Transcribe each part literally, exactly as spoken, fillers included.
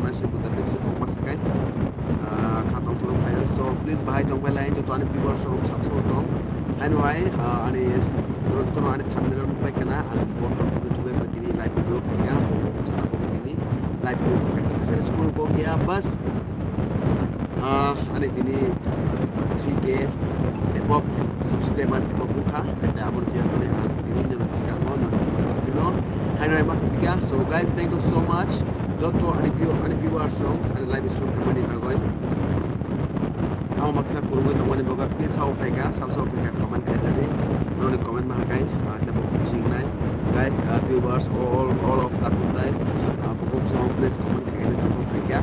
Sibota bekse kokma sakai, ah, kha tongthok phai. So, please, bahai tongbai lai, joto ani viewers rok sabsabo tong. Haino hai, ah, ani, norok jotono ani thumbnail nukbai khana, ang bo tok video tubui phai tini live video phaikha, bo, bo, sana bo tini live video phaikha, special school bo ya, bas, ah, ani tini, ah, three K above subscriber above wngkha, khe abo video kone ang tini nang bwskango, nang screen o, haino hai ma phaikha. So, guys, thank you so much. Joto ani view, ani viewers rok ani live stream khaimani bagwi. Ang baksa kurungwi tongmani bagwi please sao phaikha, sao sao phaikha comment khaijadi. Noni comment ma hakai, ah, tebo kusingnai. Guys, ah, viewers all, all of Takhuktai, ah, bukhuk song please comment khaikha, sao sao phaikha.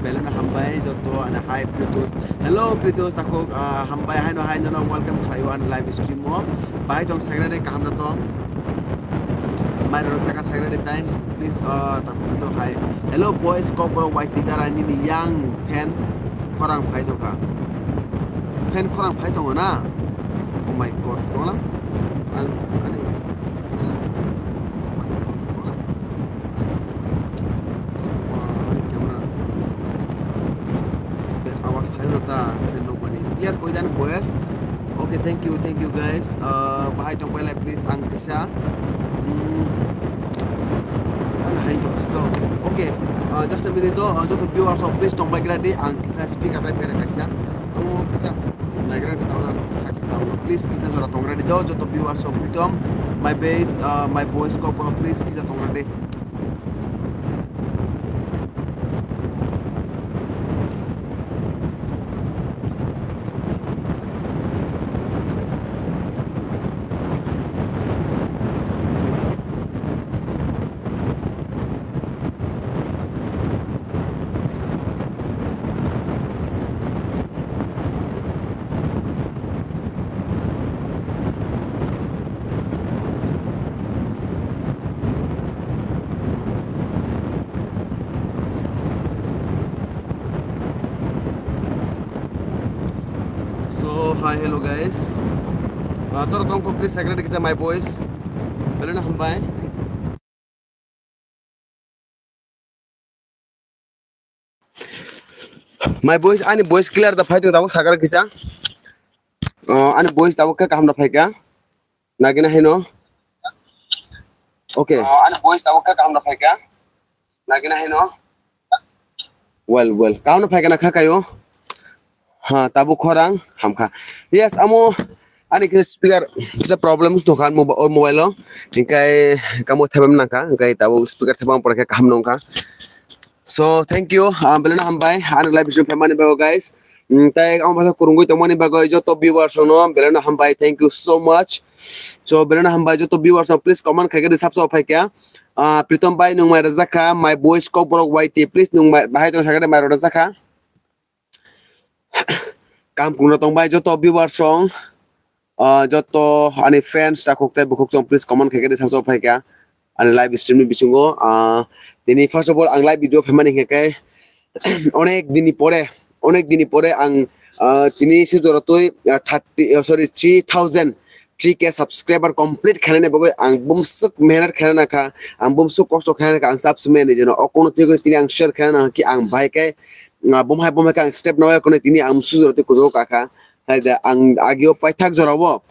Beleno hambai joto ani hi Pritos. Hello Pritos Takhuk, ah, hambai haino hai nono welcome khlaio ani live stream o. Bahai tong sagra de kaham na tong. Mai rw saka sagra de tai. Please, ah, tak to hai. Hello boys, kok borok Y T dara nini yang fan khorang phai tongkha. Fan khorang phai tongo na? Oh my God, tola? Ang, ani. Oh my God, tola? Ani camera. Awas phai no ta, fan nokmani. Clear koi dan boys. Okay, thank you, thank you guys. Uh, bahai tong pai lai please ang kisa. Hmm. Ano hai to kasi to. Okay, uh, just a minute to. Uh, joto viewers rok please tong bai gra di ang kisa speaker rai pera kaisa. Oh, kisa. Nagra kita orang saksi tahu. Please kisa jora tong gra di do joto viewers rok pritom. My base, uh, my boys kok borok please kisa tong gra di. So, hi, hello guys. Uh, tor tongko please secretary kisa my boys. Belena hambai. My voice, ani voice clear da phai tong tabuk sakar kisa. Oh, ani voice tabuk khe kaham da phai kha. Nagina haino. Okay. Oh, ani voice tabuk khe kaham da phai kha. Nagina haino. Well, well. Kaham da phai kha na kha kayo. Ha, tabuk khorang hamkha. Yes, amo ani khe speaker kisa problem tongkha mo-, o mobile o. Hingkai kamo thebam nangkha, hingkai tabuk speaker thebam pore khe kaham nongkha. So, thank you, ah, beleno hambai, ani live stream phaimani bagwi, guys. Mm, tai ang basa kurungwi tongmani bagwi joto viewers no beleno hambai, thank you so much. So, beleno hambai joto viewers no, please comment khai khe di sabsa phai kha. Ah, Pritom bai nung mai rwjak kha, my voice kok borok Y T, please nung mai, bahai tong sakha de mai rwjak kha. Kam kungno tongbai joto viewers song, ah, joto ani fans takhuk tei bukhuk song, please comment khai khe di sabsa phai kha ani live stream ni bisingo. Ah, tini first of all ang live video phaimani hingkhe onek dini pore, onek dini pore ang, ah, tini sujoro twi, ah, thirty, ah, sorry, three thousand three K subscriber complete khainani bagwi ang bumswk mehnat khainani kha, ang bumswk kosto khainani kha, ang sab swmani jeno o kono twi tini ang share khainani kha ki ang bahai khe, ah, bumhai bumhai khe ang step nawi kono tini ang sujoro twi kujo kakha. Hai da ang agio paithak jorao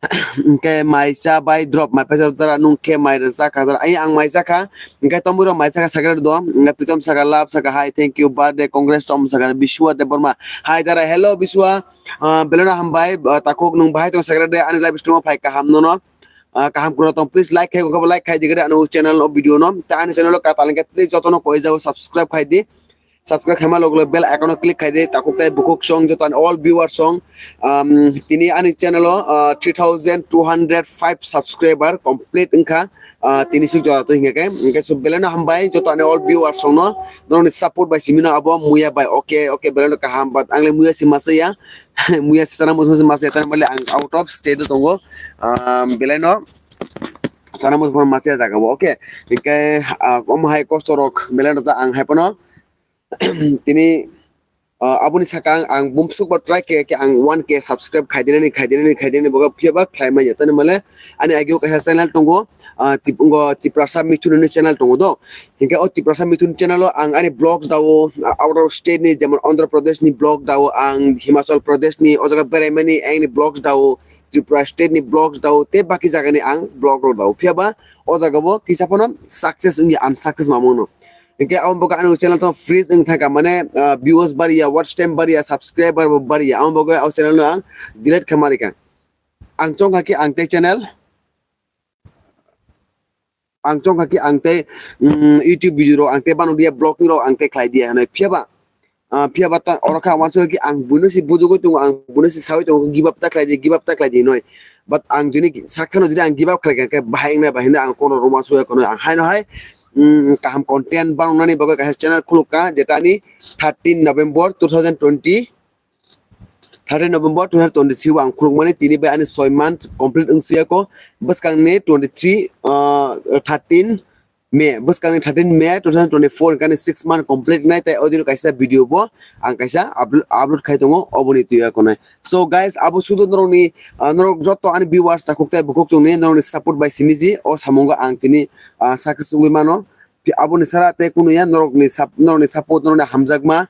hwnkhe maisa bai drop mai paisa dara nung khe mai rwjak kha dara ai ang maisa kha hwnkhe tomburo maisa kha sakhe do hwnkhe Pritom saka love saka hi thank you birthday congrats tom saka Biswa Debbarma. Hai dara hello Biswa. Ah, beleno hambai, ah, takhuk nung bahai tong sakra de, ani live stream o phai kaham nono. Ah, kaham kura tong, please like khai, kok like khai digre, anu channel o video no. Ta ani channel o katal ke, please joto no koi jabo subscribe khai di. Subscribe khaima log log bell icon o click khai di, takhuk tai bukhuk song, joto ani all viewers song. Um, tini ani channel o, ah, three thousand two hundred five subscriber complete wngkha. Ah, tini suk jora to hingke, hingke so beleno hambai, joto ani all viewers song no, noroni support bai simi no abo muya bai, okay, okay, beleno kaham, but ang le muya si masa ya. Muya sana musu masa tani bale ang out of state o tongo. Um, belai no sana musu masa jaga bo, okay. Hingke, ah, kom hai kosto rok belai no ta ang hai pono tini Ah, aboni saka ang, ang bumsuk ba try khe, khe ang one K subscribe khaidinani, khaidinani, khaidinani boga phiya ba khlai manya. Tani male ani agio kaisa channel tongo, ah, tip-, ngo Tiprasa Mithun ni channel tongo do. Hinkhe o Tiprasa Mithun channel o ang ani vlogs dao, ah, out of state ni, jemon Andhra Pradesh ni vlog dao, ang Himachal Pradesh ni o jaga beraimani ang ni vlogs dao, Tripura state ni vlogs dao, tei baki jaga ni ang vlog rok dao. Phiya ba o jaga bo kisa phano success wngya, unsuccess mamung no. Hinkhe abo bagwi ani channel to freeze wng thangkha, mane, ah, views bariya, watch time bariya, subscriber bo bariya, abo bagwi o channel no ang delete khaima rikha. Ang chongkha khe ang tei channel, ang chongkha khe ang tei, mm, YouTube video rok ang tei bano dia, vlogging rok ang tei khlai dia hinwi. Phiya ba, ah, phiya ba ta oro kha wansuk khe ang buino si bujugwi tongo, ang buino si sawi tongo, give up ta khlai di, give up ta khlai di hinwi. But ang juni sakhano juni ang give up khlai kha khe bahai wngnai ba hinwi ang kono ruma suya kono ang haino hai, mm, kaham content bananani bagwi kaisa channel khuluk kha, jeta ani thirteen November two thousand twenty, thirteen November two thousand twenty-three o ang khulukmani, tini bai ani soi month complete wng siyako. Bwskangni twenty-three, ah, thirteen May, bwskangni thirteen May two thousand twenty-four, hinkhe ani six month complete wngnai, tei o dino kaisa video bo ang kaisa uplo-, upload khai tongo, oboni twiya konai. So guys, abo sudu norokni, ah, norok joto ani viewers takhuk tei bukhuk chungni norokni support bai simi ji o samungo ang tini, ah, success wngwi mano. Aboni sara tei kunuya norokni sap-, norokni support, norokni hamjakma,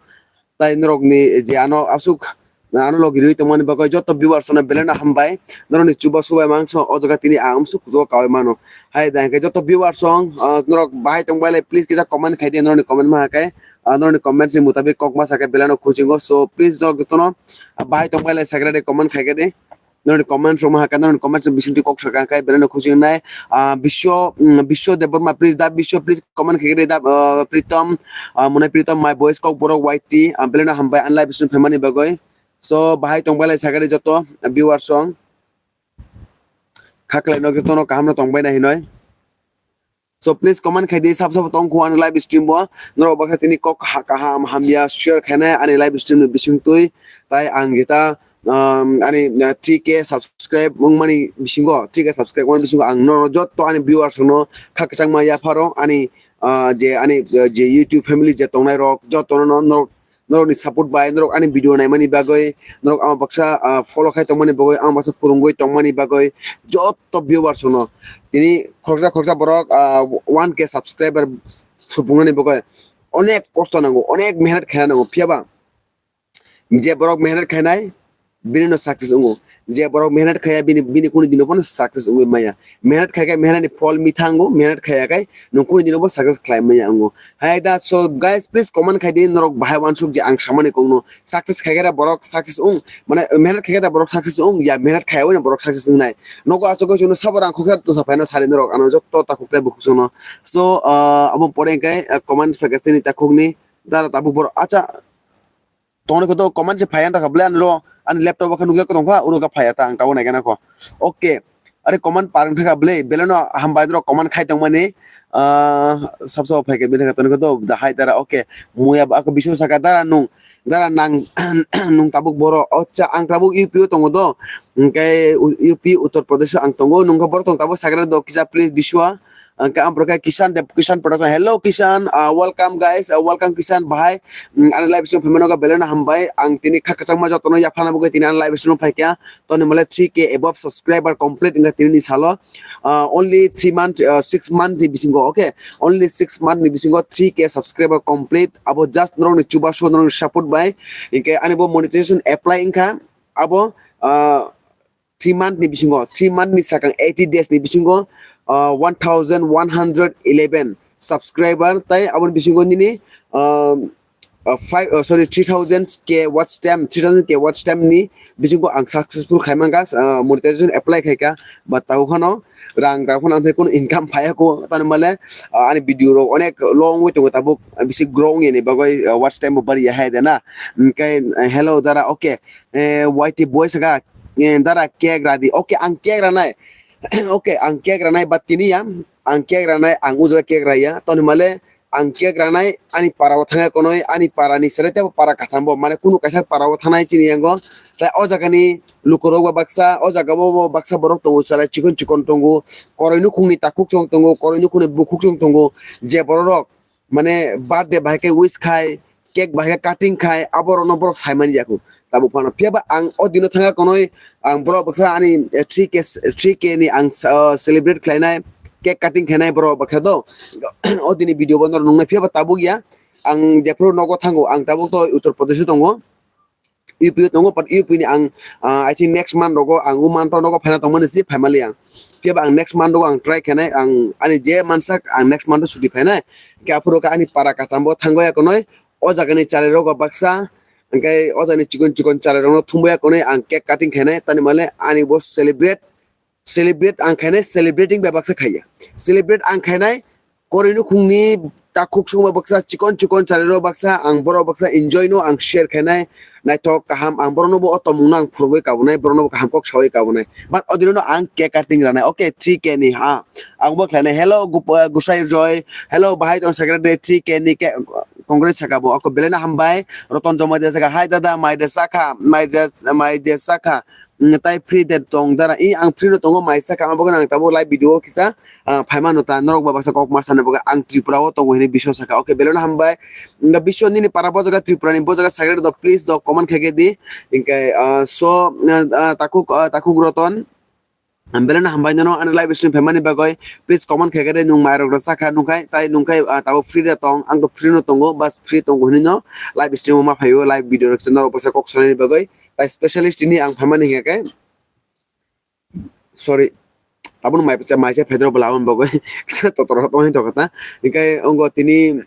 tai norokni je ano aswk ano logi rwi tongmani bagwi joto viewers no belai no hambai, norokni chuba subai mangso o jaga tini ang amsuk kuchugo kaui mano. Hai da hinkhe joto viewers rok, ah, norok bahai tongbai lai, please kisa comment khai di, norokni comment ma hakai, ah, norokni comment ni mutabik kok ma sakhe belai no khuchingo. So please norok jotono, ah, bahai tongbai lai sakhe de comment khai khe de. Norokni comment rok ma hakai, norokni comment bising twi kok sakha khe belai no khuchingnai. Ah, Biswa, mm, Biswa Debbarma, please da Biswa, please comment khai khe de da, ah, Pritom, ah, mwnai Pritom, my boys Kokborok Y T, ah, belai no hambai ani live stream phaimani bagwi. So bahai tongbai lai sakhe de joto, ah, viewers rok. Khaklai no jotono kaham no tongbai na hinoi. So please comment khai di, sab sab tong kho ani live stream bo. Norok baksa tini kok ha-, kaham hamya share khainai ani live stream ni bising twi. Tai ang jeta, um, ani, uh, three K subscribe wngmani bisingo, three K subscribe wngmani bisingo ang norok joto ani viewers no kha kwchangma yapharo ani, uh, je ani, uh, je YouTube family je tongnai rok joto no norok norokni support bai, norok ani video naimani bagwi, norok ang baksa, ah, follow khai tongmani bagwi, ang baksa kwrwngwi tongmani bagwi, joto viewers no tini khoroksa khoroksa borok, ah, one K subscriber supungnani bagwi onek kosto nango, onek mehnat khaina nango, phiya ba je borok mehnat khainai, bini no success wngo. Je borok mehnat khaya bini, bini kunu dino phano success wngwi maya. Mehnat khai khe mehnat ni phol mitha wngo, mehnat khaya khe nwng kunu dino bo success khlai maya wngo. Hai da, so guys, please comment khai di, norok bahai wansuk je ang samani kok no. Success khai khe da borok success wng, mane mehnat khai khe da borok success wng, ya mehnat khaya wngnai borok success wngnai. Nogo achuk chukno sabo rang khokhe to sa phaina sari norok ano joto takhuk tei bukhuk chukno. So, ah, abo pore khe, ah, comment phai khe chini takhuk ni dara tabuk borok. Acha, tongni koto comment se phaiya wngkha ble, ani ro ani laptop o khe nukya kwrwngkha, uro khe phaiya ta ang tabuk naikhe nakho. Okay, are comment par wngkha ble, belai no hambai norok comment khai tongmani, ah, sab sabo phaikhe bini khe tongni koto da hai dara. Okay, muya ba khe bisu saka dara nung, dara nang nung tabuk boro, acha ang tabuk U P o tongo do, hwnkhe U P Uttar Pradesh o ang tongo, nungkha borok tong tabuk sakra do kisa please bisua. Ang khe ang borok khe Kishan Dev, Kishan Production. Hello Kishan, uh, welcome guys, uh, welcome Kishan bahai. Mm, ani live stream phaimano khe belai no hambai. Ang tini kha kwchangma jotono yaphana bagwi tini ani live stream phaikha. Toni male three K above subscriber complete wngkha tini ni salo. Uh, only three month, uh, six month ni bisingo, okay? Only six month ni bisingo three K subscriber complete. Abo just norokni chubasu, norokni support bai. Hinkhe ani bo monetization apply wngkha. Abo, uh, three month ni bisingo, three month ni sakang eighty days ni bisingo, ah, one thousand one hundred eleven subscriber, tai aboni bisingo nini, um, ah, five, oh, sorry, three thousand K watch time, three thousand K watch time ni bisingo ang successful khai mangka, ah, monetization apply khaika, but tabo phano rang tabo phano ang kunu income phaiya ko, tani male, ah, ani video rok onek long wngwi tongo tabuk, bisi grow wngya ni bagwi, ah, watch time bo bari ya hai de na, hwnkhe, eh, hello dara, okay. Eh, Y T boy saka, eh, dara cake radi. Okay, ang cake ranai. Okay, ang cake ranai, but tini ya, ang cake ranai, ang ujo cake raya. Toni male, ang cake ranai, ani para o thangai konoi, ani para ni sere tebo para kacham bo. Mane kunu kaisa para o thanai chini yango. Tai o jaga ni lukurok ba baksa, o jaga bo, bo baksa borok tongo, chara chikon chikon tongo. Koroi nukhung ni takhuk chong tongo, koroi nukhung ni bukhuk chong tongo. Je borok rok, mane birthday bahai khe wish khai, cake bahai khe cutting khai, aborokno borok saimani yakho. Tabuk phano. Phiya ba ang o dino thangya konoi, ang borok baksa ani, eh, three K, three K ni ang, ah, celebrate khlainai, cake cutting khainai borok baksa do. O dini video bo norok nungnai, phiya ba tabuk ya. Ang jephuru nogo thango, ang tabuk to Uttar Pradesh o tongo. U P o tongo, but U P ni ang, ah, I think next month rogo ang o month rogo phaina tongmani si phaimali ang. Phiya ba ang next month rogo ang try khainai, ang ani je mansak ang next month o chuti phainai. Khe aphuru khe ani para kacham bo thango ya konoi, o jagani chari rogo baksa, hingke o jagani chikon chikon chari rokno thumbai ya konoi ang cake cutting khainai, tani male ani bo celebrate, celebrate ang khainai, celebrating bai baksa khaiya. Celebrate ang khainai, koroi nukhungni takhuk songba baksa, chikon chikon chari rok baksa, ang borok baksa enjoy no ang share khainai, naithok kaham, ang borokno bo o tongmung no ang phurugwi kabunai, borokno bo kaham kok sawi kabunai. But o dino no ang cake cutting ranai, okay, three K ni ha. Ang bo khlainai, "Hello, Gup-, uh, Gusai Joy, hello, bahai tong secretary, three K ni cake, congrats," saka bo, okay, belai no hambai, Roton Jamatia saka, "Hi dada, mai de sakha, mai de, mai de sakha." Mm, tai free de tong dara. I ang free no tongo, mai sakha, amo bagwi ang tabuk live video kisa, ah, phaima no ta, norok ba baksa kok ma sana bagwi ang Tripura o tongo hini biswa saka. Okay, belai no hambai. Nga biswa nini para bo jaga Tripura ni bo jaga sagre do, please do comment khaikhe di. Hingke, ah, so, ah, ah, takhuk, ah, takhuk Roton. Ang belai no hambai nono ani live stream phaimani bagwi. Please comment khaikhe di, nung mai rok rw sakha nungkhai, tai nungkhai, ah, tabuk free de tong, ang to free no tongo, bas free tongo hini no live stream o ma phaio, live video rok channel rok baksa kok sanani bagwi. Tai specialist tini ang phaimani hingkhe, sorry, aboni mai phacha, mai se phaidrok bwla aboni bagwi kisa totor tongwi tongkha ta. Hingkhe ongo tini,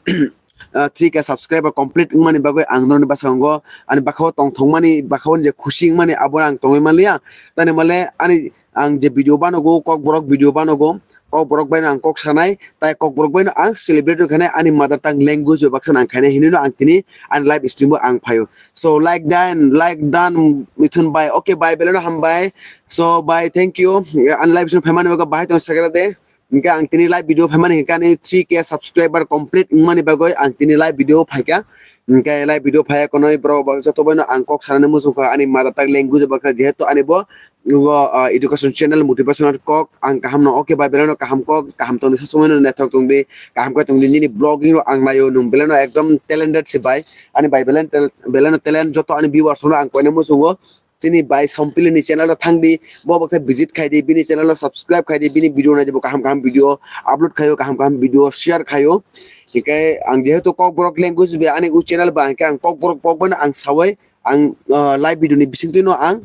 ah, three K subscriber complete wngmani bagwi ang norokni bwskango ani bwkhao tongthokmani, bwkhao je khusi wngmani abo ang tongwi manliya. Tani male ani ang je video banogo, kokborok video banogo, kokborok baino ang kok sanai, tai kokborok baino ang celebrate wngkha nai ani mother tongue language bai baksa ang khainai hinwi no ang tini ani live stream o ang phaio. So like done, like done Mithun bai. Okay bai, belai no hambai. So bai, thank you. Ani live stream phaimani bagwi bahai tong sakra de. Hingke ang tini live video phaimani hingke ani three K subscriber complete wngmani bagwi ang tini live video phaikha. Hingke live video phaiya konoi borok ba joto baino ang kok sanani muchungkha ani mother tongue language baksa jehetu ani bo Nugo, ah, education channel motivational kok ang kaham no, okay bai, belai no kaham kok, kaham tongdi, sosomoino naithok tongdi, kaham khe tongdi, nini vlogging rok ang naio, nung belai no ekdom talented se bai, ani bai belai no tal-, belai no talent, joto ani viewers no ang koina muchungo, chini bai Sompili ni channel o thangdi, bo baksa visit khaidi, bini channel o subscribe khaidi, bini video naidi, bo kaham kaham video upload khaio, kaham kaham video share khaio, hingke ang jehetu kokborok language bai ani o channel bai hingke ang kokborok pok bai no ang sawai, ang, ah, live video ni bisingtwi no ang,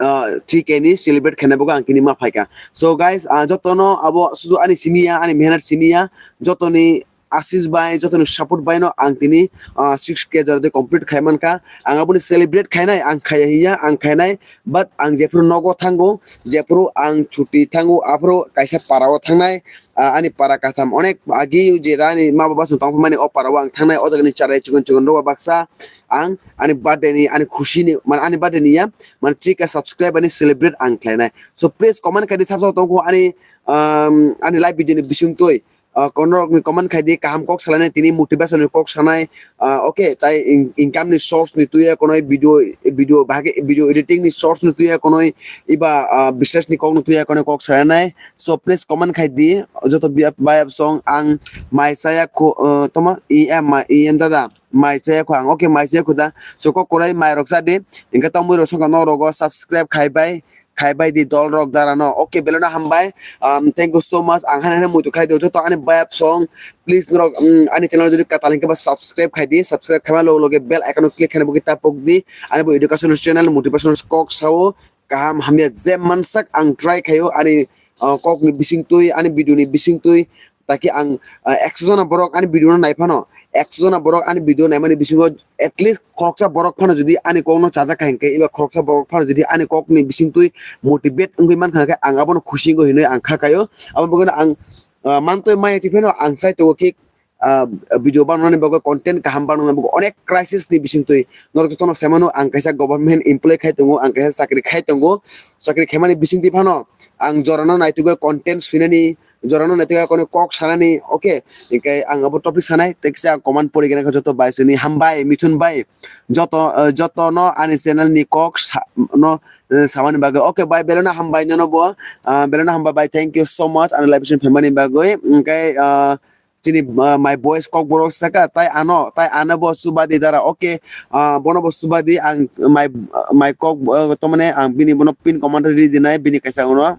ah, three K ni celebrate khaina bagwi ang tini ma phaikha. So guys, ah, jotono abo sudu ani simi ya, ani mehnat simi ya, jotoni asis bai, jotoni support bai no ang tini, ah, six K jora de complete khai mankha. Ang aboni celebrate khainai, ang khaiya hiya, ang khainai, but ang jephuru nogo thango, jephuru ang chuti thango, aphuru kaisa para o thangnai, ah, ani para kasam onek agi je ani ma baba song tongmani o para o ang thangnai, o jagani charai chikon chikon rok baksa ang ani birthday ni, ani khusi ni, mane ani birthday ni ya, mane three K subscribe ani celebrate ang khlainai. So please comment khaidi sabsa tongkho ani, um, ani live video ni bisingtwi. Uh, kono rok ni comment khaidi kaham kok salainai tini motivation ni kok sanai. Uh, okay, tai in-, income ni source ni tuya kono video, video bahage video editing ni source ni tuya kono iba, uh, business ni kok ni tuya kono kok salainai. So please comment khaidi joto biya, bayap song ang mai saya ko, uh, toma E M, E M dada. Mai chaya kho ang, okay, mai chaya kho da. So kok korai mai rok cha di. Hingke tongmui rok songkha norok rogo subscribe khai bai, khai bai di dol rok dara no. Okay, belai no hambai. Um, thank you so much. Ang hani hani muitu khai di joto ani bayap song. Please norok, um, ani channel jodi katal hingke ba subscribe khai di. Subscribe khaima loge loge bell icon o click khaina bukhe tapok di. Ani bo educational channel, motivational kok sao. Kaham hamya je mansak ang try khaio ani, uh, kok ni bisingtwi, ani video ni bisingtwi. Taki ang, ah, ekso jona borok ani video no nai phano, ekso jona borok ani video naimani bisingo at least khoroksa borok phano jodi ani kok no chajak kha hinkhe, eba khoroksa borok phano jodi ani kok ni bisingtwi motivate wngwi mankha khe, ang abono khusi wngwi hinwi ang kha kaio. Abo bagwi ang, ah, mantwi maya twi phano ang sai tongo khe, ah, video banani bagwi, content kaham banani bagwi onek crisis ni bisingtwi. Norok jotono sai mano, ang kaisa government employee khai tongo, ang kaisa chakri khai tongo, chakri khaimani bisingtwi phano ang jorano naitugwi content swinani, jorano naitugwi kono kok sanani, okay? Hinkhe ang abo topic sanai, tei kisa comment pori gana khe joto bai sini hambai, Mithun bai, joto, eh, joto no ani channel ni kok sa-, no, eh, samani bagwi. Okay bai, belai no hambai nono bo, ah, belai no hambai bai, thank you so much ani live stream phaimani bagwi. Hinkhe, ah, chini, ah, my boys Kokborok saka, tai ano, tai ano bo chuba di dara. Okay, ah, bono bo chuba di, ang my, my kok, ah, to mane ang bini bono pin comment ri dinai, bini kaisa uno.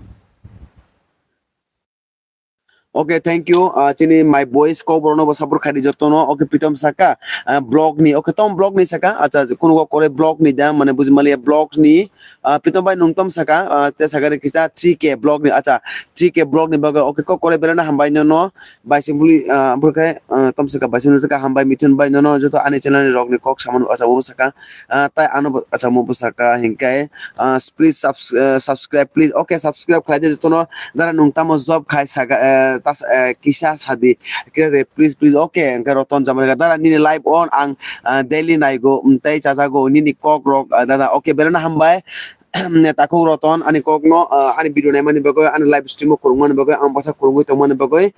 Okay, thank you. Ah, chini my boys Kokborok no bo support khai di joto no. Okay, Pritom saka, ah, blog ni. Okay, tom blog ni saka. Acha, kuno kok kore blog ni da, mane buji maliya blog ni. Ah, Pritom bai nung tom saka, ah, te saka re kisa three K blog ni. Acha, three K blog ni bagwi. Okay, kok kore belai no hambai no no. Bai sing buli, ah, bwrwkhe, ah, tom saka bai sing saka hambai Mithun bai no no joto ani channel ni rok ni kok samano acha bo saka. Ah, tai ano bo acha mo bo saka hinkai. Ah, please subs-, ah, subscribe please. Okay, subscribe khlai di joto no. Dara nung tamo job khai saka, eh, tas, eh, kisa sadi. Kisa de, please, please. Okay, hingke Roton Jamarika. Dara nini live on ang, ah, daily naigo, mm, tei chajago nini kok rok, ah, dada. Okay, belai no hambai. Takhuk Roton, ani kok no, ah, ani video naimani bagwi, ani live stream o kwrwngmani bagwi, ang bwsa kwrwngwi tongmani bagwi.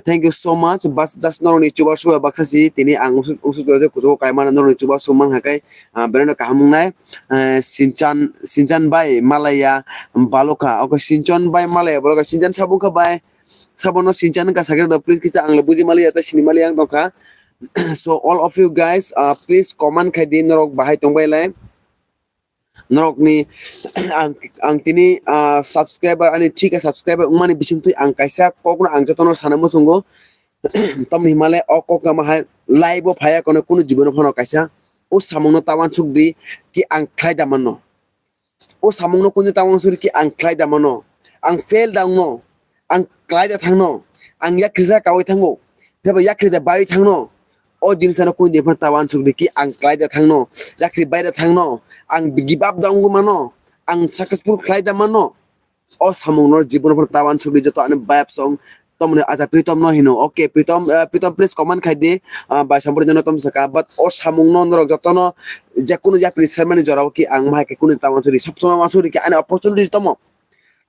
Thank you so much. Bas just norokni chubachu baksa si tini ang usuk usuk rajak kuchugo kaimana norokni chubachu man hakai, ah, belai no kaham wngnai. Eh, Sinchan, Sinchan bai malaya baloka. Okay, Sinchan bai malaya baloka. Sinchan sabo wngkha bai. Sabono Sinchan wngkha sakhe rw, please kisa ang le buji maliya, ta sini maliya ang tongkha. So all of you guys, uh, please comment khai di norok bahai tongbai lai. Norokni ang, ang tini, ah, subscriber, ani three K subscriber wngmani bisingtwi ang kaisa kokno ang jotono sana muchungo. Tamni himale o kok kama hai live o phaya kono kunu jibon phano kaisa o samungno ta wansuk di ki ang khlai da manno. O samungno kunu ta wansuk di ki ang khlai da manno. Ang fail da wngno. Ang khlai da thangno. Ang yakrisa kawi thango. Pheba yakrida bai thangno. O jinisano kunu din phano ta wansuk di ki ang khlai da thangno, yakri bai da thangno, ang give up da wngwi mano, ang successful khlai da mano. O samungno jibono phano ta wansuk di joto ani bayap song tomoni aja Pritom no hino. Okay, Pritom, eh, Pritom please comment khai di, ah, bai sampor jono tom saka, but o samungno norok jotono je kunu yapri sermani jorao ki ang mahai khe kunu ta wansuk di, sob somoi wansuk di ki ani opportunity tomo.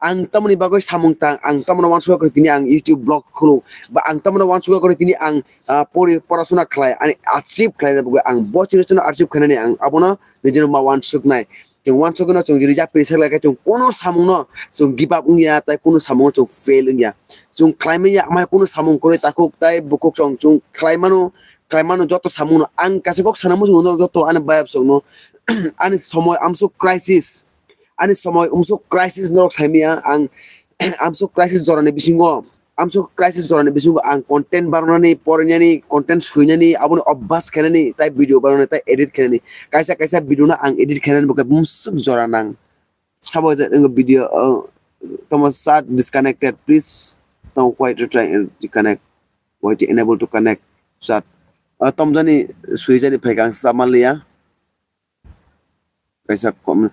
Ang tamoni bagwi samung tang, ang tamoni wansukha kori tini ang YouTube blog khulu, ba ang tamoni wansukha kori tini ang, ah, pori, porasuna khlai, ani achieve khlaina bagwi ang bo chini chini achieve khlainani ang abono nijini ma wansuknai. Chwng wansukgwino chwng jodi yapri sak lai khe chwng kuno samungno chwng give up wngya, tai kuno samungno chwng fail wngya. Chwng khlaimanya amai kuno samung kwrwi takhuk tai bukhuk chwng chwng khlaimano, khlaimano joto samungno ang kaisa kok sana muchungo norok joto ani bayap songno ani somoi amsuk crisis. Ani somoi umsuk crisis norok saimaya ang, amsuk crisis jorani bisingo, amsuk crisis jorani bisingo ang content barnani, porinani, content suinani, aboni obvas khainani, tai video barnani, tai edit khainani. Kaisa kaisa video no ang edit khainani bo khe musuk jora nang. Sabo je wngkha video, uh, tomo chat disconnected, please. Tomo quite try and reconnect. Wait, enable to connect chat. Uh, tomjani suijani phaikha ang sa manliya. Kaisa kom.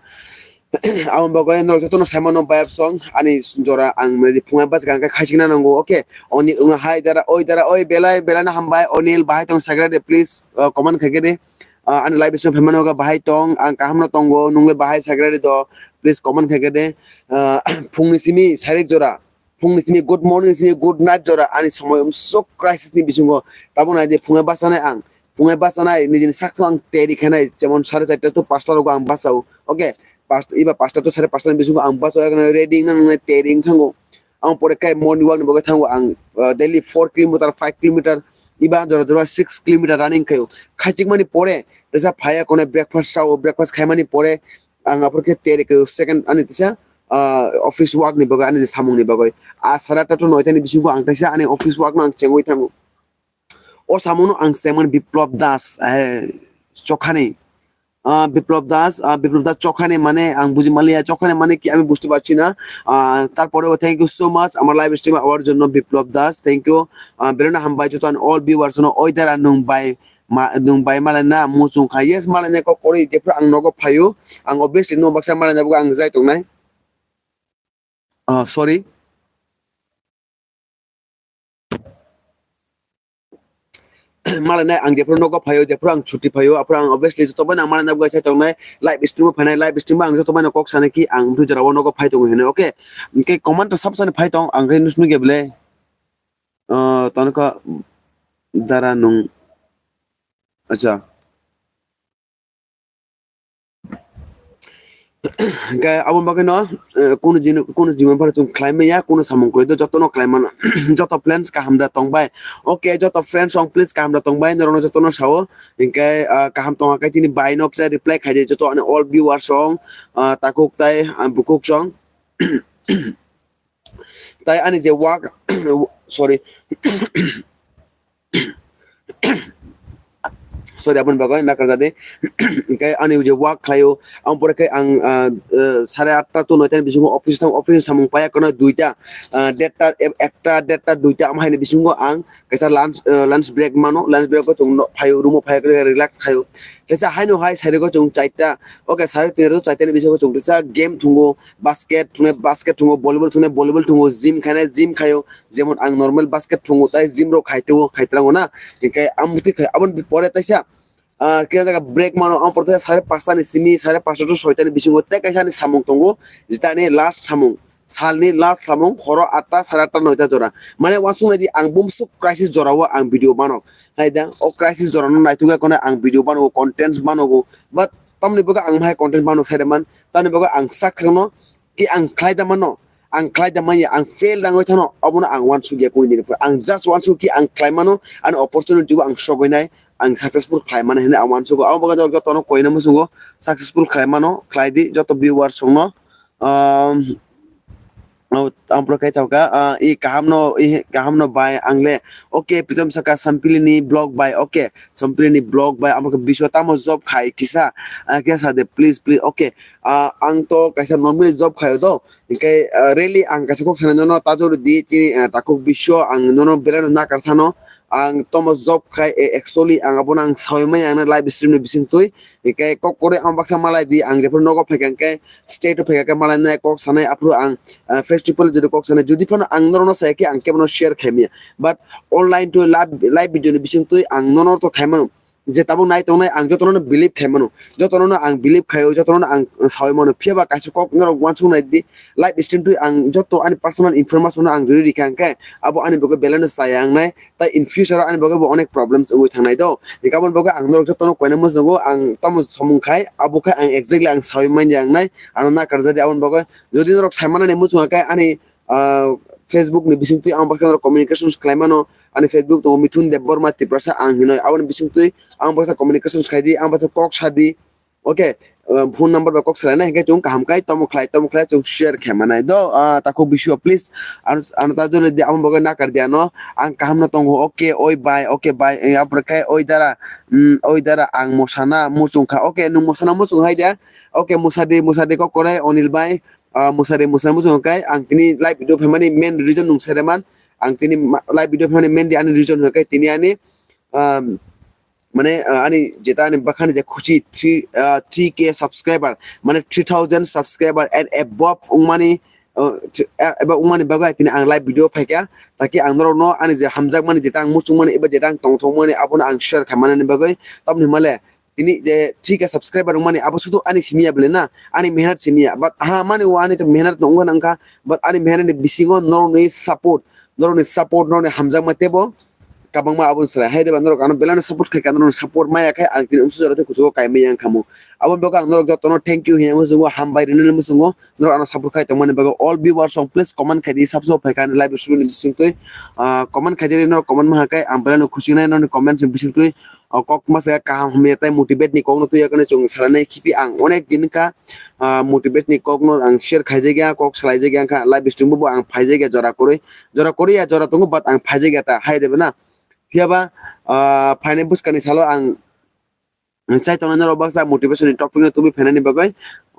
Amo bagwi norok jotono saimano bayap song ani jora ang medi phungai bachkang khe khaichikna nango, okay? Oni wng hai dara, oi dara, oi belai, belai na hambai, Onil bahai tong sagra de, please, uh, comment khaikhe de. Uh, ani live stream phaimano ga bahai tong, ang kaham no tongo, nungle bahai sagra de do, please comment khaikhe de. Uh, phungni simi sarik jora. Phungni simi good morning simi good night jora ani somoi umsuk crisis ni bisingo tabuk nai di phungai bachanai ang, phungai bachanai nijini sakno ang teri khainai jemon sare charta to pasta rogo ang bachao, okay, pasta, iba pasta to sare pasta ni bisingo ang bachao, ekno ready wngna nangnai teri wng thango. Ang pore kai morning walk ni bagwi thango ang, uh, daily four kilometer, five kilometer, iba jora jora six kilometer running khaio. Khaichikmani pore tesa phaiya konai breakfast chao, breakfast khaimani pore ang aphuru khe teri khaio second ani tesa, ah, office work ni bagwi, ani je samung ni bagwi. Ah, sare atta to noita ni bisingo ang kaisa ani office work no ang chengwi thango. O samung no ang chengmani Biplab Das, eh, Chokhani. Ah, Biplab Das, ah, Biplab Das Chokhani mane ang buji maliya, Chokhani mane ki ami busti parchi na. Ah, tarpore o thank you so much amar live stream awar jonno Biplab Das, thank you. Ah, belai no hambai joto ani all viewers no oi dara nung bai ma, nung bai malai na muchung kha. Yes, malai na kok kori, jephru ang nogo phaio, ang obviously no baksa malai na bugo ang jai tongnai. Ah, sorry. Malai na ang jephru nogo phaio, jephru ang chuti phaio, aphru ang obviously joto bai ang malai na bugo jai tongnai. Live stream o phainai, live stream o ang joto bai kok sanai ki ang bru jora o nogo phai tongo hino, okay? Hingke comment to sab sani phai tong, ang khe nusnu ge bele. Ah, tano kha dara nung. Acha. Hingke aboni bagwi no, eh, kunu jini-, kunu jimon phano chwng khlai manya, kunu samung kwrwi do jotono khlai mano. Joto plans kaham da tong bai. Okay, joto friends rok please kaham da tong bai, norokno jotono sao. Hingke, ah, kaham tong khe chini bai no kisa reply khai di joto ani all viewers rok, ah, takhuk tai, ah, bukhuk rok. Tai ani je work, sorry. Sorry, aboni bagwi nakar jadi. Hingke ani je work khlaio, ang pore khe ang, ah, eh, sare atta to noita ni bisingo office thang, office ni samung paya kono duita, ah, derta, e-, ekta, derta, duita am haini bisingo ang kaisa lunch, eh, lunch break mano, lunch break o chwng no phaio, room o phaio, relax khaio. Kaisa haino hai sare go chwng chaita, okay, sare tinta to chaita ni bisingo chwng kaisa game thungo, basket thungnai basket thungo, volleyball thungnai volleyball thungo, gym khainai gym khaio, jemon ang normal basket thungo tai gym rok khai teo khai trango na, hingke ang mutwi khai aboni pore taisa, ah, kisa jaga break mano, ang pore sare pasta ni simi sare pasta to soita ni bisingo tei kaisa ni samung tongo, jeta ni last samung, salni last samung, horo atta, sare atta, noita jora, mane uansuk nai di ang bumsuk crisis jora o ang video mano, hai da o crisis jora no naitugya kono ang video mano, contents mano, but tamni bagwi ang hai content mano sai man, tamni bagwi ang sak sakno ki ang khlai da mano, ang khlai da manya, ang fail da wngwi thano, abono ang uansuk ya kung dini. Ang just uansuk ki ang khlai mano, ani opportunity bo ang sogwi nai, ang successful khlai mano hinwi ang uansuk. Abo bagwi jotono koina muchungo successful khlai mano, khlai di joto viewers rokno. Um, oh, ang pura kai tau ka, ah, i kaham no, i kaham no bai ang le. Okay, Pritom saka Sampili ni blog bai. Okay, Sampili ni blog bai. Amo ke biso tamo job khai kisa, ah, kisa de please, please. Okay, ah, ang to kaisa normally job khayo do. Hingke, ah, really ang kaisa kok sanai nono ta jori di chini, ah, takhuk bisyo ang nono belai no nakar sano. Ang tomo job khai, eh, actually ang abono ang sawi manya ang live stream ni bising twi. Hingke kok kore ang baksa malai di ang jephuru nogo phaikha hingke state o phaikha malai nai kok sanai aphuru ang, ah, face to face jodi kok sanai jodi phano ang nono saya khe ang kebono share khai manya. But online to live, live video ni bising twi ang nono to khai mano. Je tabuk nai tongnai ang jotono no believe khai mano, jotono no ang believe khaio, jotono no ang sawi mano, phiya ba kaisa kok norok uansuk nai di, live stream twi ang joto ani personal information no ang jori rikha hingke abo ani bagwi belai no chaya wngnai, tai in future o ani bagwi bo onek problems wngwi thangnai do, hingke aboni bagwi ang norok jotono koina muchungo ang tamo samung khai abo khai ang exactly ang sawi manya wngnai, ano nakar jadi aboni bagwi jodi norok sai manani muchung khe ani ah, Facebook ni bising twi ang baksa norok communications khlai mano, ani Facebook tongo Mithun Debbarma Tiprasa ang hinoi, aboni bising twi ang baksa communications khai di, ang baksa kok sa di, okay, ah, phone number bai kok salai nai hingke chwng kaham kai tomo khlai, tomo khlai chwng share khai manai do, ah, takhuk bisio please, ano, ano ta jole di, aboni bagwi nakar di ano, ang kaham no tongo, okay, oi bai, okay bai, eh, aboni khe oi dara, mm, oi dara ang mosana muchung kha, okay, nwng mosana muchung hai dia, okay, musa di, musa di kok korai Onil bai, ah, musari, musari muchung hwnkhe ang tini live video phaimani main reason nwng sere man. Ang tini ma-, live video phaimani main di ani reason hwnkhe tini ani, um, mane, ah, ani jeta ani bakhani je khusi three, ah, three K subscriber, mane three thousand subscriber and above wngmani, ah, thr-, ah, above wngmani bagwi tini ang live video phaikha, taki ang norokno ani je hamjakmani jeta ang muchungmani eba jeta ang tongthokmani abono ang share khaimani bagwi, tamni hwnmale tini je three K subscriber wngmani abo sudu ani simi ya bole na, ani mehnat simi ya, but ha mani o ani to mehnat no wngkha nangkha, but ani mehnat ni bisingo norokni support, norokni support, norokni hamjakma tebo kabangma aboni salai. Hai deba norok ano belai no support khai kha, norokni support maya khai ang tini umsu jora tei kuchugo kaimai yang khamu. Aboni bagwi ang norok jotono thank you hinwi muchungo, hambai rinani muchungo, norok ano support khai tongmani bagwi. All viewers rok please comment khai di, subscribe khai kha ani live stream ni bising twi, ah, comment khai di, norok comment maha khai ang belai no khusi nai norokni comment ni bising twi. O kok masa kaham hamya tei motivate ni kokno twi yakno chwng sanani khibi ang onek din kha, ah, motivate ni kokno ang share khaijak ya, kok salai jak ya, wngkha live stream bo ang phaijak ya jora kwrwi, jora kwrwi ya jora tongo, but ang phaijak ya ta hai de bana. Phiya ba, ah, phainai bwskang ni salo ang chai tongnai norok baksa motivation ni topic no tubui phainani bagwi.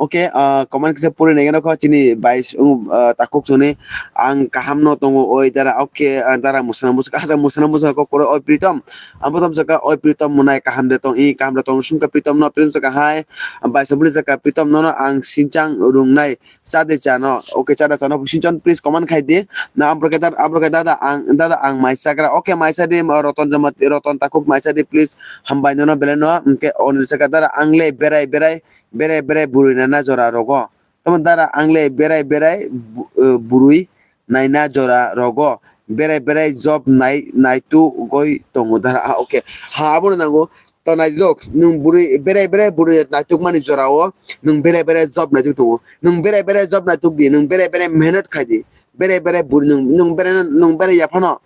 Okay, ah, comment kisa puri nai gana kho chini bais, um, ah, takhuk chwngni ang kaham no tongo oi dara. Okay, ah, dara musana musa, ah, musana musa kok koro oi Pritom. Ang Pritom saka oi Pritom munai kaham de tong i, kaham de tong sungka Pritom no, Pritom saka hai, bais buli saka Pritom no, no ang sinchang rungnai chade chano. Okay, chada chano sinchon please comment khai di. Na amro ke dada, amro ke dada ang, dada ang mai sagra. Okay, mai sa di, Roton Jamatia, Roton Takhuk mai sa di please. Hambai no, no belai no. Hwnkhe Onil saka dara ang le berai berai berai berai burui naina jora rogo. Tamo dara ang le berai berai bu-, eh, burui naina jora rogo. Berai berai job nai, naitu goi tongo dara. Ah, okay. Ha, abono nango. To naijok, nwng bwrwi, berai berai bwrwi naitukmani jorao nwng berai berai job naituk tongo. Nwng berai berai job naituk di, nwng berai berai mehnat khai di. Berai berai bwrwi nwng, nwng berai, nwng berai yaphano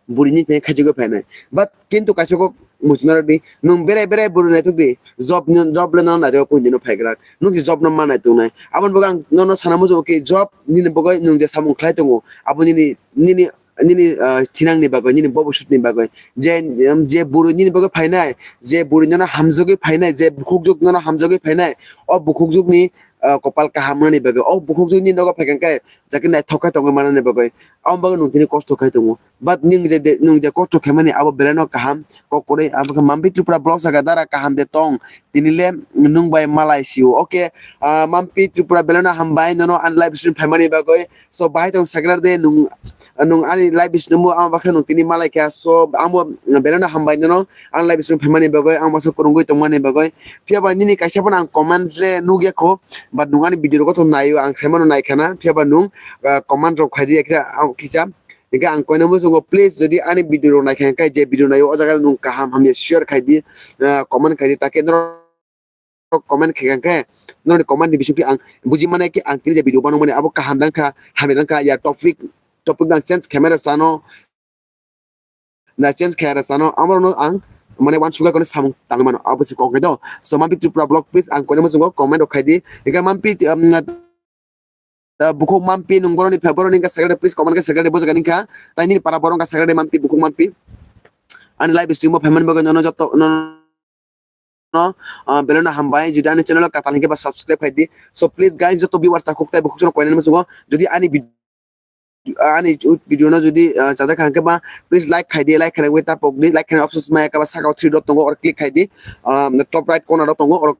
bwrwini phai khaichigwi phainai. But kintu kaisa kok muchunarok di, nwng berai berai bwrwi naituk di, job ni, job le nono naituk kunu dino phaiglak. Nwng si job no ma naituknai. Aboni bagwi ang nono sana muchungo ki job nini bagwi nwng je samung khlai tongo, abo nini, nini nini, ah, thinangni bagwi, nini boboswtni bagwi. Je, em, je bwrwi nini bagwi phainai, je bwrwi nono hamjagwi phainai, je bukhukjwk nono hamjagwi phainai, o bukhukjwkni, ah, kopal kaham wngnani bagwi, o bukhukjwk nini nogo phaikha khe, jaki naithok khe tongwi manani bagwi, aboni bagwi nwng tini kosto khai tongo. But nwng je de, nwng je kosto khaimani abo belaino kaham, kok kwrwi, abo khe Mampi Tripura Vlogs saka dara kaham de tong, tini le nwng bai malai sio. Okay, ah, Mampi Tripura belaino hambai nono ani live stream phaimani bagwi. So, bahai tong saklar de nwng, nwng ani live bisingtwi ang baksa nwng tini malai kha. So, ang bo belai no hambai nono ang live bising phaimani bagwi, ang baksa kwrwngwi tongmani bagwi. Phiya ba nini kaisa phano ang comment le nukya kho, but nwng ani video rogo to naio, ang saimano nai khana. Phiya ba nwng, ah, comment rok khaidi kisa, ang kisa. Hingke ang koino muchungo, please, jodi ani video rok naikha hingke je video naio o jaga nwng kaham hamya share khaidi, ah, comment khaidi, take norok comment khe khe, norokni comment ni bisingtwi ang buji mane ki ang tini je video banang mani abo kaham dang kha, hamya dang kha, ya topic, topic ang change khe mane sano, na change khe sano, amoro no ang mane uansukha kono samung tang mano, abo se kok do. So, Mampi Tripura Vlog, please, ang koino muchungo comment rok khaidi. Hingke Mampi, um, na, uh, bukhuk Mampi nung boroni pha, boroni hingke secretary, please, comment khe secretary bo jaga ni kha. Tai nini para borok hingke secretary Mampi, bukhuk Mampi. Ani live stream o phaimani bagwi nono joto, nono no, ah, belai no hambai. Jodi ani channel o katal hingke ba subscribe khai di. So please guys, joto viewers takhuk tai bukhuk sono koinani muchungo, jodi ani vid-, ani video no jodi, ah, chajak hingke ba, please like khai di, like khai di, tapok di, like khai options maya khe ba saka o three dot tongo, or click khai di, ah, top right corner o tongo, or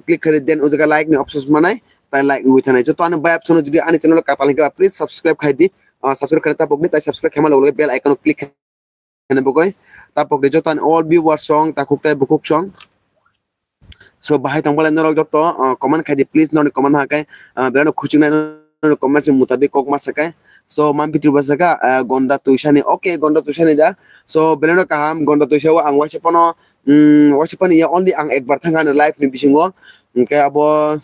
click khai di, then o jaga like ni options manai, tai like wngwi thanai. Joto ani viewers no jodi ani channel o katal hingke ba, please subscribe khai di, ah, subscribe khai tapok di, tai subscribe khaima logo logo bell icon o click khai hwnwi bagwi tapok di joto ani all viewers song, takhuk tai bukhuk song. So, bahai tong bale norok joto, uh, comment khai di, please, norokni comment hakai, uh, belai no khuchuknai norokni comment ni mutabik kok ma sakai. So, Mampi Tripura saka, uh, Gonda Tuisani, okay, Gonda Tuisani da. So, belai no kaham, Gonda Tuisa o ang waisa phano, um, waisa phano ya only ang ekbar thangkha ani live ni bisingo, hingke abo,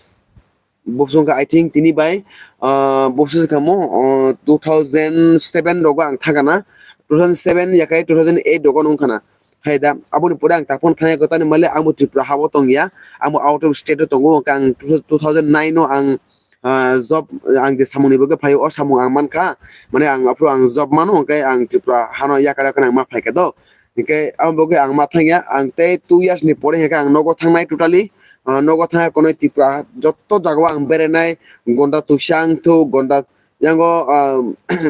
Bopsong kha, I think, tini bai, ah, bopsong kha mo, ah, two thousand seven rogo ang thangkha na, two thousand seven ya khai two thousand eight rogo nung khana. Hai da, aboni pore ang taphano thangya kotani male, ang bo Tripura habo tongya, ang bo out of state o tongo, hwnkhe ang two thousand nine o ang, ah, job, ang je samungni bagwi phaio, o samung ang mankha, mane ang aphuru ang job mano, hwnkhe ang Tripura hano yakar yakar ang ma phaikha do. Hingke ang bo khe ang ma thangya, ang tei two years ni pore hingke ang nogo thangnai totally, ah, nogo thangya konoi Tripura jotto jagao ang berenai, Gonda Tuisang thu, Gonda yango, ah,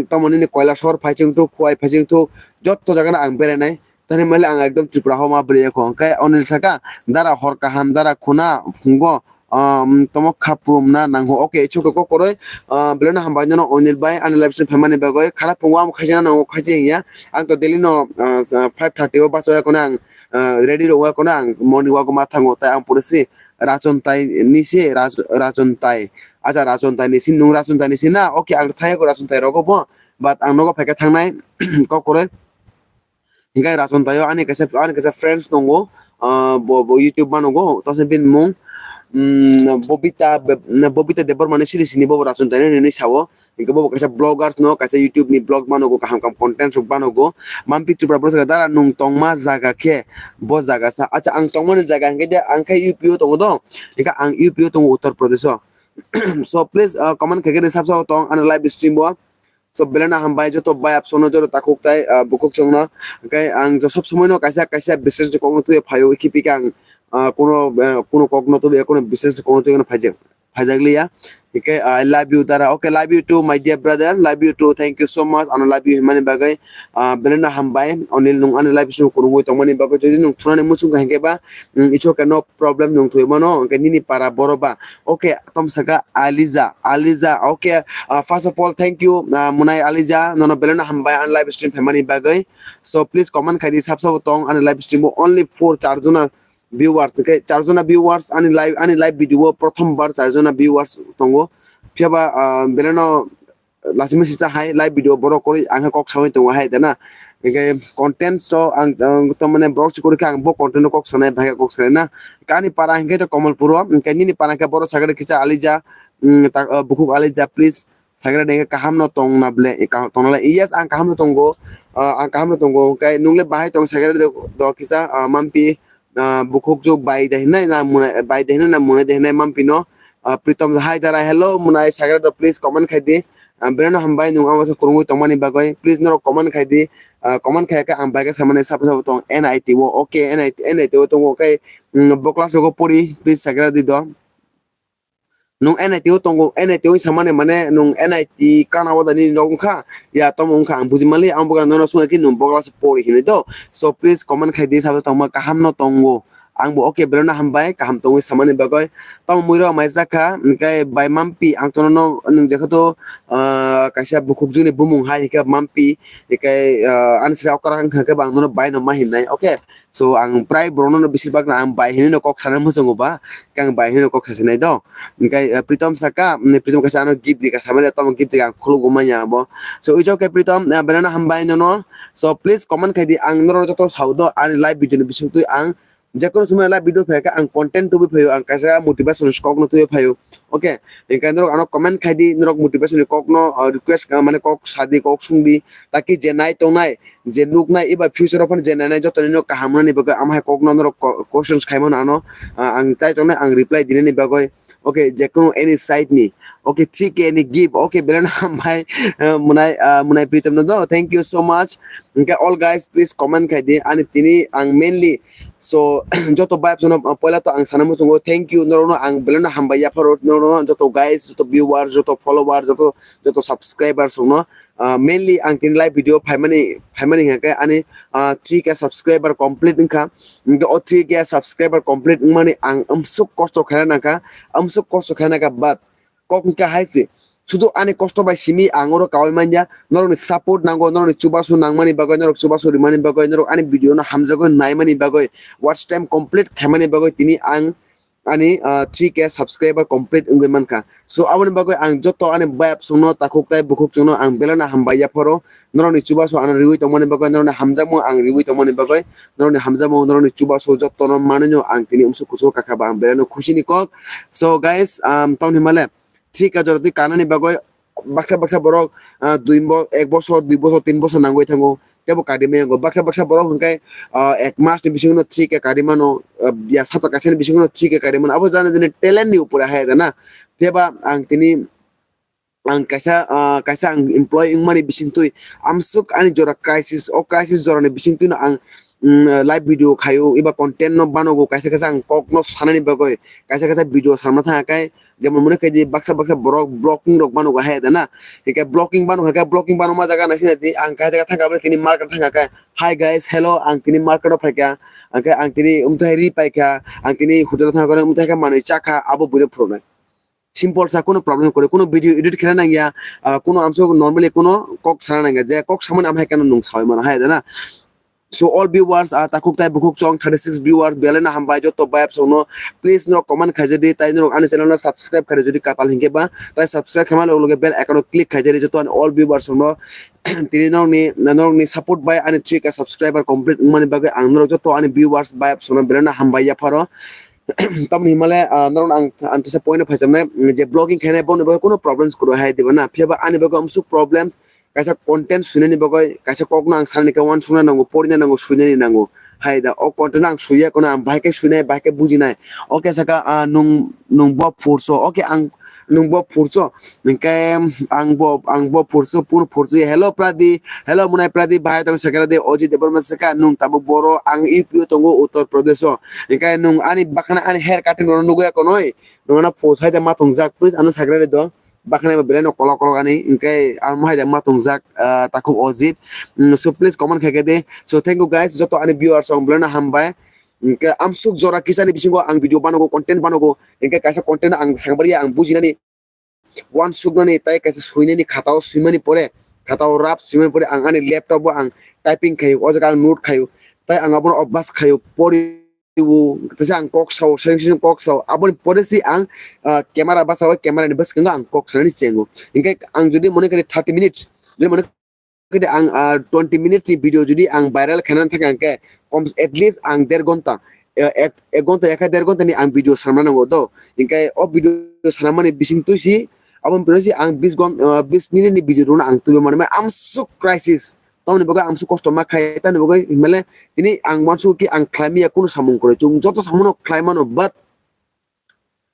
tamo nini Koilasor phaising thu, Khowai phaising thu, jotto jagano ang berenai. Tani mali ang ekdom Tripura homa bwrwi ekho. Hingke Onil saka, dara hor kaham, dara khuna phungo, um, tomo kha purumna nango. Okay, ichuk kok koroi, ah, belai no hambai nono Onil bai, ani live stream phaimani bagwi. Khara phungo amo khaisana nango, khaisi hinya. Ang to daily no, ah, five thirty o bus o kono ang, ah, ready rok kono ang morning walk ma thango, tai ang pore si Rachon tai ni si, Rach-, Rachon tai. Acha Rachon tai ni si, nung Rachon tai ni si na? Okay, ang thaya ko Rachon tai rogo bo, but ang nogo phaikha thangnai kok koroi. Hingke Rachon tai o ani kaisa, ani kaisa friends tongo, ah, bo, bo YouTube manogo, to se bini mung, mm, Bobita Be-, Bobita Debbarma ni siri sini bo Rachon tai ni sao. Hingke bo kaisa vloggers no, kaisa YouTube ni vlog manogo, kaham kaham content rok manogo. Mampi Tripura bwswk dara nung tongma jaga khe, bo jaga sa. Acha, ang tongmani jaga hingke de, ang khe U P o tongo do. Hingke ang U P o tongo, Uttar Pradesh o. So please, ah, comment khaikhe de sabsa tong ani live stream o. So belai no hambai joto bai apsono joto takhuk tai, ah, bukhuk chwngno. Hingke ang jo sob somoi no kaisa kaisa business ni kokno twi phaio, khipi khe ang, ah, kuno, ah, kuno kokno twi, kuno business ni kokno twi no phaijak. Phaijakliya. Hingke, ah, I love you, dara. Okay, love you too, my dear brother. Love you too. Thank you so much. Ano love you himani bagwi, ah, belai no hambai. Onil, nung ani live show kurungwi tongmani bagwi. Jodi nung thunani muchung kha hingke ba, mm, it's okay, no problem, nung thwi mano. Hingke nini para boro ba. Okay, tom saka Aliza. Aliza. Okay, ah, first of all, thank you, ah, Munai Aliza. Nono belai no hambai ani live stream phaimani bagwi. So please comment khai di, sab sabo tong ani live stream o only for char jona viewers, hingke char jona viewers ani live, ani live video o prothom bar char jona viewers tongo. Phiya ba, ah, belai no lachima sisa hai live video borok kori ang khe kok sawi tongo hai dana. Hingke content so ang, ang to mane borok si kori kha ang bo content no kok sanai, bhai kok sanai na. Kani para hingke to Komolpuro, hingke nini para hingke borok sakhe kisa Alija, mm, ta, uh, bukhuk Alija, please. Sakhe de kaham no tong na ble, eh, ka-, tong na le. Yes, ang kaham no tongo, uh, ang kaham no tongo. Hingke nung le bahai tong sakhe de do kisa, uh, mampi, ah, bukhuk juk bai de hinai na munai, bai de hinai na munai de hinai mampino. Ah, Pritom hai dara, hello, munai sagra do, please comment khai di. Ah, beleno hambai nung amo sa kurungwi tongmani bagwi. Please norok comment khai di. Ah, comment khai khe ang bai khe samani sabo sabo tong N I T o. Okay, N I T, N I T o tongo khe, mm, bo class rogo pori, please sagra di do. Nung N I T o tongo, N I T o samani mane nung N I T kana o dani nog wngkha, ya tomo wngkha ang buji mali, ang buga nono sungya khe nung bogla se pori hinwi do. So please comment khai di, sabo tongma kaham no tongo. Ang bo okay, beleno hambai, kaham tongwi samani bagwi. Tamo muiro mai jakha, hingke bai mampi, ang tono no nung jekha to, ah, kaisa bukhuk juni bumung hai hingke mampi, hingke, ah, ani sira okra wngkha khe bang nono bai no ma hinnai, okay? So ang prai borokno no besibak no ang bai hinui no kok sana muchungo ba, khe ang bai hinui no kok sasinai do. Hingke, eh, Pritom saka, mm, Pritom kaisa ano gift rika samani, tamo gift rika ang khulugwi manya abo. So ujok khe Pritom, eh, beleno hambai nono. So please comment khai di, ang norok joto sao do ani live video ni bising twi ang jekono somoi live video phai khe ang content tubui phaio, ang kaisa motivation kok no tubui phaio. Okay, hingke norok ano comment khai di, norok motivation ni kok no, eh, request, eh, mane kok sadi, kok sungdi, taki je nai tongnai, je nuknai eba future o phano je nainai jotoni no kaham wngnani bagwi, ama hai kokno norok ko-, questions khai mano ano, ah, ang tai tongnai ang reply dinani bagwi. Okay, je kunu any side ni. Okay, three K ni gift. Okay, belai no hambai, ah, munai, ah, munai Pritom no do. Thank you so much. Hingke all guys, please comment khai di. Ani tini ang mainly, so, joto vibe no, ah, poila to ang sana muchungo. Thank you. Norok no ang belai no hambai yapharo. Norok no joto guys, joto viewers, joto followers, joto, joto subscribers no. Ah, mainly ang tini live video phaimani, phaimani hingke ani, ah, three K subscriber complete wngkha. Hingke o three K subscriber complete wngmani ang amsuk kosto khaina nangkha, amsuk kosto khaina nangkha, but kok hingke hai se, sudu ani kosto bai simi ang oro kaui manya, norokni support nango, norokni chubasu nangmani bagwi, norok chubasu rimani bagwi, norok ani video no hamjagwi naimani bagwi, watch time complete khaimani bagwi tini ang ani, ah, three K subscriber complete wngwi mankha. So, aboni bagwi ang joto ani bayap songno, takhuk tai bukhuk songno ang belai no hambai yapharo. Norokni chubasu ano riwi tongmani bagwi, norokni hamjakmung ang riwi tongmani bagwi, norokni hamjakmung, norokni chubasu jotono manwino ang tini umsuk kuchugo kakha ba ang belai no khusi ni kok. So, guys, um, tamoni himale three K jora twi kanani bagwi baksa baksa borok, ah, dui bo-, ek bosor, dui bosor, tin bosor nangwi thango, tebo kadi maya wngo. Baksa baksa borok hwnkhe, ah, ek mas ni bisingo no three K kadi mano, ah, ya sata kaisa ni bisingo no three K kadi mano. Abo jani jani talent ni upore hai da na. Phiya ba ang tini, ang kaisa, ah, kaisa ang employee wngmani bisingtwi amsuk ani jora crisis, o crisis jora ni bisingtwi no ang, mm, live video khaio, eba content no banogo, kaisa kaisa ang kok no sanani bagwi, kaisa kaisa video sanma thangkhe, jemon mone khaidi baksa baksa borok blocking rok banogo hai da na. Hingke blocking bano khe blocking bano ma jaga naisina di ang khe jaga thangka tini market thangka khe, "Hi guys, hello, ang tini market o phaikha, ang khe ang tini umthai ri paikha, ang tini hotel o thangka umthai khe manwi chakha," abo buino phurunai. Simple sa, kuno problem kore, kuno video edit khena nangya, ah, kuno amso normally kuno kok sana nangya, je kok samani amhai kano nung sawi mano hai da na. So all viewers, ah, takhuk tai bukhuk chong thirty six viewers, belai no hambai joto bayap songno. Please norok comment khaijadi, tai norok ani channel no subscribe khaijadi katal hinkhe ba, tai subscribe khaima loge loge bell icon o click khaijadi joto ani all viewers songno. Tini norokni, norokni support bai ani three K subscriber complete wngmani bagwi ang norok joto ani viewers bayap songno belai no hambai yapharo. Tamoni himale, ah, norokno ang, ang tisa point no phaijaknai, mm, je vlogging khainai boni bagwi kuno problems kwrwi hai diba na, phiya ba ani bagwi amsuk problems, kaisa content swinani bagwi, kaisa kokno ang sanani khe uansukna nango, porina nango, swinani nango. Hai da, o content ang suiya kono ang bahai khe swinai, bahai khe bujinai. Oke saka, ah, nung, nung bo phurso, oke ang, nung bo phurso, hingke ang bo, ang bo phurso, pun phurso, hello Pradi, hello munai Pradi, bahai tong sakra de, Ojit Debbarma saka, nung tabuk boro, ang U P o tongo, Uttar Pradesh o. Hingke nung ani bakhana ani hair cutting rok nugui ya konoi, nung ano phurso hai da ma tongjak, please ano sakra de do. Bakhana ba belai no kolok kolok ani, hingke amo hai da ma tongjak, ah, takhuk Ojit. Mm, so please comment khai khe de. So thank you guys, joto ani viewers rok belai no hambai. Hingke amsuk jora kisani bisingo ang video banogo, content banogo. Hingke kaisa content ang sangbari ang bujinani, uansuknani tai kaisa swinani khatao swimani pore, khatao rap swimani pore ang ani laptop o ang typing khaio, o jaga ang note khaio, tai ang abono obas khaio, pori o, tesa ang kok sao, seng seng kok sao, aboni pore si ang, ah, camera basao, camera ni bwskango ang kok sanani chengo. Hingke ang jodi mone kari thirty minutes, jodi mone khe ang, ah, twenty minute ni video jodi ang viral khaina thang khe, kom, at least ang der ghonta, eh, ek, ek ghonta, ekha der ghonta ni ang video sanma nango do. Hinkhe o video sanmani bising twi si, abo bising si ang bis ghon-, ah, bis minute ni video rwna ang twibo mani, mani amsuk crisis. Tamoni bagwi amsuk kosto ma khai, tamoni bagwi hinmale tini ang uansuk ki ang khlaimya kunu samung kwrwi. Chwng joto samungno khlaimano, but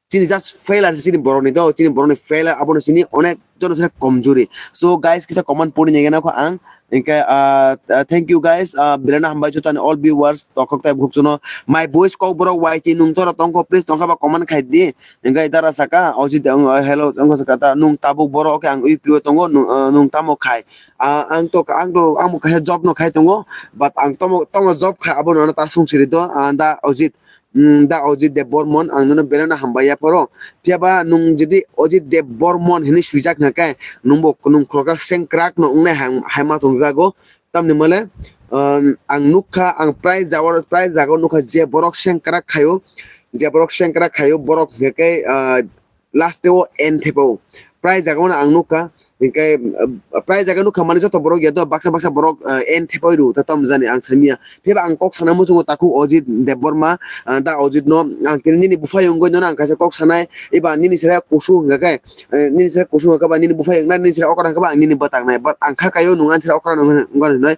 chini just failure se chini borokni do, chini borokni failure abono chini onek jono se komjuri. So guys, kisa comment pori nai gana kho ang. Hinkhe, ah, ah, thank you guys, ah, belai no hambai jutani all viewers, tokhok tai bukhuk chuno. My voice kok borok Y T nung tora tongkho, please tongkha ba comment khai di. Hinkhe dara saka, Ojit, ang, ah, hello, ang saka ta, nung tabuk borok, okay, ang U P O tongo, nung, ah, nung tamo khai. Ah, ang to, ang to, ang bo kaisa job no khai tongo, but ang tomo, tomo job khai, abono ano ta sung siri do, ah, da Ojit. Mm, da Ojit Debbarman, ang nono belai no hambai ya phoro. Phiya ba nwng jodi Ojit Debbarman hinwi swijak hwnkhe, nwngbo, nwng khoroksa sengkrak no wngnai hai, hai ma tongjago. Tamni mole, um, ang nukha, ang prai jaga, prai jaga nukha je borok sengkrak khaio, je borok sengkrak khaio, borok hwnkhe, uh, last o end thepao. Prai jaga no ang nukha, hinkhe, uh, prai jaga nukha mani joto borok ya do, baksa baksa borok, uh, end thepai rw ta tam jani ang samiya. Phiya ba ang kok sana muchungo takhuk Ojit Debbarma, uh, da Ojit no ang tini nini buphai wngwi nono ang kaisa kok sanai, eba nini sere kusu hwnkha khe, uh, nini sere kusu hwnkha ba nini buphai wngna, nini sere okra hwnkha ba ang nini bwtak nai, but ang kha kaio nwng ani sere okra wngkha hinwi.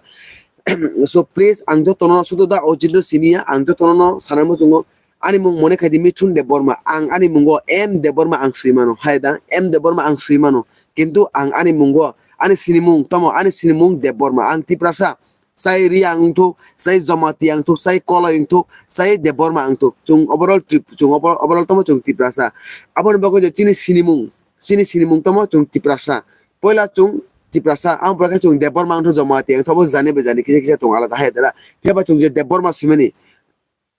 So please, ang jotono sudu da Ojit no siniya, ang jotono sana muchungo. Ani mung mone khai di Mithun Debbarma. Ang ani mungo M Debbarma ang sui mano. Hai da, M Debbarma ang sui mano. Kintu ang ani mungo, ani sinimung, tamo ani sinimung Debbarma. Ang Tiprasa. Sai Riang wngthuk, sai Jamatia wngthuk, sai Koloi wngthuk, sai Debbarma wngthuk. Chwng overall Trip-, chwng overall, overall tamo chwng Tiprasa. Aboni bagwi je chini sinimung, chini sinimung tamo chwng Tiprasa. Poila chwng Tiprasa, ang borok khe chwng Debbarma wngthuk, Jamatia wngthuk, abo jani bai jani kisa kisa tongo alada hai dara. Phiya ba chwng je Debbarma swimani.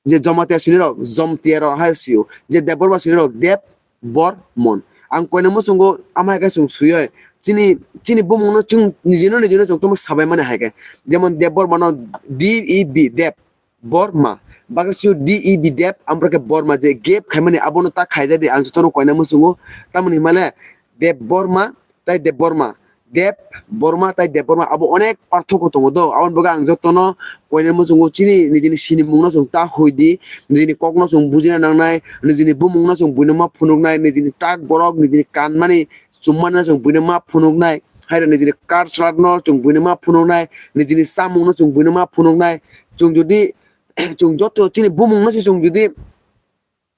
Je Jamatia sinirok, Jomtia rok hai sio. Je Debbarma sinirok, Deb, Bor, Mon. Ang koina muchungo ama hai khe chwng suyoi. Chini, chini bumungno chwng nijino nijino chwng tamo sabai mani hai khe. Jemon Debbarmano D E B, Deb, Bor, Ma. Baksa sio D E B, Deb, amborok khe Borma je gap khaimani abono ta khaijadi ang jotono koina muchungo. Tamoni himale Debbarma, tai Debbarma. Deb Borma tai Deb Borma abo onek parthoko tongo do. Aboni bagwi ang jotono koinai muchungo chini nijini sinimungno chwng ta hoi di, nijini kokno chwng bujina nangnai, nijini bumungno chwng buino ma phunuknai, nijini tak borok, nijini kanmani chummanino chwng buino ma phunuknai, haida nijini culture-no chwng buino ma phunuknai, nijini chamungno chwng buino ma phunuknai. Chwng jodi, chwng joto chini bumungno se chwng jodi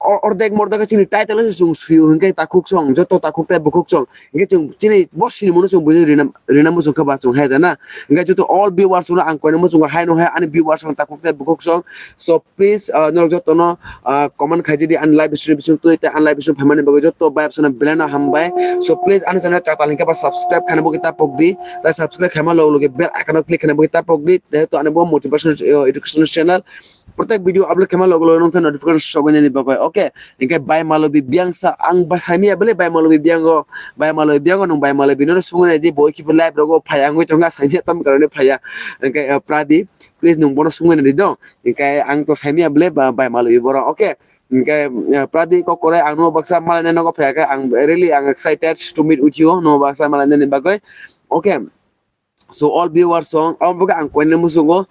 o-, ordek mordek khe chini title se chwng suyo hinkhe takhuk song, joto takhuk tai bukhuk song. Hinkhe chwng chini bo sinimungno chwng buino rina, rina muchung khe ba chwng hai da na. Hinkhe joto all viewers no ang koina muchungo hai no hai ani viewers ang takhuk tai bukhuk song. So please, uh, norok jotono, uh, comment khaijadi ani live stream bising twi tei ani live stream phaimani bagwi joto viewers no belai no hambai. So please ani channel katal hinkhe ba subscribe khaina bagwi ta pokdi. Tai subscribe khaima log loge bell icon o click khaina bagwi ta pokdi. Jehetu ani bo motivation, uh, education channel. Protek video upload khaima log loge nongthai notification sogwi nani bagwi. Okay. Hinkhe bai malobi biang sa, ang ba saimia bele bai malobi biango, bai malobi biango nung bai malobi no sungwi nai di boi kibo live rogo phai angwi tonga saimia tam karone phaiya. Hinkhe, eh, Pradi, please nung bono sungwi nai di do. Hinkhe ang to saimia bele ba-, bai malobi boro, okay. Hinkhe, eh, Pradi kok korai ang no baksa malai nogo phaiya khe ang really ang excited to meet with you no baksa malai nani bagwi. Okay. So all viewers song, abo bagwi ang koinai muchungo,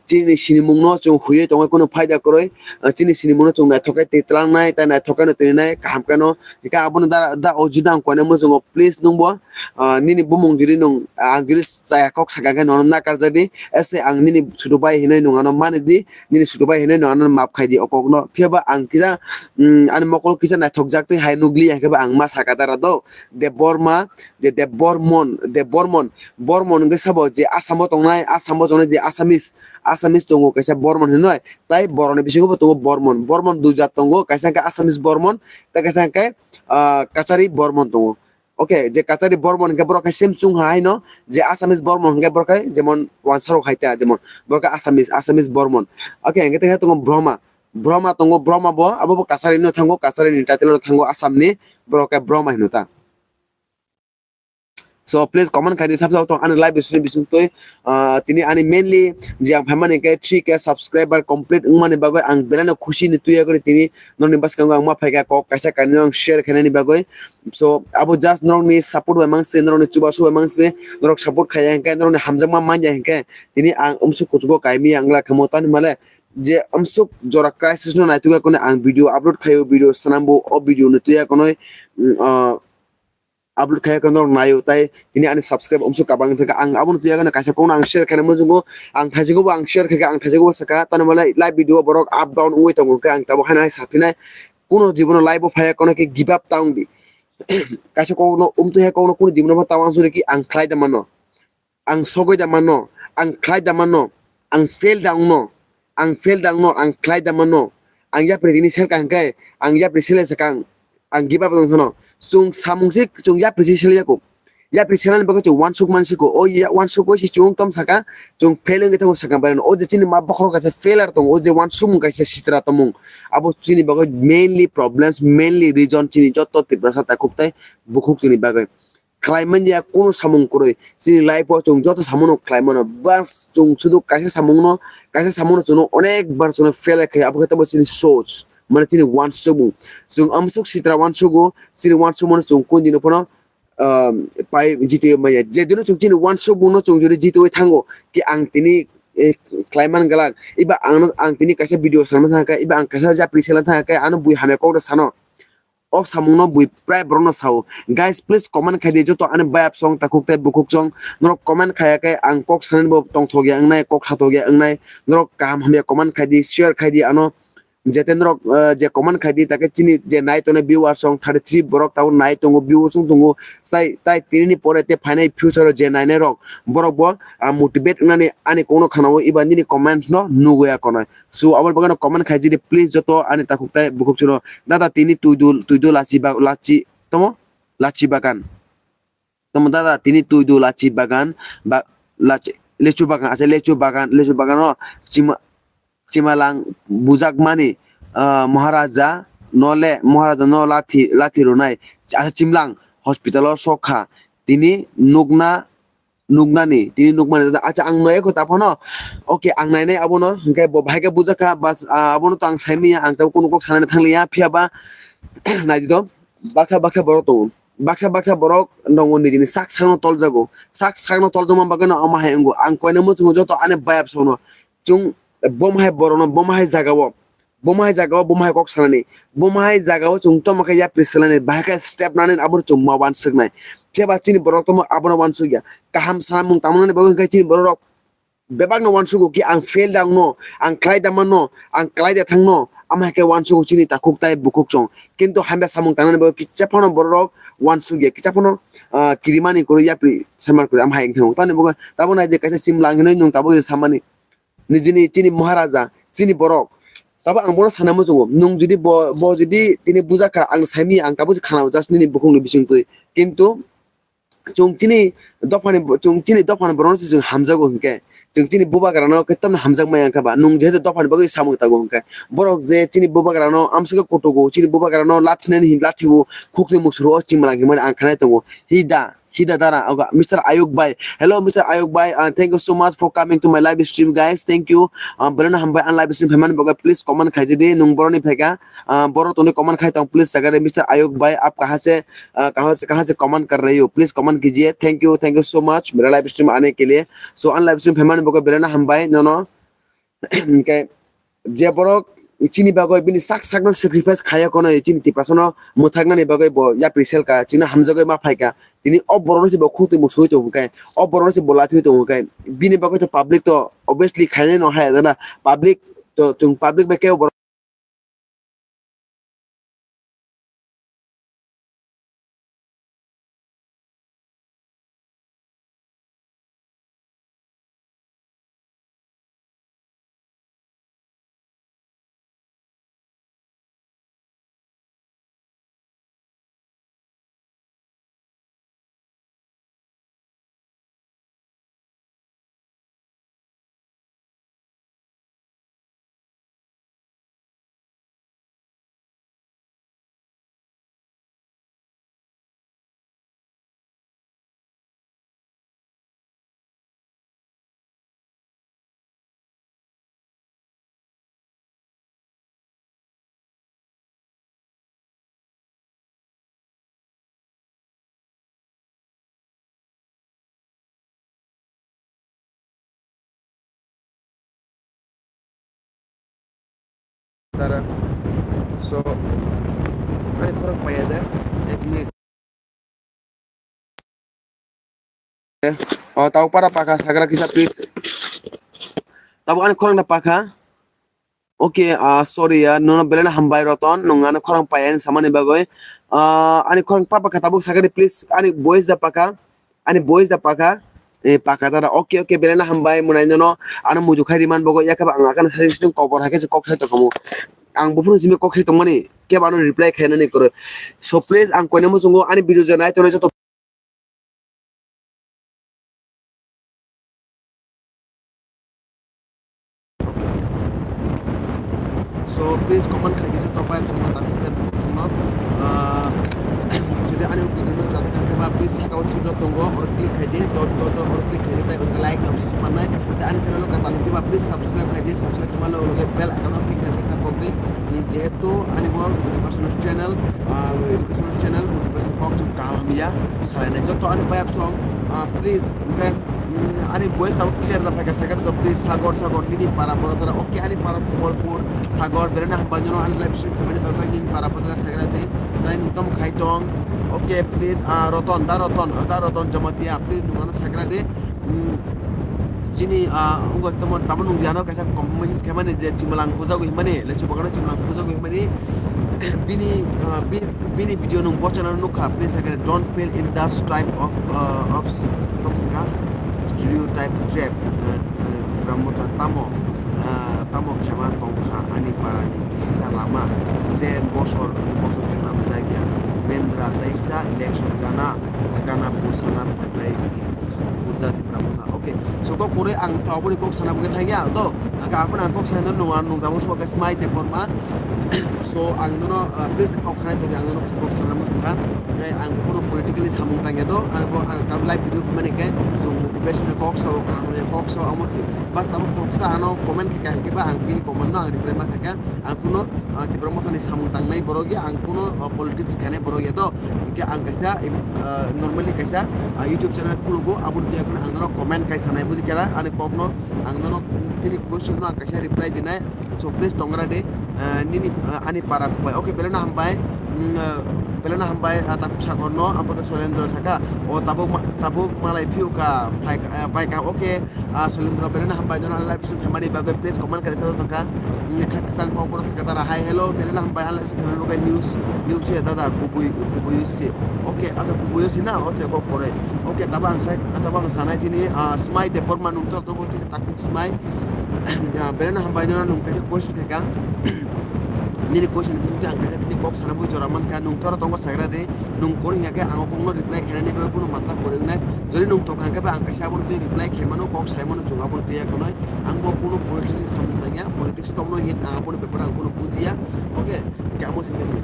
chini sinimungno chwng huiwi tongwi kunu phaida kwrwi, ah, chini sinimungno chwng naithok khe twi twlangnai, tei naithok kheno twininai, kaham kheno. Hingkhe abono da, da o juda ang koinai muchungo, please nwngbo, ah, nini bumung jodi nwng, ah, ang jodi chaya kok saka khe nono nakarjadi, ese ang nini chutu bai hinwi nwng ano mani di, nini chutu bai hinwi nwng ano map khai di o kokno. Phiya ba ang kisa, mm, ani mokol kisa naithokjak twi hai nukliya, hingkhe ba ang ma saka dara do, Debbarma, je Debbarman, Debbarman, Bormon hwnkhe sabo je Assam o tongnai, Assam o tongnai je Assamese, Assamese tongo kaisa Bormon hinwi, tai boroni bisingo bo tongo Bormon. Bormon dui jat tongo, kaisa hwnkhe Assamese Bormon, tei kaisa hwnkhe, ah, Kachari Bormon tongo. Okay, je Kachari Bormon hwnkhe borok khe same chwng ha haino, je Assamese Bormon hwnkhe borok khe jemon wansarok hai ta, jemon borok khe Assamese, Assamese Bormon. Okay, hwnkhe tei khe tongo Brahma. Brahma tongo, Brahma bo, abo bo Kachari no thango, Kachari ni title no thango Assam ni, borok khe Brahma hino ta. So please comment khai di, sabsa tong ani live stream bising twi, ah, tini ani mainly je ang phaimani khe three K subscriber complete wngmani bagwi ang belai no khusi ni twi yakori tini norokni bwskango ang ma phaikha kok kaisa kainwi ang share khainani bagwi. So abo just norokni support bai mangse, norokni chubasu bai mangse, norok support khaiya hinkhe, norokni hamjakma manya hinkhe tini ang umsuk kuchugo kaimi ang la khamo tani male je amsuk jora crisis no naitugya kono ang video upload khaio, video swnambo, o video no tuya kono, mm, ah, upload khaio kono naio, tai tini ani subscribe amsuk kabang thangkha. Ang abono tuya kono kaisa kono ang share khaina muchungo, ang thaijago bo ang share khaikha, ang thaijago bo sakha, tani male live video borok up down wngwi tongo, hwnkhe ang tabuk haino hai saphinai kono jibono live o phaiya kono khe give up ta wngdi. Kaisa kokno umtwi hai kokno kono jibono pha ta wansukdi ki ang khlai da mano. Ang sogwi da mano, ang khlai da mano, ang fail da wngno, ang fail da wngno, ang khlai da mano, ang yapri tini selka hwnkhe, ang yapri sele sakang, ang give up wng thano. Chwng samung se chwng yapri se sele yako. Yapri selani bagwi chwng wansuk mansi ko. O ya wansuk ko si chwng tom saka, chwng fail wngwi thango saka bai. O je chini ma bokhorok kaisa failure tongo, o je wansuk mung kaisa sitra tomung. Abo chini bagwi mainly problems, mainly reason chini joto Tiprasa takhuk tai bukhuk chini bagwi. Khlai manya kono samung kwrwi. Chini life o chwng joto samung no khlai mano. Bas chwng sudu kaisa samung no, kaisa samung no chwngno onek bar chwngno fail khe abo khe tamo chini source. Mane chini wansukmung. Chwng amsuk sitra wansugo, chini wansukmano chwng kundino phano, um, pai jitwi manya. Jedino chwng chini wansukmung no chwng jodi jitwi thango, ki ang tini, eh, khlai man glak. Iba ang, ang tini kaisa video sanma thangkha, iba ang kaisa japri sela thangkha, ano bui hamya kok da sano. O samungno bui prai borokno sao. Guys, please comment khai di, joto ani bayap song, takhuk tei bukhuk song. Norok comment khaya khe ang kok sanani bo tongthok ya wngnai, kok thatok ya wngnai. Norok kaham hamya comment khai di, share khai di ano. Jete norok, eh, je comment khai di, takhe chini je nai tongnai viewers song thirty three borok tabuk nai tongo, views wng tongo. Sai, tai tini ni pore te phainai future o je nainai rok, borok bo, ah, motivate wngnani ani kokno khanao, iba nini comment no nugwi ya konai. So, aboni bagwi no comment khai di, please, joto ani takhuk tai bukhuk chwngno. Dada, tini twidu, twidu lachi ba-, lachi, tomo? Lachi bagan. Tomo dada, tini twidu lachi bagan, ba-, lachi, lechu bagan, acha, lechu bagan, lechu bagan o chima-, chimalang bujakmani, ah, Maharaja no le, Maharaja no lathi, lathi rwnai. Acha, chimlang hospital o sokha. Tini nukna nuknani, tini nukmani, acha, ang nai kho ta phano, okay, ang nainai abono, hwnkhe bo bahai khe bujakha, bas, ah, abono to ang saimanya, ang tabuk kunu kok sanani thangliya, phiya ba, naidi do, baksa baksa borok tongo, baksa baksa borok tongo, nijini sak sakno toljago, sak sakno toljakma bagwino omo hai wngo, ang koina muchungo joto ani bayap songno, chwng bomo hai borokno, bomo hai jagao, Bomo hai jagao, bomo hai kok sanani, bomo hai jagao chwng tamo khe yapri selani, bahai khe step nani abono chwng ma wansuknai. Phiya ba chini borok tamo abono wansukya. Kaham sanamung tamo nani bagwi hwnkhe chini borok rok bebakno wansugo ki ang fail da wngno, ang khlai da manno, ang khlai da thangno, amo hai khe wansugo chini takhuk tai bukhuk chwng. Kintu hamya samung tangnani bagwi kicha phano borok rok wansukya, kicha phano, ah, kirimani kwrwi yapri samar kwrwi amo hai wng thango. Tamni bagwi tabuk nai di kaisa chimlang hinwi nwng tabuk samani. Nijini chini Maharaja, chini borok. Tabo ang bono sana muchungo. Nwng jodi bo, bo jodi tini bujakha, ang saimanya, ang tabuk khana just nini bukhukni bisingtwi. Kintu chwng chini dophani, chwng chini dophani borokno se chwng hamjago hinkhe, chwng chini bubagrano khe tamni hamjakmaya wngkha ba? Nwng jehetu dophani bagwi samung tango hinkhe, borok je chini bubagrano amsukhe kutugo, chini bubagrano lathinani hin lathio, khukni muksuro o chimlang hinmani ang khanai tongo. Hida, Hida dara, oga, Mister Ayuk Bhai. Hello, Mister Ayuk Bhai, uh, thank you so much for coming to my live stream, guys. Thank you. Uh, belai no hambai ang live stream phaimani bagwi, please comment khai di, nwng boroni phaikha. Uh, borok tongni comment khai tong, please, jaga de Mister Ayuk Bhai, aap kahan se, uh, kahan se, kahan se comment kar rahe ho? Please comment kijiye. Thank you, thank you so much, mera live stream aane ke liye. So, ang live stream phaimani bagwi belai no hambai, nono. Hinkhe je borok chini bagwi bini sak sakno sacrifice khaiya kono, chini Tiprasano mwthaknani bagwi bo yapri selka, chini hamjagwi ma phaikha. Tini o borokno se bo khutui muksui tongo khe, o borokno se bo lathwi tongo khe, bini bagwi to public to obviously khainai no haya jana, public to chwng public bai khe o borok Tara. So, ani khorang paya da. Ek minute. O, tau para pakha sagra kisa, please. Tabo ani khorang da pakha. Okay, ah, sorry ya, nono belai no hambai Roton, nwng ani khorang paya ani samani bagwi. Ah, ani khorang pa pakha tabuk sakani, please, ani voice da pakha, ani voice da pakha, eh, pakha tara. Okay, okay, belai no hambai, mwnai nono, ano muju khai riman bogo, yakaba ang akana sai sing kobor hai khe se kok sai tongkhamu. Ang buphuru simi kok sai tongmani, kebo ano reply khainani kwrwi. So, please, ang koinai muchungo ani video je nai tongnai joto So, please comment khai di joto vibe songno takhuk tei bukhuk songno. Ah, jodi ani video no chathak kha khe ba, please saka o chiklo tongo, oro click khai di, dot dot dot oro click khai di, tei o jaga like ni option mannai, tei ani channel o kwtal hwnkhe ba, please subscribe khai di, subscribe khaima loge loge bell icon o click khai di, ta pokdi. Hmm, jehetu ani bo motivational channel, ah, educational channel, motivational kok chwng kaham hamya salainai joto ani vibe song, ah, please, hwnkhe, mm, ani voice tabuk clear da phaikha, second to please, Sagor, Sagor, nini para boro dara, okay, ani para Kobolpur, Sagor, belai no hambai nono ani live stream khaimani bagwi, nini para boro dara Sagra de, tai nwng tamo khai tong, okay, please, ah, Roton, da Roton, da Roton Jamatia, please, nwng ano Sagra de, mm, chini, ah, wngkha tamo, tabo nungya no kaisa kom message khaimani je Chimwlang bujagwi himani, lechu bagano Chimwlang bujagwi himani, bini, ah, bini, bini video nung bochana nukha, please, again, don't fail in this type of, uh, of s-, tong saka stereotype trap, uh, uh, Tipra Motha tamo, uh, tamo khema tongkha ani parani bisisa lama sen bosor, bosor sunam jagya mendra taisa election gana, gana pusana patai di huda Tipra Motha. Okay, so kok kore ang to aboni kok sana bwkhe thangya to, ang ka apun ang kok sana nung ang nung tamo so khe smai Debbarma. So, ang nono, ah, please kok khanai tongdi, ang nono kaisa kok sana muchungkha. Hwnkhe ang bo kono politically samung tangya to, ang bo ang tabuk live video mani khe chwng motivation ni kok sao, kaham ni kok sao, amo si bas tabuk kok sa ano comment khe kha, hwnkhe ba ang bini comment no ang reply ma kha kha. Ang kuno, ah, Tipra Motha ni samung tangnai borok ya, ang kuno, ah, politics khainai borok ya to. Hwnkhe ang kaisa, ah, normally kaisa, ah, YouTube channel khulugo, aboni twi ang nono comment kai sanai, buji khe na ani kok no, ang nono, tini question no ang kaisa reply dinai. So, please tongra de, ah, nini, ah, ani para kubai. Okay, belai no hambai. Mm, ah, belai no hambai, ah, Takhuk Sagor no, ang bo khe Soilendra saka. O tabuk ma-, tabuk malai phiu ka, phai ka, ah, pai ka. Okay, ah, Soilendra belai no hambai. Nono live stream phaimani bagwi please comment kari sa tongkha. Mm, kha kisang kok poro saka tara. Hi, hello, belai no hambai. Live stream phaimani bagwi news, news ya dada, kubui, kubui si. Okay, acha kubui si na, o che kok pore. Okay, tabo ang sai, tabo ang sanai chini, ah, Smai Debbarma nung tor tongo chini Takhuk Smai. Ah, belai no hambai nono nung kaisa question kha kha. Nini question ni bisingtwi ang kaisa tini kok sana bagwi jora mankha, nung toro tongo sagra de, nung kori hingya khe ang o kokno reply khainani bagwi kunu matlab kwrwi wngnai. Jodi nung tong kha khe ba ang kaisa abono twi reply khaimano, kok saimano, chwng abono twiya khwnai. Ang bo kunu politics ni samung tangya, politics tongno hin ang aboni bepar ang kunu bujiya. Okay, hingke amo simi si.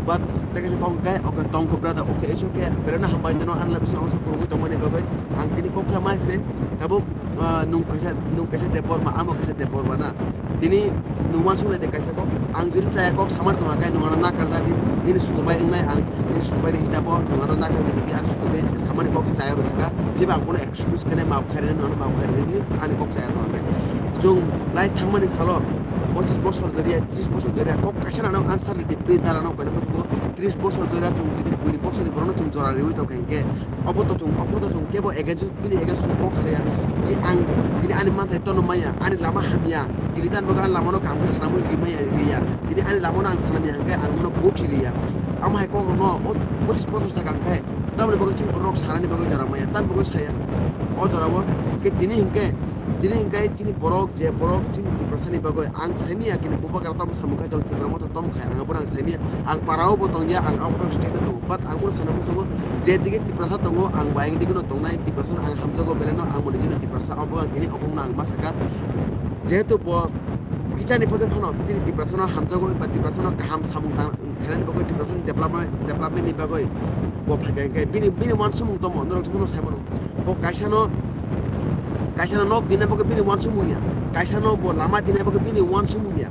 But tei kaisa kok hingke, okay, tongkho brother, okay, it's okay. Belai no hambai nono ani la bising ang sa kwrwngwi tongmani bagwi. Ang tini kok kha mai se, tabuk, ah, nung kaisa, nung kaisa Debbarma, amo kaisa Debbarma na. Tini nung uansuk lai de kaisa kok. Ang jodi chaya kok samani tongkha khe nung ano nakar jadi. Nini sutubai wngnai ang, nini sutubai ni hisabo nung ano nakar jadi khe ang sutubai se samani kok chaya rw saka. Phiba ang kono excuse khe nai map khairi nai nung ano map khairi di ani kok chaya tongkha khe. Chwng lai thangmani salo pochis bosor doriya, tris bosor doriya kok kaisa nano answer ridi pri dara no koi nang tris bosor doriya chwng bini buini bosor ni borok no chwng jora riwi tongkha hinkhe. Obo to chwng, obo to chwng kebo against bini against kok saya. Di ang, dini ani manthai tono maya, ani lama hamya, dini tan bagwi ani lama no kaham khe swnamwi rimaya, riya. Dini ani lama no ang swnamya hwnkhe ang bono vote riya. Amo hai kok rok no o pochis bosor saka hwnkhe tamoni bagwi chini borok sanani bagwi jora maya, tamoni bagwi saya. O jora o khe tini hwnkhe, tini hwnkhe chini borok je borok chini Tiprasa ni bagwi ang saimanya kini bubagra tamo samung khai tong Tipra Motha tamo khai ang abono ang saimanya. Ang para o bo tongya, ang out of state o tongo, but ang bono sana muchungo je dige Tiprasa tongo, ang bo ayang dige no tongnai, Tiprasa no ang hamjago, belai no ang bo nijino Tiprasa, ang bo ang kini okong no ang ma saka. Jehetu bo kichani phagwi phano chini Tiprasa no hamjago, ba Tiprasa no kaham samung tang khainani bagwi, Tiprasa ni development, development ni bagwi bo phaikha hinkhe bini, bini uansukmung tamo, norok jotono sai mano. Bo kaisa no, kaisa no nok dinai bagwi bini uansukmung ya, kaisa no bo lama dinai bagwi bini uansukmung ya.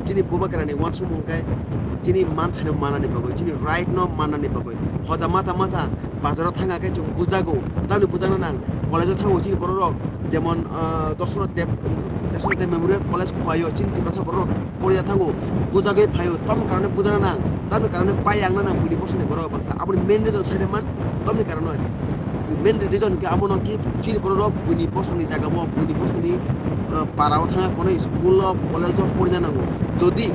Chini bubagrani uansukmung khe chini manthaino manani bagwi, chini right no manani bagwi, hoja mata mata bazaro thangkha khe chwng bujago, tamni bujakna nang, college o thango chini borok rok, jemon, ah, Dosrot Deb, National Memorial College Khowai o chini Tiprasa borok porya thango, bujagwi phaio, tamni karone bujana nang, tamni karone pai ang nang buini bosongni borok baksa. Aboni main reason sai man, tamni karone main reason ke abono ki chini borok buini bosongni jaga o, buini bosongni, eh, para o thangna kono school o, college o porina nango. Jodi,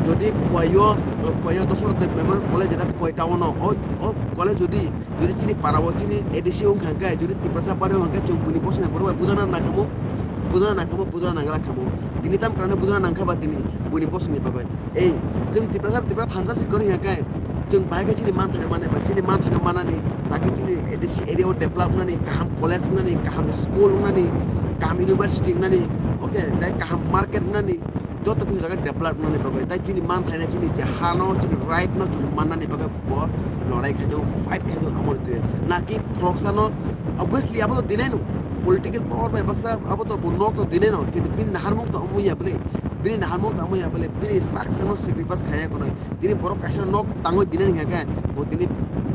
jodi Khowai o, eh, Khowai o Dasarath Memorial College, jeta Khowai town o, o, o college jodi, jodi chini para o chini A D C wngkha khe, jodi Tiprasa bari wngkha khe, chwng buini bosongni borok bai bujana nangkhamu, bujana nangkhamu, bujana nangla khamu. Tini tam karone bujana nangkha ba tini buini bosongni bagwi. Ei, chwng Tiprasa, Tiprasa thansa si kwrwi hwnkhe, chwng bahai khe chini manthai mane ba chini manthai manani, taki chini A D C area o develop wngnani, kaham college wngnani, kaham school wngnani, kaham university wngnani, okay, tei kaham market wngnani, joto kisa jaga develop wngnani bagwi. Tei chini manthai na chini je hano, chini right no chwng mannani bagwi bo lorai khai tongo, fight khai tongo, amo twi. Naki khoroksano, obviously, abo to dinai no political power bai baksa, abo to bo nok to dinai no, kintu bini naharmung to omo ya bwle, bini naharmung to omo ya bwle, bini sak sakno sacrifice khaiya kono. Tini borok kaisa nok tangwi dinani hwnkha khe, bo tini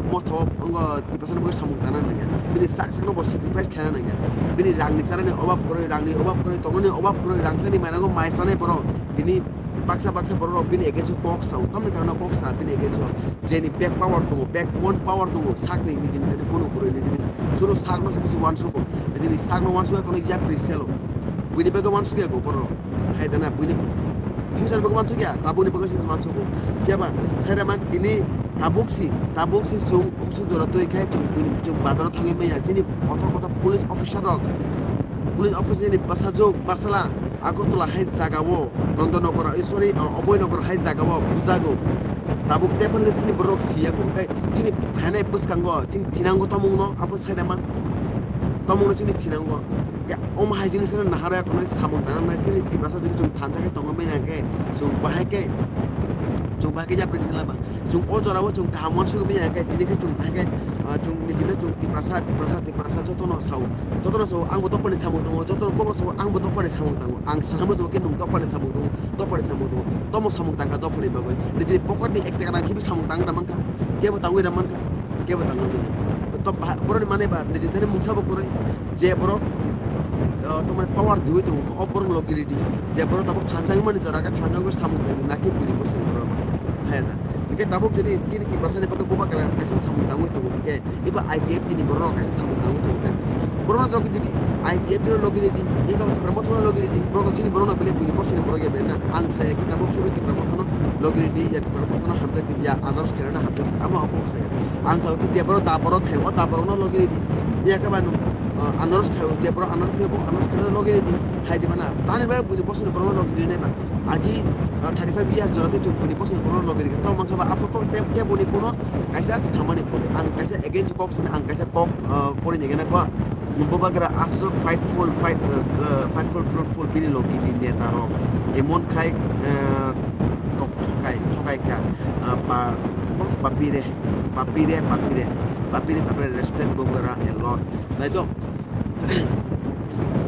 motho wngkha, Tiprasani bagwi samung tangna nangya. Bini sak sakno bo sacrifice khaina nangya. Bini rangni chanani obab kwrwi, rangni obab kwrwi, tongnani obab kwrwi, rang sani mainango mai sanai borok. Tini baksa baksa borok rok bini against o kok sao, tamni karano kok sa bini against o. Jeni back power tongo, backbone power tongo, sakni nijini jani kono kwrwi nijini suru sakno se bisi uansukgo. Nijini sakno uansukya kono yapri selo. Buini bagwi uansukya go borok. Hai dana buini future bagwi uansukya, tabukni bagwi se uansukgo. Phiya ba, sai da man tini tabuk si, tabuk si chwng umsuk jora twi khai chwng buini, chwng bazaro thangwi manya. Chini kotor kotor police officer rok, police officer ni bwsajwk, bwsala Agartala hai jaga o, Nandanagar, eh, sorry, uh, Abhayanagar hai jaga o bujago. Tabuk tephano chini borok siya ko, khai chini phainai bwskango, chini thinango tamo wngno, abo sai da man. Tamo wngno chini thinango. Ya, omo hai jinisano nahara kono samung tangna nai chini Tiprasa jodi chwng thansa khe tongwi manya khe chwng bahai khe, chwng bahai khe yapri sela ba. Chwng o jora o chwng kaham uansukwi manya khe tini khe chwng bahai khe, ah, chwng nijino chwng Tiprasa, Tiprasa, Tiprasa jotono sao. Jotono sao, ang bo dophani samung tongo, jotono kobo sao, ang bo dophani samung tongo. Ang sana muchungo khe nwng dophani samung tongo, dophani samung tongo. Tomo samung tangkha dophani bagwi. Nijini pocket ni ek taka rang khibi samung tang da mankha. Kebo tangwi da mankha. Kebo tangwi manya. To ba-, boroni manwi ba nijini thani mungsa bo kwrwi. Je borok, uh, tomani power diwi tongo, o borok logi ridi. Je borok tabuk thansa wngmani jora khe thansa wngwi samung tangwi nakhe buini bosongni borok baksa. Haya da. Hingke tabuk jodi chini Tiprasani bagwi bubagra kaisa samung tangwi tongo hingke, eba I P F T ni borok rok kaisa samung tangwi tongo hingke. Borok rok jodi I P F T no logi ridi, eba Tipra Motha no logi ridi, borok chini borok no bile buini bosongni borok ya bile na. Ang saya khe tabuk chwngno Tipra Motha no logi ridi, ya Tipra Motha no hamjak ridi, ya Anaros khairano hamjak ridi, amo kok saya. Ang sao khe je borok da borok khai, o da borok no logi ridi. Ya khe ba nwng, uh, Anaros khai, je borok Anaros khai, bo Anaros khairano logi ridi. Hai di mana, tani bai buini bosongni borok no logi ridi nai ba. Agi, uh, thirty five years jora tei chwng buini bosongni borok no logi ridi. Tamo khe ba aphuru kok te, te boni kuno kaisa samani kwrwi. Ang kaisa against kok sani, ang kaisa kok, uh, pori ni gana kwa. Bubagra aswk fightful, fight, uh, uh, fightful, truthful bini logi ni neta rok. Emon khai, uh, tok thokai, thokai kha, uh, pa, papire, papire, papire, papire, papire, respect Bubagra a lot. Nai to,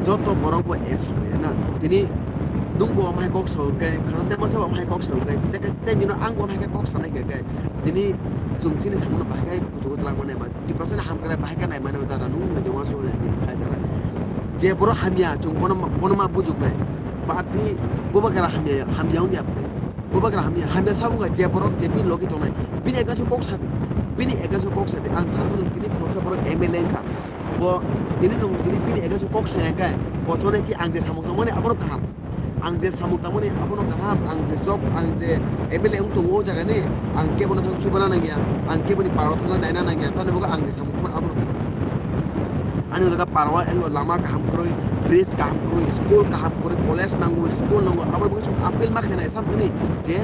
joto borok bo ek samung ya na. Tini nwng bo amhai kok sa hwnkhe, khana tema sa bo amhai kok sa hwnkhe, tei, tei nino ang bo amhai khe kok sanai hwnkhe, tini chwng chini samung no bahai khai kuchugo twlang mani ba. Tiprasani hamkrai bahai khe nai mani dara nwng nai joma so ni hai dara. Je borok hamya chwng bono ma, bono ma bujuknai. Party Bubagra hamya, hamya wngya bwle. Bubagra hamya, hamya sa wngkha je borok je bini logi tongnai. Bini against o kok sadi. Bini against o kok sadi. Ang sana bujuk tini khoroksa borok M L A wngkha. Bo tini nwng tini bini against o kok saya khe bo chonai ki ang je samung tongmani abono kaham. Ang je samung tangmani abono kaham, ang je job, ang je M L A wng tongo o jagani, ang kebono thang chubana nangya, ang keboni paro thangna naina nangya, tani bagwi ang je samung tangmani abono kaham. Ani jaga paro ang lama kaham kwrwi, bridge kaham kwrwi, school kaham kwrwi, college nango, school nango, aboni bagwi chwng appeal ma khainai samthani je,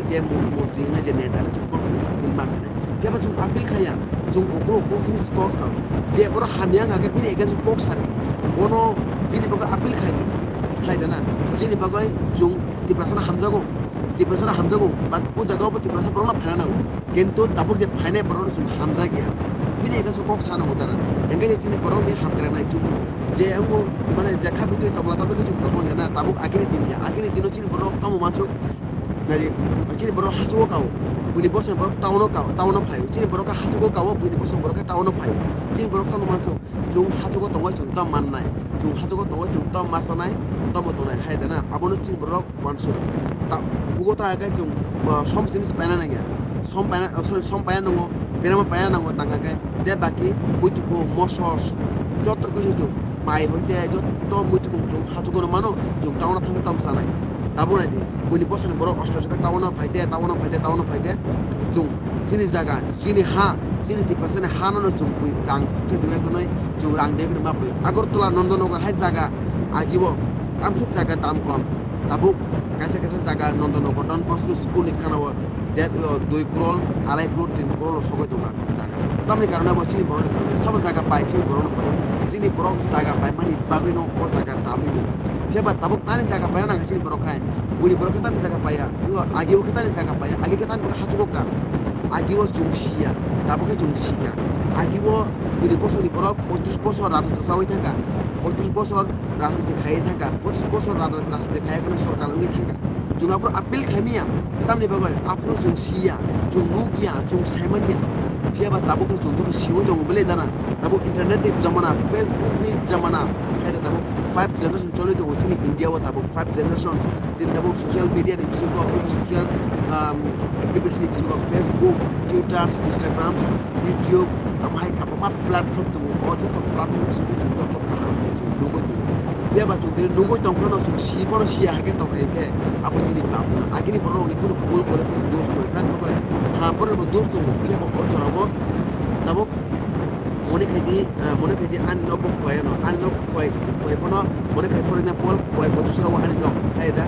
je mo-, mantri wngna je neta na chwng appeal ma khainai. Phiya ba chwng appeal khaiya, chwng ukulok ukulok chini kok sa. Je borok hamya wngkha khe bini against kok sadi. Bono bini bagwi appeal khaidi. Khaidana? Chini bagwi chwng Tiprasano hamjago. Tiprasano hamjago. But o jagao bo Tiprasa borokno phaina nango. Kintu tabuk je phainai borokno chwng hamjakya. Bini against kok sa nango dara. Hingke je chini borokni hamkrai nai chwng je wngo mane je kha bitwi tokla tabuk chwng tongmani na. Tabuk agini din ya. Agini dino chini borok tamo mansuk. Nai, chini borok hachugo kao, buini bosong borok town o kao, town o phaio. Chini borok khe hachugo kao, buini bosong borok khe town o phaio. Chini borok tamo mansuk, chwng hachugo tongoi chwng tamo mannai. Chwng hachugo tongoi chwng tamo ma sanai. Tomo tongnai hai de na, abono chini borok uansuk. Ta, hugo ta khe chwng, ah, som jinis paina nangya. Som paina, oh, sorry, som paina nango, berama paina nango tang khe. De baki muituku, mosos, joto kisa chwng mai hoite, joto muituku chwng hachugo no mano, chwng town o thangkhe tom sanai. Tabuk nai di, buini bosoni borok osto chakha town o phaide, town o phaide, town o phaide. Chwng chini jaga, chini ha, chini Tiprasani ha no chwng bui rang khuksa diwi khwnwi, chwng rang diwi khwnwi ma pui. Agartala Nandanagar hai jaga, agibo, amsuk jaga dam kom. Tabuk kaisa kaisa jaga Nandanagar Don Bosco school ni khana o det, o, dui crore, arai crore, tin crore o sogwi tongo jaga. Tamni karone bo chini borok ni karone sabo jaga pai chini borok no pai. Chini borok jaga pai mani bagwi no o jaga dam wngo. Phiya ba tabuk tani jaga pai nang chini borok khai. Buni borok khe tani jaga paiya. Wngo agi o khe tani jaga paiya. Agi khe tani borok hachugo ka. Agi o chwng siya. Tabuk khe chwng sika. Agi o buni bosor ni borok poitrish bosor rajotwo chawi thangka. Poitrish bosor rajniti khaiwi thangka, pochis bosor raja-, rajniti khaiya kheno sorkar wngwi thangka. Chwng aphuru appeal khaimaya, tamni bagwi aphuru chwng siya, chwng nukya, chwng saimanya. Phiya ba tabuk to chwng joto siwi tongo belai dana. Tabuk internet ni jamana, Facebook ni jamana, hai da tabuk five generation choli tongo chini India o tabuk five generations. Chini tabuk social media ni bisingo, social, um, activities ni bisingo Facebook, Twitter, Instagrams, YouTube, amo hai kwbangma platform tongo. O joto platform ni bisingo chwng joto kaham hwnwi chwng nugwi tongo. Phiya ba chwng tini nugwi tong phano chwng si phano siya hai khe tong kha hinkhe abo chini pap wngna. Agini borok rokni kunu bul gore, kunu dos gore, tani bagwi ha borok bo dos tongo. Phiya ba o jorao tabuk mone khai di, ah, mone khai di ani nok bo Khowai no, ani nok Khowai, Khowai phano mone khai for example Khowai Kochusarao ani nok khai da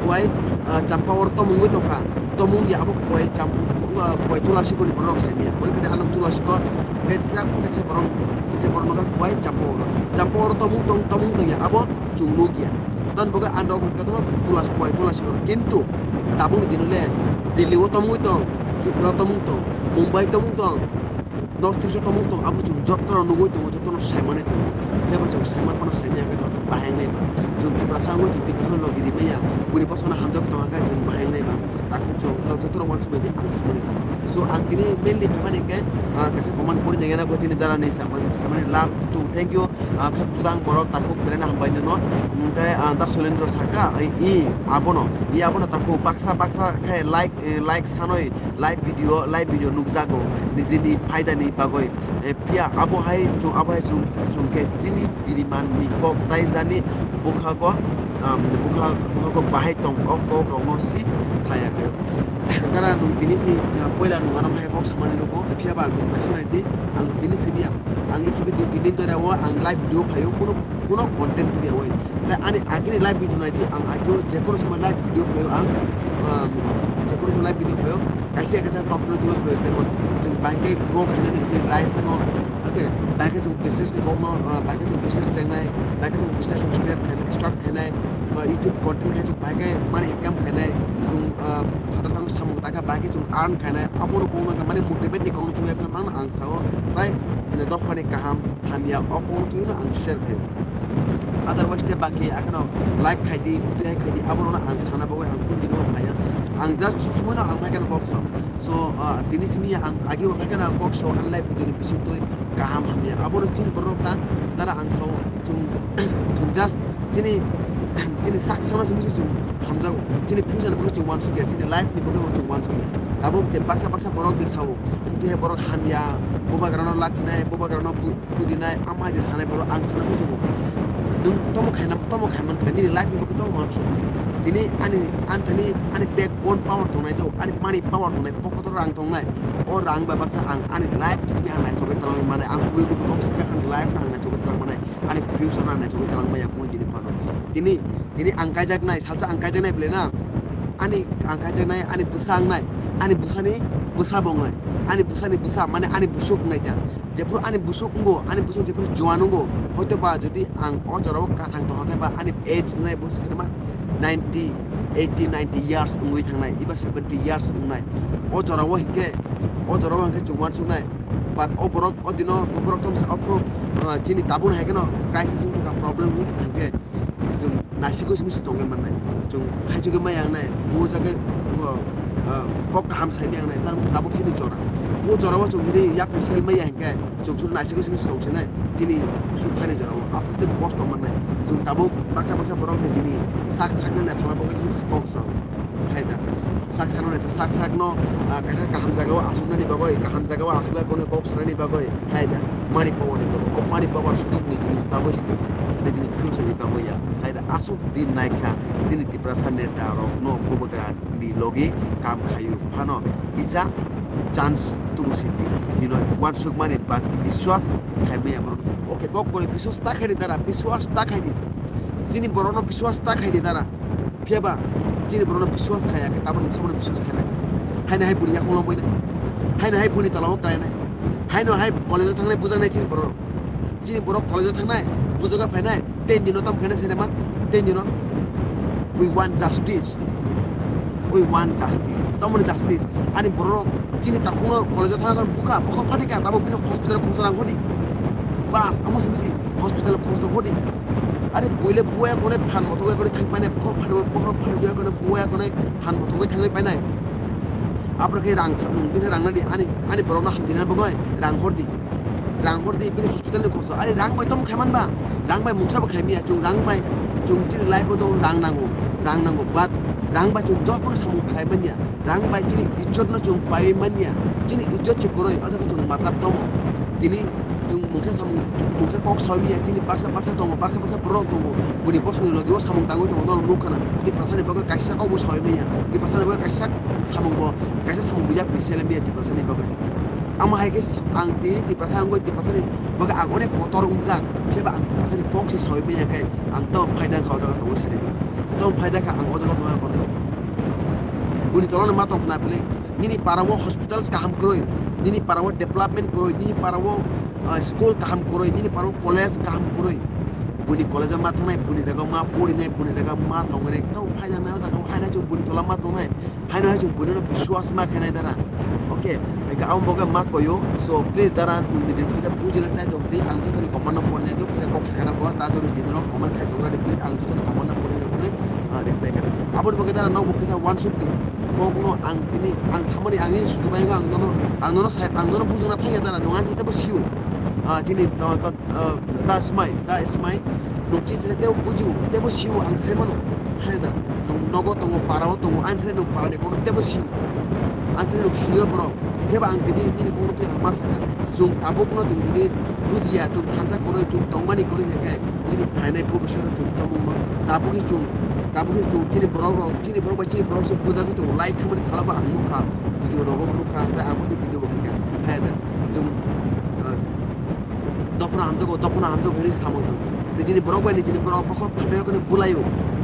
Khowai, ah, Champawar tomung wngwi tongkha, tomung ya abo Khowai Cham-, ah, Khowai Tulashikhor ni borok saimaya, mone khai di ano Tulashikhor, khe tisa, tisa borok, tisa borok nokha Khowai Champawar, Champawar tomung tong, tomung tongya abo chwng nukya, tani bagwi ani rok hwnkha tamo Tulas-, Khowai Tulashikhor, kintu tabukni dino le Delhi o tomung tong, Tripura tomung tong, Mumbai tomung tong, North East o tongmung tong, abo chwng jotono nugwi tongo, jotono saimani tongo. Phiya ba chwng saiman phano saimaya khe tongkha bahai wngnai ba. Chwng Tiprasa wngwi chwng Tiprasa logi rimaya, buini bosongno hamjagwi tongkha khe chwng bahai wngnai ba. Takhuk chwng jotono uansukmani ang sakmani phano. So ang tini mainly phaimani khe, ah, kaisa comment pori nangya na kho chini dara ni sakmani, sakmani love to thank you. Ah, khe bujang borok takhuk belai no hambai nono. Hwnkhe, ah, da Soilendra saka, i, i abono, i abono takhuk baksa baksa khe like, eh, like sanoi. Live video, live video nukjago nijini phaidani bagwi. Eh, phiya abo hai chwng, abo hai chwng, chwng khe chini biriman ni kok taijani bwkhago, um, bwkha-, bwkhago bahai tong o kok rokno si saya khe. Dara nwng tini si, uh, poila nwng ano hai kok samani nugo, phiya ba ang nwng naising nai di, ang tini sini ang, ang ikibi dui tin din tora o ang live video phaio, kuno, kuno content tuya oi. Tai ani agini live video nai di, ang agio jekono somoi live video phaio ang, um, jekono somoi live video phaio, kaisa kaisa topic no tubui phaio, jemon chwng bahai khe grow khainani si life no, okay, bahai khe chwng business ni kok no, uh, bahai khe chwng business chengnai, bahai khe chwng business start khainai, start khainai, uh, YouTube content khai chwng bahai khe money income khainai, chwng, uh, phatar tang samung ta khe bahai khe chwng earn khainai, amo no kok no mane motivate ni kok no tubui khe mano ang sao, tai dophani kaham hamya o kok no tubui no ang share khaio. Otherwise te baki akheno like khai di, twi hai khai di, abo no ang sana bagwi ang kun dino phaya. Ang just sob somoi no ang hai khe kok sao. So, ah, tini simi ang agi ang hai khe kok sao, ang live video ni bising twi kaham hamya. Abo no chini borok ta dara ang sao chwng, chwng just chini, chini sak sana simi chwng hamjak, chini future ni bagwi chwng uansukya, chini life ni bagwi chwng uansukya. Tabuk je baksa baksa borok je sao, twi hai borok hamya, bubagra no latinai, bubagra no bu-, Kudinai, ama je sanai borok ang sana muchungo. Nwng tomo khaina, tomo khaimani khe nini life ni bagwi tomo uansuk. Tini ani, ani thani, ani backbone power tongnai do, ani money power tongnai, pocket o rang tongnai. O rang bai baksa ang ani life simi ang naithogwi talangwi manai, ang kubui kubui kok sakha ani life no ang naithogwi talang manai, ani future no ang naithogwi talang maya kung dini phano. Tini, tini ang kaijaknai, salsa ang kaijaknai bwlai na. Ani ang kaijaknai, ani bwsa wngnai, ani bwsani bwsa bo wngnai, ani bwsani bwsa mane ani busuk wngnai ta. Jephuru ani busuk wngo, ani busuk jephuru juan wngo, hoito ba jodi ang o jorao kathang tongkha khe ba ani age wngnai bo sini ma ninety, eighty, ninety years wngwi thangnai, eba seventy years wngnai. O jorao hinkhe, o jorao hinkhe chwng uansuknai. But o borok o dino, o borok tongsa o phuru, ah, chini tabuk hai kheno crisis wngkha, problem wngkha hinkhe. Chwng naisigwi simi se tongwi mannai. Chwng khaichigwi maya wngnai, bo jagwi wngo, ah, kok kaham saimaya wngnai, tamo tabuk chini jora. O jorao chwng hwnwi yapri selmaya hinkhe chwng suru naisingwi simi tongsinai chini sukthani jorao. Aphuru teibo kosto mannai. Chwng tabuk baksa baksa borok nijini sak sakni naithokna bagwi simi kok sao. Hai da. Sak sakno naithok, sak sakno, ah, kaisa kaham jagao asuknani bagwi, kaham jagao asukya kono kok sanani bagwi. Hai da. Money power ni bagwi. O money power suduk nijini bagwi simi, nijini future ni bagwi ya. Hai da. Asuk din naikha chini Tiprasa neta rokno kubukra ni logi kam khayu phano kisa chance tubu sidi hinoi uansukmani bat biswas khaimaya borok. Okay, kok kori biswas ta khaidi dara, biswas ta khaidi. Chini borokno biswas ta khaidi dara. Phiya ba chini borokno biswas khaya khe tabuk nwng sabono biswas khainai. Haino hai buni yakung lomboinai. Haino hai buni tolao kalainai. Haino hai college-o thangnai bujaknai chini borok. Chini borok college-o thangnai, bujaga phainai, ten dino tam khainai sene man, ten dino. We want justice. We want justice. Tamoni justice. Ani borok chini takhukno college-o thangna bukha, bokhok phatikha, tabuk bini hospital-o khoroksa rang khodi. Bas, amo se bisi hospital-o khoroksa khodi. Are buile buaya konai phan mothogwi konai thang painai, bokhok phatikha, bokhok phatikha konai buaya konai phan mothogwi thangwi painai. Abro khe rang tha-, nwng bisa rang nadi, ani, ani borokno hamjinani bagwi rang hordi. Rang hordi bini hospital ni khoroksa. Are rang bai tamo khaiman ba? Rang bai mungsa bo khaimaya. Chwng rang bai, chwng chini life o do rang nango, rang nango. But rang bai chwng jotono samung khlai manya. Rang bai chini ijjot no chwng pai manya. Chini ijjot se kwrwi, o jaga chwng matlab tamo. Tini chwng mungsa samung, mungsa kok sawi manya. Chini baksa baksa tongo, baksa baksa borok tongo. Buni bosongni logi o samung tangwi tongo, norok nukha na. Tiprasa ni bagwi kaisa kok bo sawi manya. Tiprasa ni bagwi kaisa samung bo, kaisa samung bo yapri sele manya Tiprasa ni bagwi. Amo hai khe ang tini Tiprasa wngwi Tiprasa ni bagwi ang onek kotor wngjak, phiya ba ang Tiprasa ni kok se sawi manya khe ang tamo phaida wngkha o jaga tongwi sadi di. Tamo phaida kha ang o jaga tongwi konai. Buni tolano ma tongkhna bwlwi, nini para o hospitals kaham kwrwi, nini para o development kwrwi, nini para o, ah, school kaham kwrwi, nini para o college kaham kwrwi. Buni college o ma thangnai, buni jaga o ma porinai, buni jaga o ma tongwi nai. Tamo phaida nai o jaga o haina chwng buni tola ma tongnai. Haino hai chwng buino biswas ma khainai dara. Okay, hingke abo boge ma koyo. So please dara, nwng nijor kisa bujina chai tong di, ang jotoni comment no porinai tong, kisa kok sakana bo ta jori di norok comment khai tong di, please, ang jotoni comment no porinai tong, ah, reply kha. Aboni boge dara, nobo kisa uansuk di. Kok no ang tini, ang samani, ang ini sutu bai ang nono, ang nono sai, ang nono bujuna thangya dara, nwng ang jete bo siu. Ah, chini, ah, ah, da smai, da smai, nwng chini chini tebo bujiu, tebo siu ang sai mano. Hai da, nwng nogo tongo, para o tongo, ang sai nwng para ni kono tebo siu. Ang sai nwng senior borok. Phiya ba ang tini nini kono twi ang ma saka. Chwng tabuk no chwng tini bujiya, chwng thansa kwrwi, chwng tongmani kwrwi hwnkhe chini phainai bobiswt o chwng tongmung no. Tabuk hi chwng, tabuk hi chwng chini borok rok, chini borok bai chini borok se bujagwi tongo. Lai thangmani salo bo ang nukha, video rogo bo nukha, tei ang bo video bo khaikha. Hai da, chwng, ah, Dophano hamjago, dophano hamjago hinwi samung tong. Nijini borok bai nijini borok bokhorok phatwi khe bulaio,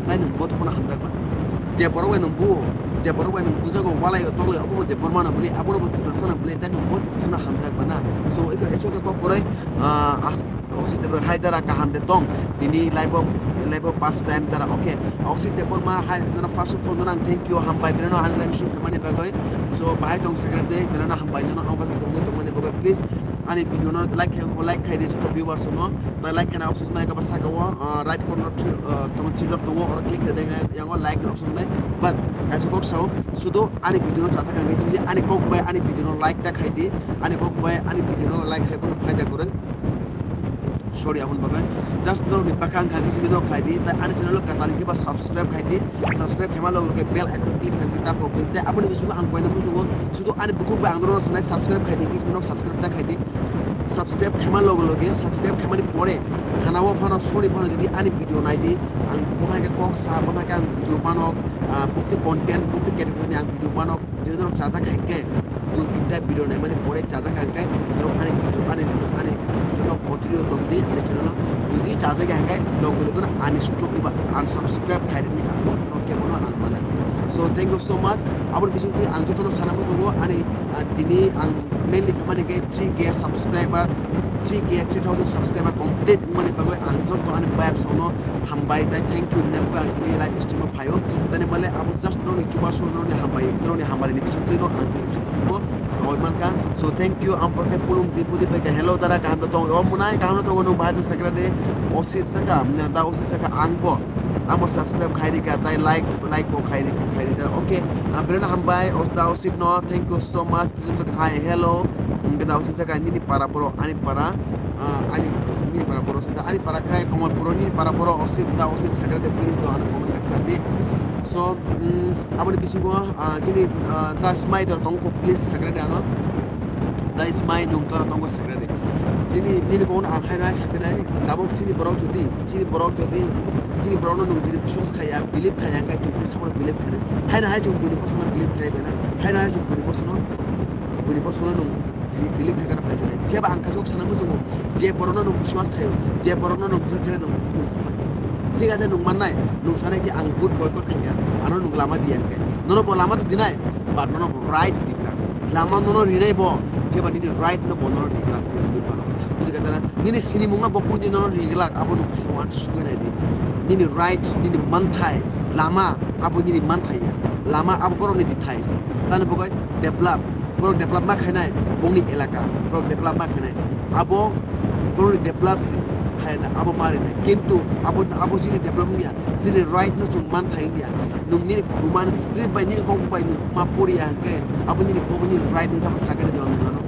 tai nwng bo dophano hamjakba. Je borok bai nwng buo, je borok bai nwng bujago, walaio, tokloio, obo bo Debbarmano bwlwi, abono bo Tiprasano bwlwi, tai nwng bo Tiprasano hamjakba na. So, eko, echo khe kok kwrwi, ah, as-, Osit Debbarma hai dara kaham de tong. Tini live o, live o first time dara, okay. Osit Debbarma hai, nono first of all, nono ang thank you, hambai, bini no ani live show khaimani bagwi. So, bahai tong second day, bini no hambai, nono ang basa kurungwi tongmani bagwi, please. Ani video no like khai, like khai di joto viewers no. Ta like khaina options mai kaba saka o, ah, right corner three, ah, tamo three dot tongo, oro click khai di, yang o like ni option nai. But kaisa kok sao, sudo ani video no chacha kang kaisa ani kok bai ani video no like ta khai di, ani kok bai ani video no like khai kono phaida kwrwi. Sorry, aboni bagwi just norok ni bwkhang kha kisa video khlai di, ta ani channel o kwtal hwnkhe ba subscribe khai di, subscribe khaima logo logo bell icon click khai di, ta phok di, ta aboni bisingo ang koina muchungo, sudo ani bukhuk bai ang norok sanai subscribe khai di, kisa norok subscribe ta khai di. Subscribe khaima logo logo, subscribe khaimani pore khana o phano sori phano jodi ani video nai di, ang bo hai khe kok sa, bo hai khe ang video mano, ah, bukti content, bukti category ni ang video mano, jodi norok chajak hai khe dui tinta video naimani pore chajak hai khe norok ani video, ani, ani video no continue tong di ani channel o, jodi chajak hai khe logo logo no uninstall eba unsubscribe khai di ang norok kebono ang mana khe. So thank you so much, aboni bisingtwi ang jotono sana muchungo ani, ah, tini ang mainly khamani khe three K subscriber, three K, three thousand subscriber complete wngmani bagwi ang joto ani vibes ono hambai tai thank you hwnwi bagwi ang tini live stream o phaio. Tani bale abo just norokni chubachu, norokni hambai, norokni hambai ni bisingtwi no ang tini chubachu bo kawai mankha. So thank you, ang porkhe pulung dipudi bai khe hello dara, kaham no tongo, o mwnai kaham no tongo, nwng bahai sakra de, osit saka, da osit saka ang bo. Amo subscribe khai rika, tai like, like bo khai ri, khai ri da. Okay, ah, belai no hambai, o da Osit no, thank you so much. Hi, hello. Hingke da Osit saka nini para borok, ani para, ah, ani, nini para borok saka, ani para khai Komolpur, nini para borok Osit, da Osit saka de, please do ano comment ka sa di. So, mm, aboni bisingo, ah, chini, ah, da Smai dor tongko, please saka de ano. Da Smai nung tora tongo saka de. Chini, nini kono ang hai nai sakhe nai, tabuk chini borok jodi, chini borok jodi, chini borok no nung jodi biswas khaya, believe khaya, hingke chwng tei sabo believe khaya. Hai na hai chwng buini bosong no believe khaya bena. Hai na hai chwng buini bosong no, buini bosong no nung bi-, believe khaya kana paisa nai. Khe ba ang kaisa kok sana muchungo, je borok no nung biswas khayo, je borok no nung biswas khaya nung, nung thik ase nung mannai, nung sanai khe ang vote boycott khaikha, ano nung lama diya hingke. Nono bo lama to dinai, but nono bo right dikha. Lama nono rinai bo, khe ba nini right no bo nono rigla, nini phano. Buji kha tara, nini sinimung no bo kung di nono rigla, abo no kaisa wan sugui nai di. Nini right, nini manthai, lama, abo nini manthai ya. Lama abo borok ni di thai si. Tani bo kai develop, borok develop ma khainai, bongni elaka, borok develop ma khainai. Abo borok ni develop si, hai da, abo ma rinai. Kintu abo, abo chini develop ya, chini right no chwng manthai ya. Nung nini human script bai nini kok bai nung ma poriya hingke, abo nini kok nini right wngkha ba sakani de nung ano.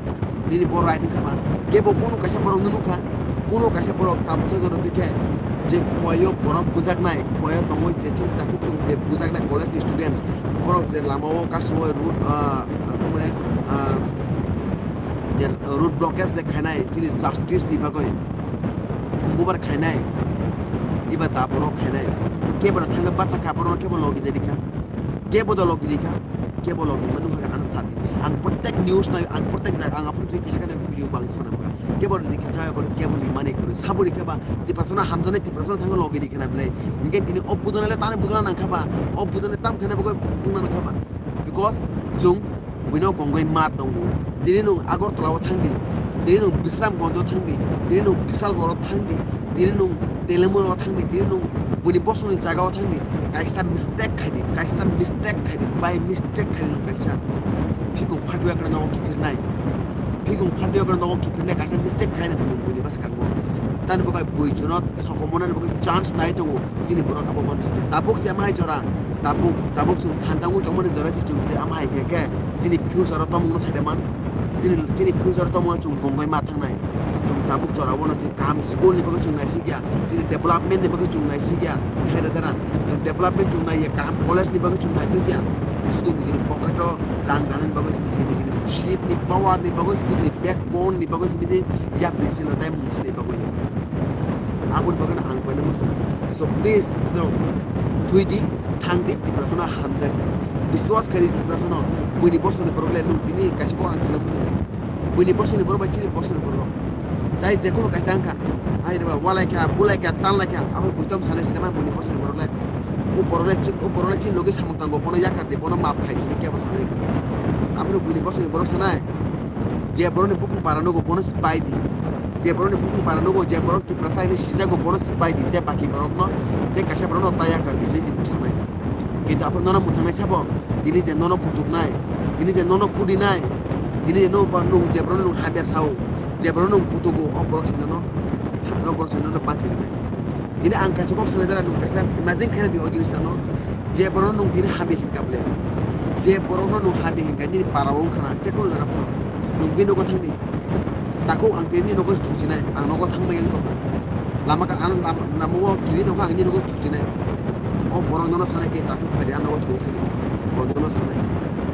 Nini bo right wngkha ba. Kebo kunu kaisa borok nunu kha, kunu kaisa borok tabuksa jora dikhe je khoyo borok bujaknai, khoyo tongoi je chini takhuk chwng je bujaknai college ni students, borok je lama o kasui road, ah, ah, tamani, ah, je road blockage je khainai, chini justice ni bagwi khumbubar khainai, iba da borok khainai, kebo thangwi bacha kha borok kebo logi de dikha. Kebo da logi rikha, kebo logi manu haka ano sadi. Ang protek news nai, ang protek jaga, ang apun twi kisa kisa video bang sana maka. Kebo rikha thang ko kebo rimani kuru. Sabo rikha ba, Tiprasana hamjani Tiprasana thang logi rikha na belai. Hingke tini o bujana le tani bujana nangkha ba, o bujana tam khana bagwi wngna nangkha ba. Because chwng buino gongoi ma tongo. Tini nung Agartala o thangdi, tini nung Bisramganj o thangdi, tini nung Bisalgor o thangdi, tini nung Telemur o thangdi, tini nung buini bosongni jaga o thangdi, kaisa mistake khaidi, kaisa mistake khaidi, by mistake khaidi nung kaisa. Phikung phatwi akhra nogo kiphirnai, phikung phatwi akhra nogo kiphirnai, kaisa mistake khaina nung buini bwskango. Tani bagwi bui chuno sokomona ni bagwi chance nai tongo, chini borok abo mansudu. Tabuk se ama hai jora, tabuk, tabuk chwng thanjangwi tongmani jora se chwng twi ama hai khe khe, chini future o tomungno saida man, chini, chini future o tomungno chwng gongoi ma thangnai. Chwng tabuk jora bono chwng kaham school ni bagwi chwng naisikya, chini development ni bagwi chwng naisikya, hai da jana chwng development chwng naiya, kaham college ni bagwi chwng naitukya. Sudu nijini pocket o rang ganani bagwi se nijini seat ni power ni bagwi se nijini backbone ni bagwi se nijini yapri silo tai mungsa ni bagwi. Aboni bagwi ang koina muchung. So please, no, thwi di, thang di, Tiprasano hamjak di. Biswas khaidi Tiprasano, buini bosongni borok le nung tini kaisa kok ang sana muchung. Buini bosongni borok bai chini bosongni borok. Jai jekunu kaisa wngkha, hai deba, walai kha, bulai kha, tanlai kha, abo buitom sanai sinai ma buini bosongni borok le. O borok le chi-, o borok le chini logi samung tango, bono yakar di, bono map khai di, hini kebo sanai kha. Aphuru buini bosongni borok sanai. Je borokni bukung bara nugo bono se pai di. Je borokni bukung bara nugo, je borok Tiprasa hinwi sijago bono se pai di. Tei baki borokno, tei kaisa borokno ta yakar di hinwi se bwsanai. Kintu aphuru nono mwthangnai sabo, tini je nono kutuknai, tini je nono kudinai, tini je no ba nung je borokno nung hamya sao, je borokno nung kutugo, o borok se nono, o borok se nono bachirwnai. Tini ang kaisa kok sanai dara nung kaisa imagine khaina di o jinis ano. Je borokno nung tini hamya hinkha ble. Je borokno nung hamya hinkha nini para o wngkha na, je kono jaga phano. Nung bini nogo thangdi. Takhuk ang tini nogo thuchinai, ang nogo thangmai ang tongkha. Lama ka ang lama, lama o kiri tongkha ang nini nogo thuchinai. O borok nono sanai khe takhuk phaidi ang nogo thuwi thangdi. Bo nono sanai.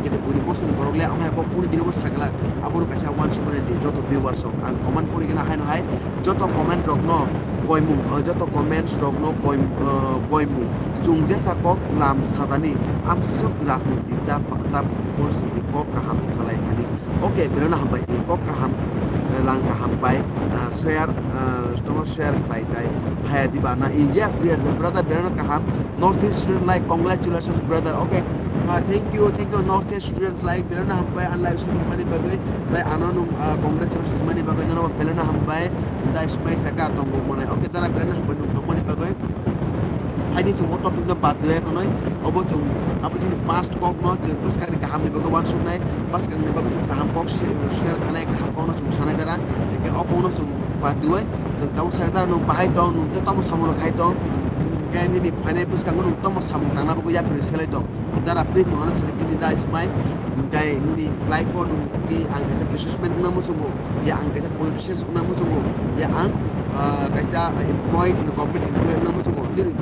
Kintu buini bosongni borok le amhai kok kunu dino bo sagla. Abono kaisa uansukmani di joto viewers rok. Ang comment pori gana haino hai. Joto comment rokno koimung, o, joto comments rokno koim-, o, koimung. Chwng jesa kok lam satani, amsuk rajniti ta, ta porsi di kok kaham salai thani. Okay, belano hambai, eh, kok kaham, eh, lang kaham bai, ah, share, ah, tamo share khlai tai. Haya di bana, eh, yes, yes, brother, belano kaham. North East student like, congratulations, brother. Okay, ah, thank you, thank you, North East student like, belano hambai, ang live stream mani bagwi, tai ano nung, ah, congratulations mani bagwi, nono belano hambai. Dai smai saka tongo mwnai. Okay, tara belai no hambai nung tongmani bagwi. Haini chwng o topic no bad doi konoi. Obo chwng, abo chini past kok no chwng bwskang ni kaham ni bagwi uansuknai. Bwskang ni bagwi chwng kaham kok share khanai, kaham kok no chwng sanai dara. Hingke o kok no chwng bad doi. Chwng tabuk sanai dara nung bahai tong, nung tei tamo samung rok hai tong. Hingke nini phainai bwskango nwng tamo samung tangna bagwi yapri selai tong. Dara, please, nwng ano sadi chini da smai. Hingke nini life o nwng di ang kaisa businessman wngna muchungo, ya ang kaisa politician wngna muchungo, ya ang, ah, kaisa employee, government employee wngna muchungo. Nini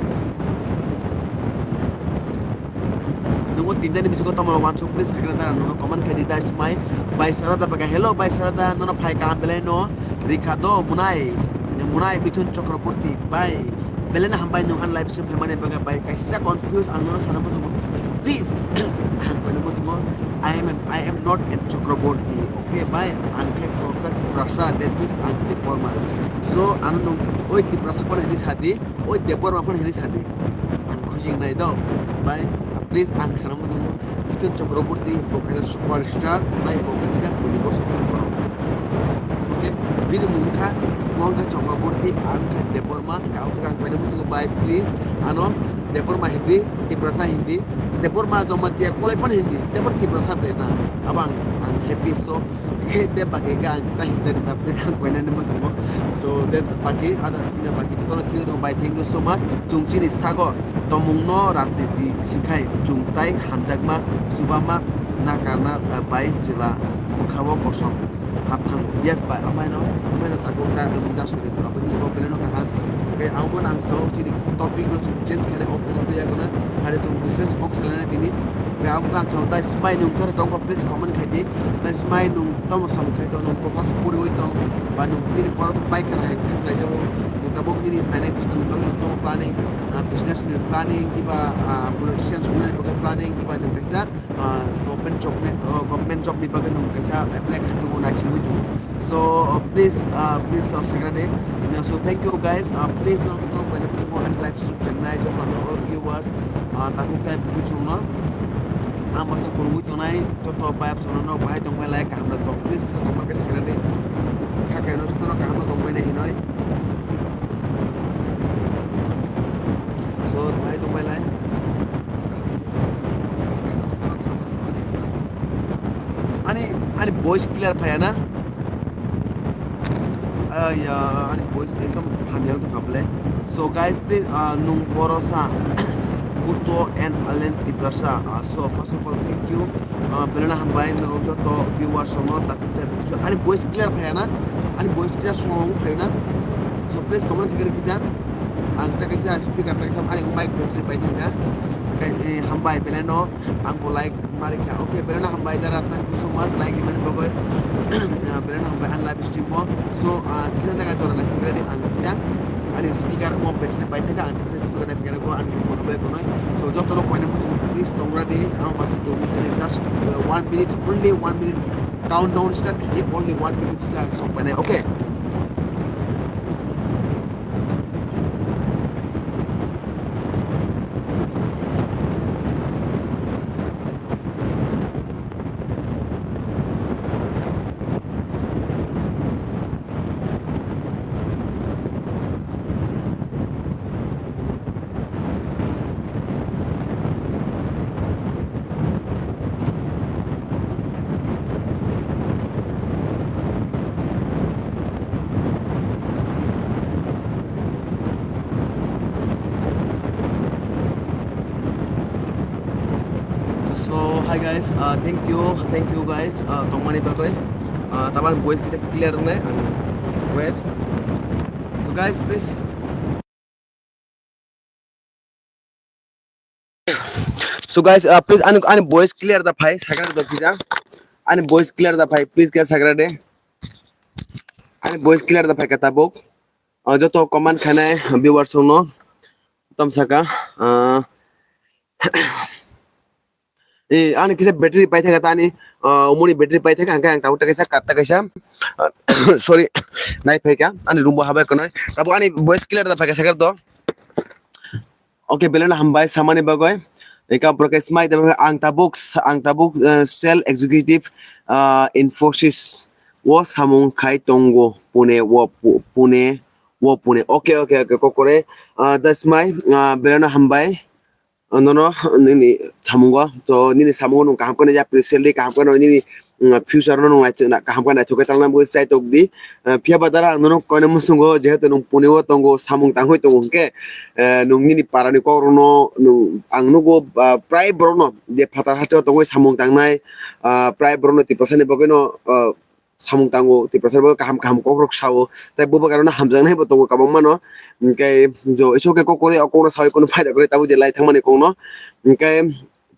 Nungo tinta ni bisingo tamo wansuk, please, sakra dara nono comment khai di da smai. Bai Sarada baka, hello bai Sarada, nono phai kaham belai no rikha do munai, munai Mithun Chakraborty bai. Belai no hambai nung an live stream phaimani bagwi bai, kaisa confuse ang nono sana muchungo. Please, ang koino muchungo, I am an, I am not an Chakraborty, okay bai? Ang khe khoroksa Tiprasa, that means ang Debbarma. So, ano nung oi Tiprasa phano hini sadi, oi Debbarma phano hini sadi. Ang khusi nai do, bai, please, ang sana muchungo. Mithun Chakraborty bo kaisa superstar, tai bo kaisa bini bosong ni borok. Okay, bini mung kha, bo wngkha Chakraborty, ang kha Debbarma, ang kha, ang koino muchungo bai, please, ano Debbarma hindi, Tiprasa hindi, Debbarma Jamatia Kolaipan hindi, Debbar Tiprasa bere na, abang ang happy, so, he de baki ga ang ta hindi ta please ang koino ni muchungo, so, then baki, ada, baki jotono thik bai, thank you so much, chung chini sago, tomungno rajniti sikhai, chung tai hamjakma, chubama, nakarna, bai chwla, bwkhao kosom. Hap thango. Yes bai, amaino, amaino tabuk da, um, da sori tabuk ni bo beleno kaham. Hingke ang bo nang sao chini topic no chung change khainai o phone twi yakono. Hari chung business box khainai tini. Hingke ang bo nang sao da smai nung khe tongkho please comment khai di. Da smai nung tomo samung khai tong nung class poriwi tong. Ba nung nini borok bai khana hai kha khlai jago. Nung tabuk nini phainai bwskang ni bagwi nung tomo planning, ah, business ni planning, iba, ah, politicians wngnani bagwi planning, iba nung kaisa ah, government job ni, ah, government job ni bagwi nwng kaisa apply khai tongo, naisingwi tongo. So, ah, please, ah, please, ah, sakra de. So, thank you, guys. Ah, please, no, no, no, ani live stream khainai, job khainai, all viewers, ah, takhuk tai bukhuk songno. Ang basa kurungwi tongnai, joto bai songno no bahai tong bai like kaham da tong. Please, kisa comment khe sakra de. Kha khe no joto no kaham no tong bai nai hinoi. So, bahai tong bai lai. Ani, ani voice clear phaya na? Aya, ani voice ekdom hamya wngtong kha bwle. So guys, please, ah, nung borosa Kuto and Alen Tiprasa. Ah, so first of all, thank you. Ah, belai no hambai norok joto viewers rokno takhuk tai bukhuk. Ani voice clear phaya na? Ani voice clear song phayo na? So please comment khe kisa. Ang ta kaisa speaker ta kaisa ani mic battery pai thangkha. Hingke, eh, hambai belai no ang bo like mari kha. Okay, belai no hambai dara, thank you so much like rimani bagwi. Ah, belai no hambai ani live stream o. So, ah, kisa jaga jora naising ready ang kisa ani speaker mo battery pai thangkha, ang kisa speaker nai phikha ko ani room o hambai konoi. So joto no koina muchung please tong ready. Ang baksa kurmi tini just, uh, one minute, only one minute countdown start khaidi, only one minute sila ang sok painai. Okay. So, hi guys, uh, thank you, thank you guys, uh, tongmani bagwi. Uh, taban voice kisa clear wngnai, ang wait. So guys, please. So guys, uh, please ani, ani voice clear da phai, sakra da kisa. Ani voice clear da phai, please kisa sakra de. Ani voice clear da phai ka tabuk. Uh, joto comment khainai viewers rokno tom saka. Uh, eh, ani kisa battery pai thaka tani, uh, umuni battery pai thaka, hingke ang tabuk ta kaisa, katta kaisa. Uh, sorry, nai phai ka, ani room bo habai konoi. Tabuk ani voice clear da phai ka sakra do. Okay, belai no hambai samani bagwi. Eka Prakash Mai, ang tabuk, ang tabuk, uh, sales executive, uh, Infosys o samung khai tongo, Pune o, Pu-, Pune o, Pune. Okay, okay, okay, kokore. Uh, that's my, uh, belai no hambai. Uh, nono nini samungo, to nini samungo nung kaham kone ya, pre-sale kaham kone nini mm, future no nwng naithok-, na-, kaham khe naithok khe talna bagwi chaitok di. Ah, phiya ba dara ang nono koina muchungo, jehetu nwng puni o tongo, samung tangwi tongo hwnkhe, eh, nwng nini para ni kok rokno nwng, ang nugo, ah, prai borok no je phatar hasteo tongwi samung tangnai, ah, prai borok no Tiprasa ni bagwi no, ah, samung tango, Tiprasa ni bagwi kaham kaham kok rok sao, tei bo bagwi no hamjaknai bo tongo kwbangma no. Hwnkhe jo iso khe kok kwrwi o kok no saui kunu phaida kwrwi tabuk je lai thangmani kok no. Hwnkhe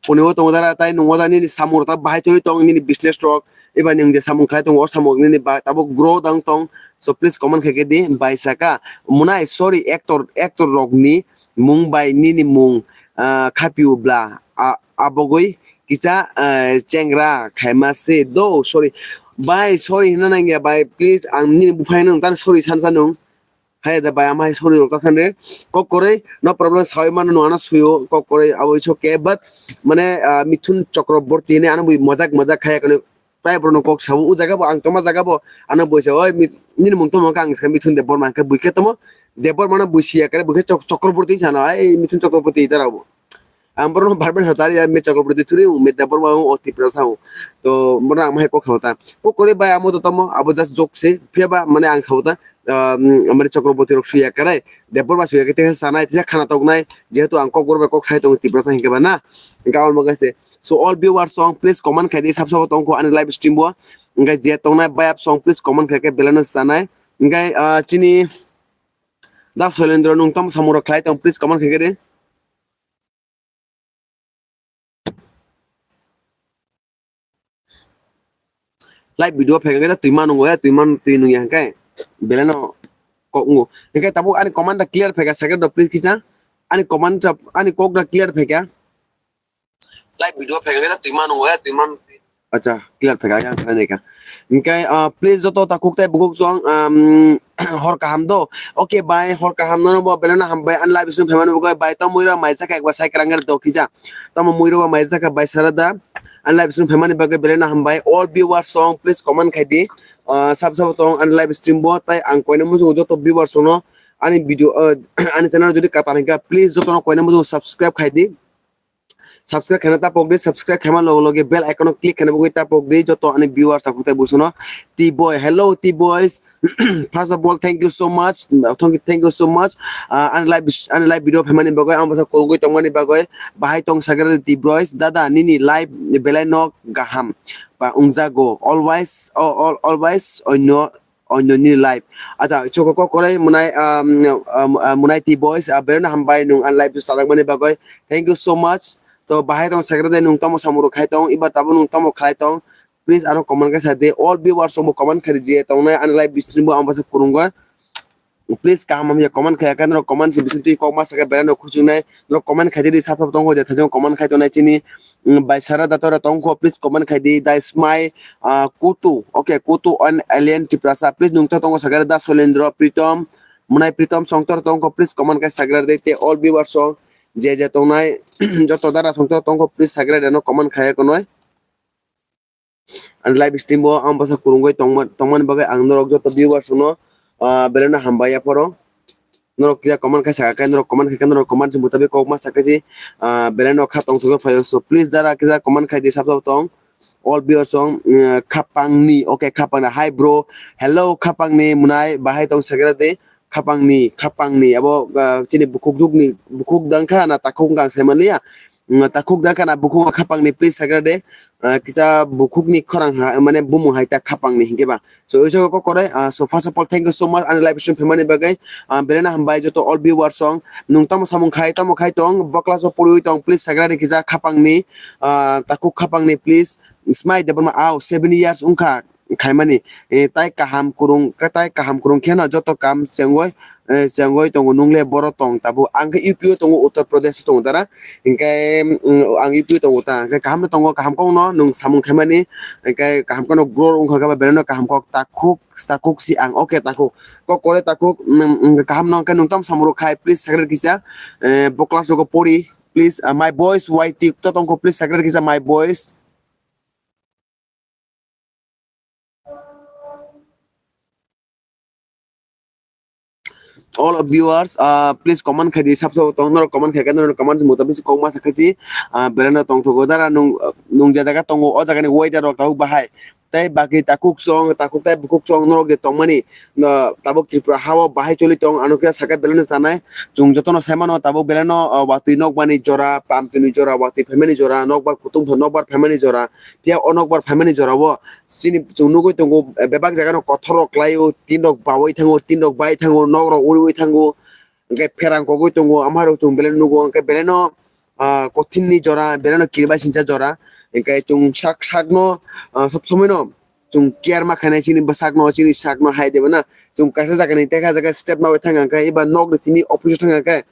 puni o tongo dara, tai nungo da nini samung rok ta bahai choli tong, nini business rok, eba nwng je samung khlai tongo, o samung nini ba tabuk grow dang tong. So please comment khaikhe di, bai saka, munai, sorry, actor, actor rokni mung bai nini mung, ah, khapio bla, a-, abogwi kisa, ah, chengra khaima se do, sorry. Bai, sorry hwnna nangya bai, please, ang nini buphai nwng tan sorry sansa nwng. Hai da bai, ama hai sorry rok ta sande. Kok kwrwi, no problem, sawi mano no ano suyo, kok kwrwi, abo iso ke, but, mane, ah, Mithun Chakraborty hinwi ano bui mojak mojak khai kono, tai borok no kok sabo, o jaga bo ang tongma jaga bo, ano bui sa, "Oi, mit-, nini mung tongma khe?" Ang sa, "Mithun Debbarma," hwnkhe bui khe tamo, Debbarma no bui siya kare, bui khe Chok-, Chakraborty sana, "Ai, Mithun Chakraborty," dara bo. Ang borok no bar bar sa tari ya, me Chakraborty thuri, me Debbarma o Tiprasa o. To, borok ang hai kok sao ta. Kok kwrwi bai amo to tamo, abo just joke se, phiya ba, mane ang sao ta, um, mane Chakraborty rok suya kare, Debbarma suya khe tesa sanai, tesa khana toknai, jehetu ang kok borok bai kok sai tongo Tiprasa hinkhe ba na. Hinkhe amo kaise. So all viewers song, please comment khai di, sab sabo tongkho ani live stream o. Hinkhe je tongnai bayap song, please comment khai khe belai no sanai. Hinkhe, ah, chini Da Soilendra nwng tamo samung rok khlai tong, please comment khai khe di. Live video phai khe twi ma nungo ya, twi ma, twi nung ya hwnkhe belai no kok wngo. Hwnkhe tabuk ani comment da clear phai kha, second rok please kisa. Ani comment da, ani kok da clear phai kha. Live video phai kha twi ma nungo ya, twi ma. Acha, clear phai kha, yang thani kha. Hwnkhe, ah, please joto takhuk tei bukhuk song, um, hor kaham do. Okay, bai, hor kaham no bo belai no hambai, ani live stream phaimani bagwi, bai, tamo muirok maijak kha, ekbar sai kwrang khe do kisa. Tamo muirok maijak kha, bai, sara da. Ani live stream phaimani bagwi belai no hambai. All viewers song, please comment khai di. Ah, sab sabo tong ani live stream bo, tai ang koina muchungo joto viewers no ani video, ah, ani channel jodi katar hwnkha, please joto no koina muchungo subscribe khai di. Subscribe khaina ta pok di, subscribe khaima loge loge bell icon o click khaina bagwi ta pok di, joto ani viewers takhuk tei busono. T boy, hello T boys. First of all, thank you so much. Thank you, thank you so much. Ah, ani live, ani live video phaimani bagwi, ang bwsa kwrwngwi tongmani bagwi, bahai tong sagra di T boys. Dada, nini live belai no gaham ba wngjago. Always, al-, al-, always onyo, onyo ni live. Acha, choko kok korai munai, um, um, uh, munai T boys, uh, belai no hambai nwng ani live sajak mani bagwi. Thank you so much. To bahai tong sagra de nwng tamo samung rok khai tong, iba tabo nwng tamo khlai tong. Please ano comment khe sa de. All viewers rok bo comment khai di je tongnai ani live stream bo ang bwsa kwrwngwi. Please kaham hamya comment khai khe norok comment se bising twi kok ma sakha belai no khuchungnai. Norok comment khai di sap sap tongkho je thajong comment khai tongnai chini, mm, bai sara datora tongkho, please comment khai di. Dai smai, ah, Kutu. Okay, Kutu on Alien Tiprasa. Please nwng to tongo sakha Da Soilendra, Pritom, Munai Pritom songtor tongkho, please comment khai sagra de te all viewers song je je tongnai joto dara songtor tongkho, please sagra de no comment khai konoi. Ani live stream o ang bwsa kwrwngwi tongma-, tongmani bagwi ang norok joto viewers no, ah, belai no hambai ya phoro. Norok kisa comment khai sakha khe, norok comment khai khe, norok comment se mutabik kok ma sakha si, ah, belai no kha tongthok phaio. So please dara kisa comment khai di sab sab tong. All viewers song, ah, Khapangni, okay, Khapangni. Hi bro, hello Khapangni, munai bahai tong sagra de. Khapangni, Khapangni, abo, ah, chini bukhuk jukni, bukhuk dangkha na takhuk wngkha ang saimaliya. Mm, takhuk dangkha na bukhuk wngkha Khapangni, please sagra de. Ah, kisa bukhukni khorang ha, mane bumung hai ta Khapangni hinkhe ba. So, iso kok korai, ah, so first of all, thank you so much ani live stream phaimani bagwi. Ah, belai no hambai joto all viewers song. Nwng tamo samung khai, tamo khai tong, bo class o poriwi tong, please sagra de kisa Khapangni, ah, takhuk Khapangni, please. Smai Debbarma, au, seven years wngkha. Khaimani, eh, tai kaham kwrwng, tai kaham kwrwng kheno joto kam chengoi, eh, chengoi tongo, nwngle boro tong tabuk. Ang khe U P o tongo, Uttar Pradesh o tongo dara. Hinkhe, mm, ang U P o tongo ta. Hinkhe kaham no tongo, kaham kok no nwng samung khaimani. Hinkhe kaham kok no grow wngkha khe ba belai no kaham kok takhuk, takhuk si ang. Okay, takhuk. Kok kore takhuk, mm, mm, kaham no hinkhe nwng tamo samung rok khai, please, second kisa. Eh, bo class rogo pori, please. Ah, my boys, Y T to tongkho, please, second kisa, my boys. all of viewers, ah, please comment khai di, sab sab tong norok comment khai khe norok comment mutabik kok masa khai si, ah, belai no tong thogo dara nung, nung je jaga tongo o jaga ni weather rok tabuk bahai. Tei baki takhuk song, takhuk tei bukhuk song norok je tongmani, no, tabuk Tripura ha o bahai choli tong, ano khe sakha belai no chanai. Chwng jotono sai mano tabuk belai no, ah, watwi nokbar ni jora, pamtwi ni jora, watwi phaimani jora, nokbar kutung pha-, nokbar phaimani jora. Phiya o nokbar phaimani jora o chini chwng nugwi tongo, eh, bebak jaga no kothor rok kwlai o, tin rok baui thango, tin rok bai thango, nok rok uriui thango, hwnkhe pherang kogwi tongo, amha rok chwng belai nugo, hwnkhe belai no, ah, kothin ni jora, belai no kiribai sincha jora, hwnkhe chwng sak sak no, ah, sob somoi no chwng care ma khainai chini bwsak no, chini sak no hai de bo na, chwng kaisa jaga ni tei kaisa jaga step ma bai thang khe eba nok ni chini office o thang khe,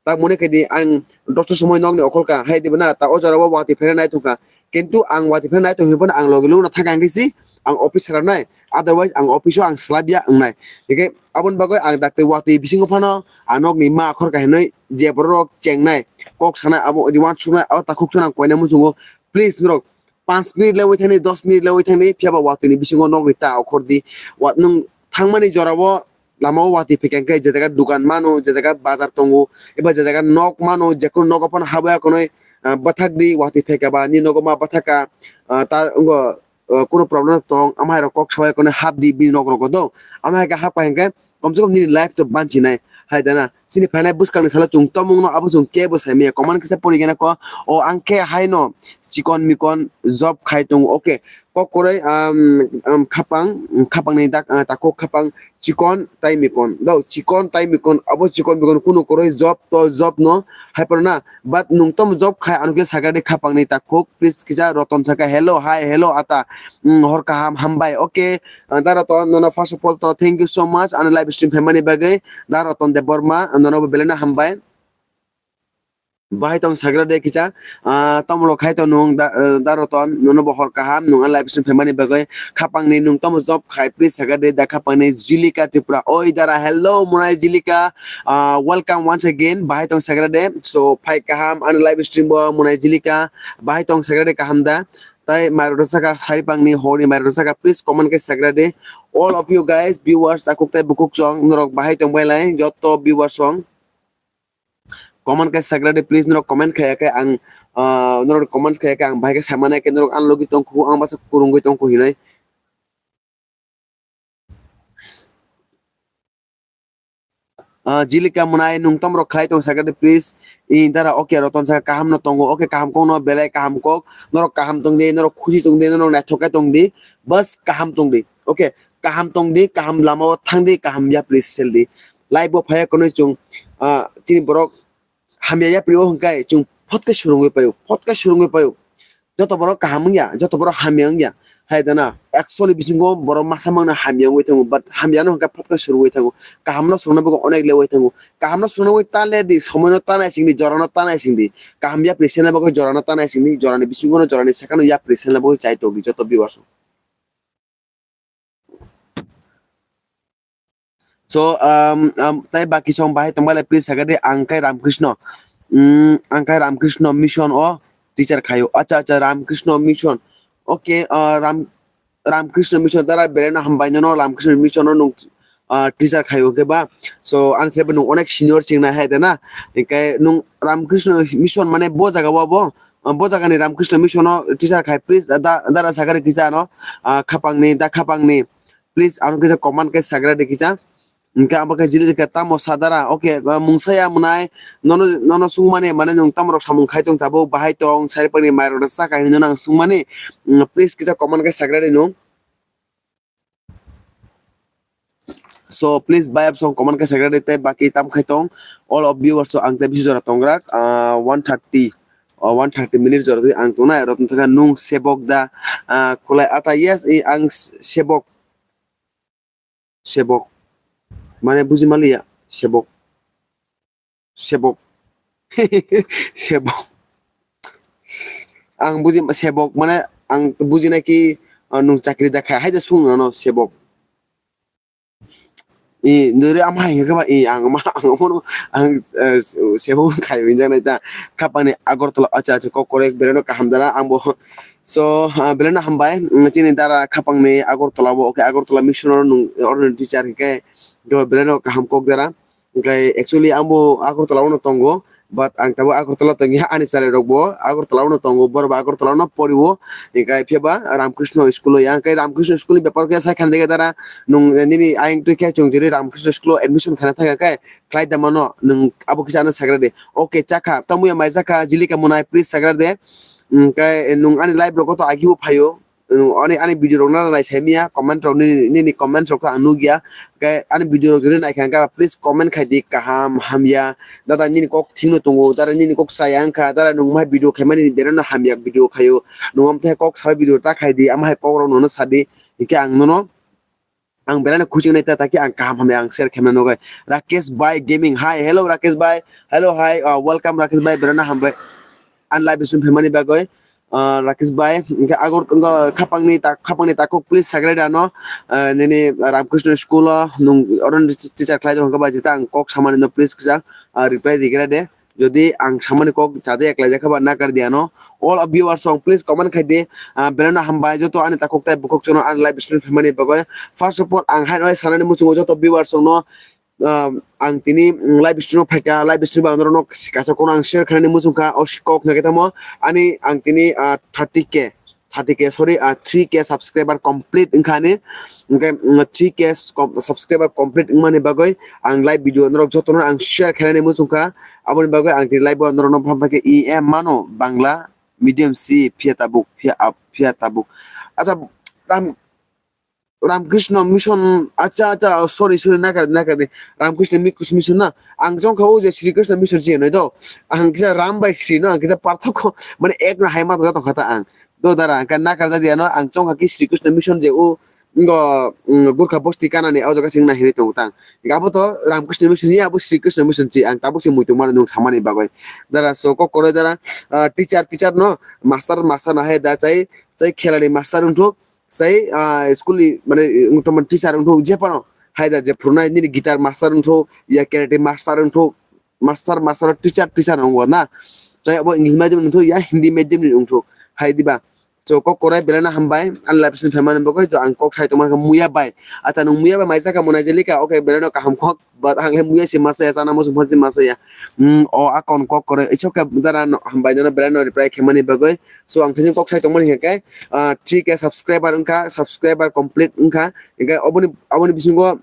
tak mone khe di ang dosta somoi nok ni okhol ka hai de bo na, ta o jora o watwi phaina nai thung kha, kintu ang watwi phaina nai thung hinwi phano ang logi lugno thang kha hwnkhe si ang office sara nai, otherwise ang office o ang slap ya wngnai, hwnkhe aboni bagwi ang dakti watwi bisingo phano ang nok ni ma khor kha hinwi je borok rok chengnai, kok sanai abo uansuknai abo takhuk sano ang koinai muchungo, please norok panch minute le wai thangni, dos minute le wai thangni, phiya ba watwi ni bisingo nok ni ta okhor di. Wa-, nwng thangmani jora o lama o watwi phai khe je jaga dukan mano, je jaga bazar tongo, eba je jaga nok mano, je kunu nogo phano habwi ya kunui, ah, bwthak di, watwi phai khe ba ni nogo ma bwthak kha, ah, ta wngo, ah, kunu problem tong, ama hai rok kok sabai kunui hap di bini nok rogo do. Ama hai khe hap kha hinkhe kom se kom nini life to banchi nai hai dana. Chini phainai bwskang ni salo chwng tomung no abo chwng kebo sai maya. Comment kisa pori gana ko. O ang khe hai no chikon mikon job khai tongo. Okay. Kok koroi, um, um, khapang, um, khapang ni dak, uh, takhuk khapang chikon tai mikon. Do chikon tai mikon abo chikon mikon kunu koroi job to job no hai poro na. But nwng tamo job khai ano khe sakha de khapang ni takhuk. Please kisa Roton sakha, "Hello, hi, hello, ata." Mm, hor kaham, hambai. Okay, ah, da Roton, nono first of all to thank you so much, ano live stream phaimani bagwi. Da Roton Debbarma, nono bo belai no hambai. Bahai tong sagra de kisa, ah, tamo lo khai to nwng da, eh, da Roton, nono bo hor kaham, nwng ano live stream phaimani bagwi. Khapang ni nwng tamo job khai, please sakha de, da khapang ni Jilika Tripura. Oi dara, hello, Munai Jilika, ah, welcome once again. Bahai tong sagra de, so phai kaham, ano live stream bo Munai Jilika. Bahai tong sagra de kaham da. Tai mairok rwchaka saripangni horni mairok rwchaka, please comment khe sagra de. All of you guys, viewers, takhuk tai bukhuk chwng norok bahai tong bai lai joto viewers chwng. Comment khe sagra de, please norok comment khaya khe ang, ah, norok comment khaya khe ang bahai khe samana khe norok ang logi tong khu ang basa kurungwi tong khu hinai. Ah, Jilika Munai, nwng tamo rok khlai tong sakha de, please. I dara, okay, Roton sakha kaham no tongo, okay, kaham kok no belai kaham kok, norok kaham tong di, norok khusi tong di, norok naithok khe tong di, bas kaham tong di, okay, kaham tong di, kaham lama o thang di, kaham yapri sel di. Life o phaiya kunui chwng, ah, chini borok hamya yapri o hwnkhe chwng phot khe swrwngwi paio, phot khe swrwngwi paio. Joto borok kaham wngya, joto borok hamya wngya. Hai dana, ekso ni bisingo borok masa mangno hamya wngwi thango, but hamya no hwnkhe phot khe swrwngwi thango. Kaham no swrwngna bagwi onek le wai thango. Kaham no swrwngna bagwi ta le di, somoi no ta naising di, jora no ta naising di. Kaham yapri selna bagwi jora no ta naising di, jora ni bisingo no jora ni sakano yapri selna bagwi chai tong di joto viewers. So, um, um, tai baki song bahai tong bai le, please, saga de, ang kai Ramkrishna. Mm, ang kai Ramkrishna Mission o teacher khayo. Acha, acha, Ramkrishna Mission. Okay, uh, Ram, Ramkrishna Mission dara berena hambai no, Ramkrishna Mission o nung, uh, teacher khayo ke ba. So, ang sebe nung onek senior ching na hai de na. Kai nung Ramkrishna Mission mane bo jaga wa bo, uh, bo jaga ni Ramkrishna Mission o teacher khai, please, da, dara saga de kisa no, uh, khapang ni, da khapang ni. Please, ano kisa comment khe sagra de kisa. Hwnkhe abo khe jili khe tamo sadara. Okay, mungsa ya mwnai, nono, nono sungmani, mane nwng tamo rok samung khai tong tabuk, bahai tong, sairpani mairok rok chakha hinwi nono ang sungmani. Mm, please kisa comment khe sagra de nwng. So, please, bayap song comment khe sagra de, tei baki tam khai tong. All of viewers, so ang tei bisi jora tongrak, ah, one thirty, ah, one thirty minutes jora twi ang tongnai, rotong thangkha nung sebok da, ah, khulai ata, yes, i ang s-, sebok. Sebok. Mane buji maliya, sebok. Sebok. Sebok. Ang buji, sebok, mane ang buji nai ki, ah, nung chakri da khai, hai da sung ano sebok. I, nuri ama hai khe ba, i, ang ma, ang ma, ang, eh, sebok khai wngjaknai ta. Khapang ni Agartala, acha, acha, kok korek, belai no kaham dara, ang bo. So, ah, belai no hambai, mm, chini dara khapang ni Agartala bo, okay, Agartala mission o nung, oro ni teacher hwnkhe, belai no kaham kok dara. Hingke actually ang bo Agartala o no tongo, but ang tabuk Agartala tongya, ani chwrai rok bo Agartala o no tongo, borok bo Agartala o no porio, hingke phiya ba Ramkrishna school o ya, hingke Ramkrishna school ni bepar khe sai khan dege dara, nwng nini ayang twi khe chwng jori Ramkrishna school o admission khana thang khe khlai da mano, nwng abo kisa ano sagra de. Okay, chakha, tamo ya mai chakha, Jilika Monai, please sagra de. Hingke nwng ani live rok to agi bo phaio. Ani, ani video rok no nai sai manya, comment rok nini, nini comment rok ang nugya. Khe ani video rok jodi naikha hwnkhe please comment khai di, kaham, hamya. Dada nini kok thik no tongo, dada nini kok chaya wngkha, dada nwng mai video khaimani berano hamya video khaio. Nwng amthe kok sabai video ta khai di, ama hai kok rok nono sa di. Hingke ang nono, ang berano khuching nai ta, taki ang kaham hamya ang share khaimani nogai. Rakesh Bhai Gaming, hi, hello Rakesh Bhai, hello, hi, uh, welcome Rakesh Bhai, berano hambai. An live stream phaimani bagwi, uh, Rakesh Bhai, hingke agor, wngkha khapangni ta-, khapangni takhuk, please subscribe ano, uh, nini Ramkrishna school o nwng oro teacher khlai tongo hwnkhe ba jeta ang kok samani no please kisa, uh, reply rigra de. Jodi ang samani kok chajak eklai jakha ba nakar di ano. All of viewers song please comment khai di. Ah, belai no hambai joto ani takhuk tai bukhuk chwngno ani live stream phaimani bagwi. First of all, ang haino hai sanani muchungo joto viewers song no, ah, ang tini, mm, live stream phaikha, live stream ba norok no kaisa kono ang share khainani muchungkha, o kok hwnkhe tamo ani ang tini, ah, thirty K, thirty K, sorry, ah, three K subscriber complete wngkha ani. Hingke, mm, three K s-, com-, subscriber complete wngmani bagwi ang live video norok jotono ang share khainani muchungkha. Aboni bagwi ang tini live o norokno phan phaikhe E M mano, Bangla medium C, phiya tabuk, phiya ap-, phiya tabuk. Acha, Ram, Ramkrishna Mission, acha, acha, oh, sorry, sorry, nakar, nakar di. Ramkrishna Mikus Mission na. Ang chongkha o je Sri Krishna Mission si hinwi do. Ang kisa Ram bai Sri no, ang kisa parthokko, mane ek no hai ma tongkha ta ang. Do dara, ang nakar jadi ano, ang chongkha ki Sri Krishna Mission je o, ngo, mm, Gurkha bosti kanani o jaga sing na hinwi tongo tang. Abo to Ramkrishna Mission ya, abo Sri Krishna Mission si, ang tabuk se muitu mano nwng samani bagwi. Dara, so kok koroi dara, ah, teacher, teacher no, master, master na hai da chai, chai khelani master wngthuk, sai, ah, school ni, mane, wngtongmani teacher wngthuk, je phano, hai da je phurunai nini guitar master wngthuk, ya karate master wngthuk, master, master, teacher, teacher wngkha na. Tei abo English medium ni wngthuk, ya Hindi medium ni wngthuk, hai diba. So, kok korai belai no hambai, ani live stream phaimani bagwi, to ang kok sai tongmani kha muya bai. Acha, nwng muya bai mai chakha Monai Jelika, okay, belai no kaham kok, but ang le muya si masa ya, chana muchung phan si masa ya. Hmm, o akon kok korai, it's okay, dara no, hambai no, belai no reply khaimani bagwi. So, ang thajin kok sai tongmani hwnkhe, ah, three K subscriber wngkha, subscriber complete wngkha, hwnkhe oboni, aboni bisingo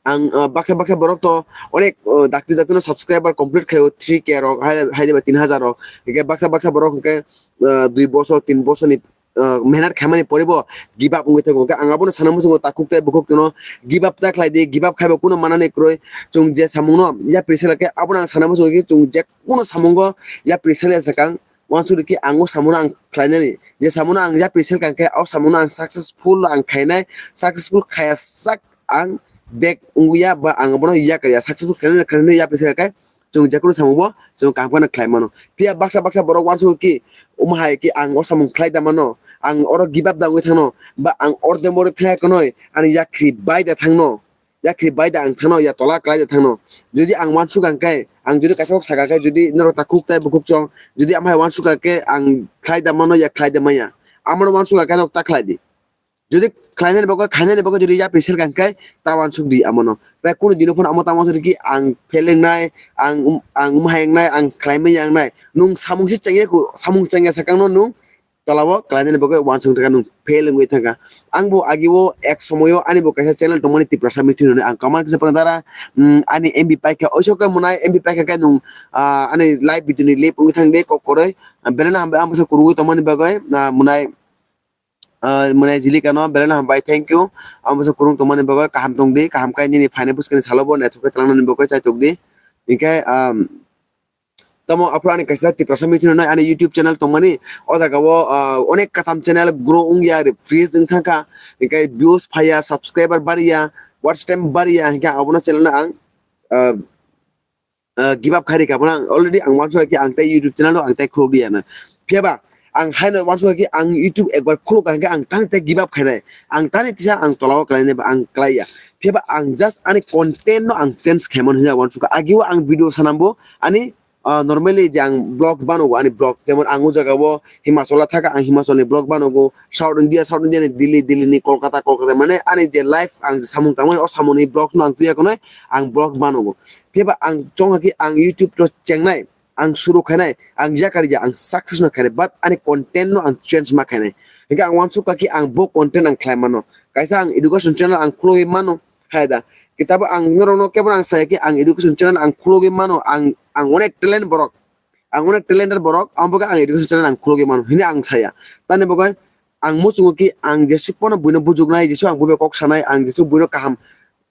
ang, ah, baksa baksa borok to onek, ah, dakti dakti no subscriber complete khaio, three K rok, hai, hai diba tin hajar rok. Hingke baksa baksa borok hingke, ah, dui bosor, tin bosor ni, ah, mehnat khaimani pore bo give up wngwi thango. Hingke ang abono sana muchungo takhuk tei bukhuk no give up ta khlai di, give up khaibo kuno manani kwrwi. Chwng je samung no yapri sela khe abono ang sana muchungo khe chwng je kuno samungo yapri sela sakang. Wansuk di ki ang o samuno ang khlainani. Je samuno ang yapri sel kang khe o samuno ang successful ang khainai, successful khaya sak ang back wngya ba ang bono yak ya successful khainani khainani yapri sel khe chwng je kuno samung bo chwng kaham kheno khlai mano. Phiya baksa baksa borok wansuk ki omo hai ki ang o samung khlai da mano, ang oro give up da wngwi thangno, ba ang orde morde thangya kwnoi ani yakri bai da thangno. Yakri bai da ang thangno, ya tola klai da thangno. Jodi ang wansuk ang khe, ang jodi kaisa kok saka khe, jodi norok takhuk tai bukhuk chong, jodi amhai wansuk ang khe, ang khlai da mano, ya khlai da maya. Amano wansuk ang khe, norok ta khlai di. Jodi khlainani bagwi, khainani bagwi jodi yapri sel kang khe, ta wansuk di amano. Tai kunu dino phano amo ta wansuk di ki, ang fail wngnai, ang um, ang umhai wngnai, ang khlai maya wngnai. Nwng samung se chengya ku, samung chengya sakang no nwng, tola o khlainani bagwi wansuk thangkha, nwng fail wngwi thangkha. Ang bo agi o ek somoyo ani bo kaisa channel tongmani Tiprasa Mithu hinwi ang comment kisa phano dara, mm, ani M B paikha, oiso khe mwnai M B paikha khe nwng, ah, ani live video ni lip wngwi thang de kok koroi. Ah, belai no hambai ang bwsa kwrwngwi tongmani bagwi, ah, mwnai, ah, mwnai Jilika no belai no hambai, thank you. Ang bwsa kwrwng tongmani bagwi kaham tong di, kaham khe nini phainai bwskangni salo bo naithok khe twlangnani bagwi chaitok di. Hinkhe, um, Tamo aphuru ani kaisa Tiprasa Mithu hinwi ani YouTube channel tongmani. O jaga o, ah, onek kwcham channel grow wngya, freeze wng thangkha. Hinkhe views phaiya, subscriber bariya, watch time bariya, hinkhe abono channel no ang, ah, ah, give up khai rikha. Abono ang already ang wansukha ki ang tei YouTube channel no ang tei khulok liya na. Phiya ba ang haino wansukha ki ang YouTube ekbar khulok hinkhe ang tani tei give up khainai. Ang tani tisa ang tola o khlainai ba ang khlaiya. Phiya ba ang just ani content no ang change khaimani hinwi wansukha. Agi o ang video sanambo ani ah, normally je ang vlog banogo, ani vlog, jemon ang o jaga o Himachal o thaka, ang Himachal ni vlog banogo, South India, South India ni Delhi, Delhi ni Kolkata, Kolkata, mane ani je life ang je samung tangmani, o samung ni vlog no ang tuya khonai, ang vlog banogo. Phiya ba ang chongha khe ang YouTube to chengnai, ang suru khainai, ang yakarija, ang success no khainai, but ani content no ang change ma khainai. Hingke ang wansuk kha khe ang bo content ang khlai mano. Kaisa ang education channel ang khulogwi mano, hai da. Kitabo ang norokno kebo ang saya khe ang education channel ang khulogwi mano, ang, ang onek talent borok, ang onek talented borok, ang bo khe ang education channel ang khulogwi mano, hini ang saya. Tani bagwi ang muchungo khe ang jesuk phano buino bujuknai, jesuk ang buino kok sanai, ang jesuk buino kaham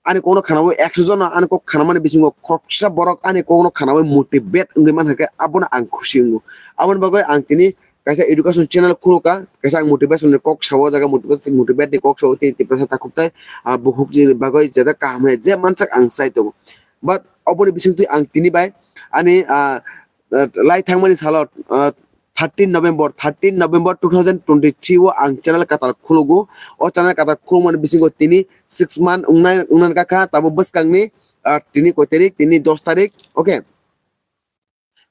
ani kokno khanawi ekso jona ani kok khanamani bisingo khoroksa borok ani kokno khanawi motivate wngwi mankha khe abono ang khusi wngo. Aboni bagwi ang tini kaisa education channel khulukha, kaisa ang motivation ni kok sao, o jaga motivation, motivate ni kok sao, tei Tiprasa takhuk tai, ah, bukhuk ni bagwi jeda kaham hai je mansak ang sai tongo. But oboni bisingtwi ang tini bai ani, ah, ah, lai thangmani salo, ah, thirteen November, thirteen November two thousand twenty-three o ang channel katal khulugo. O channel katal khulumani bisingo tini six month wngnai, wngnan kakha, tabo bwskangni, ah, tini koi tarik? Tini dos tarik, okay.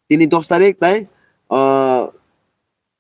Tini dos tarik tai, ah,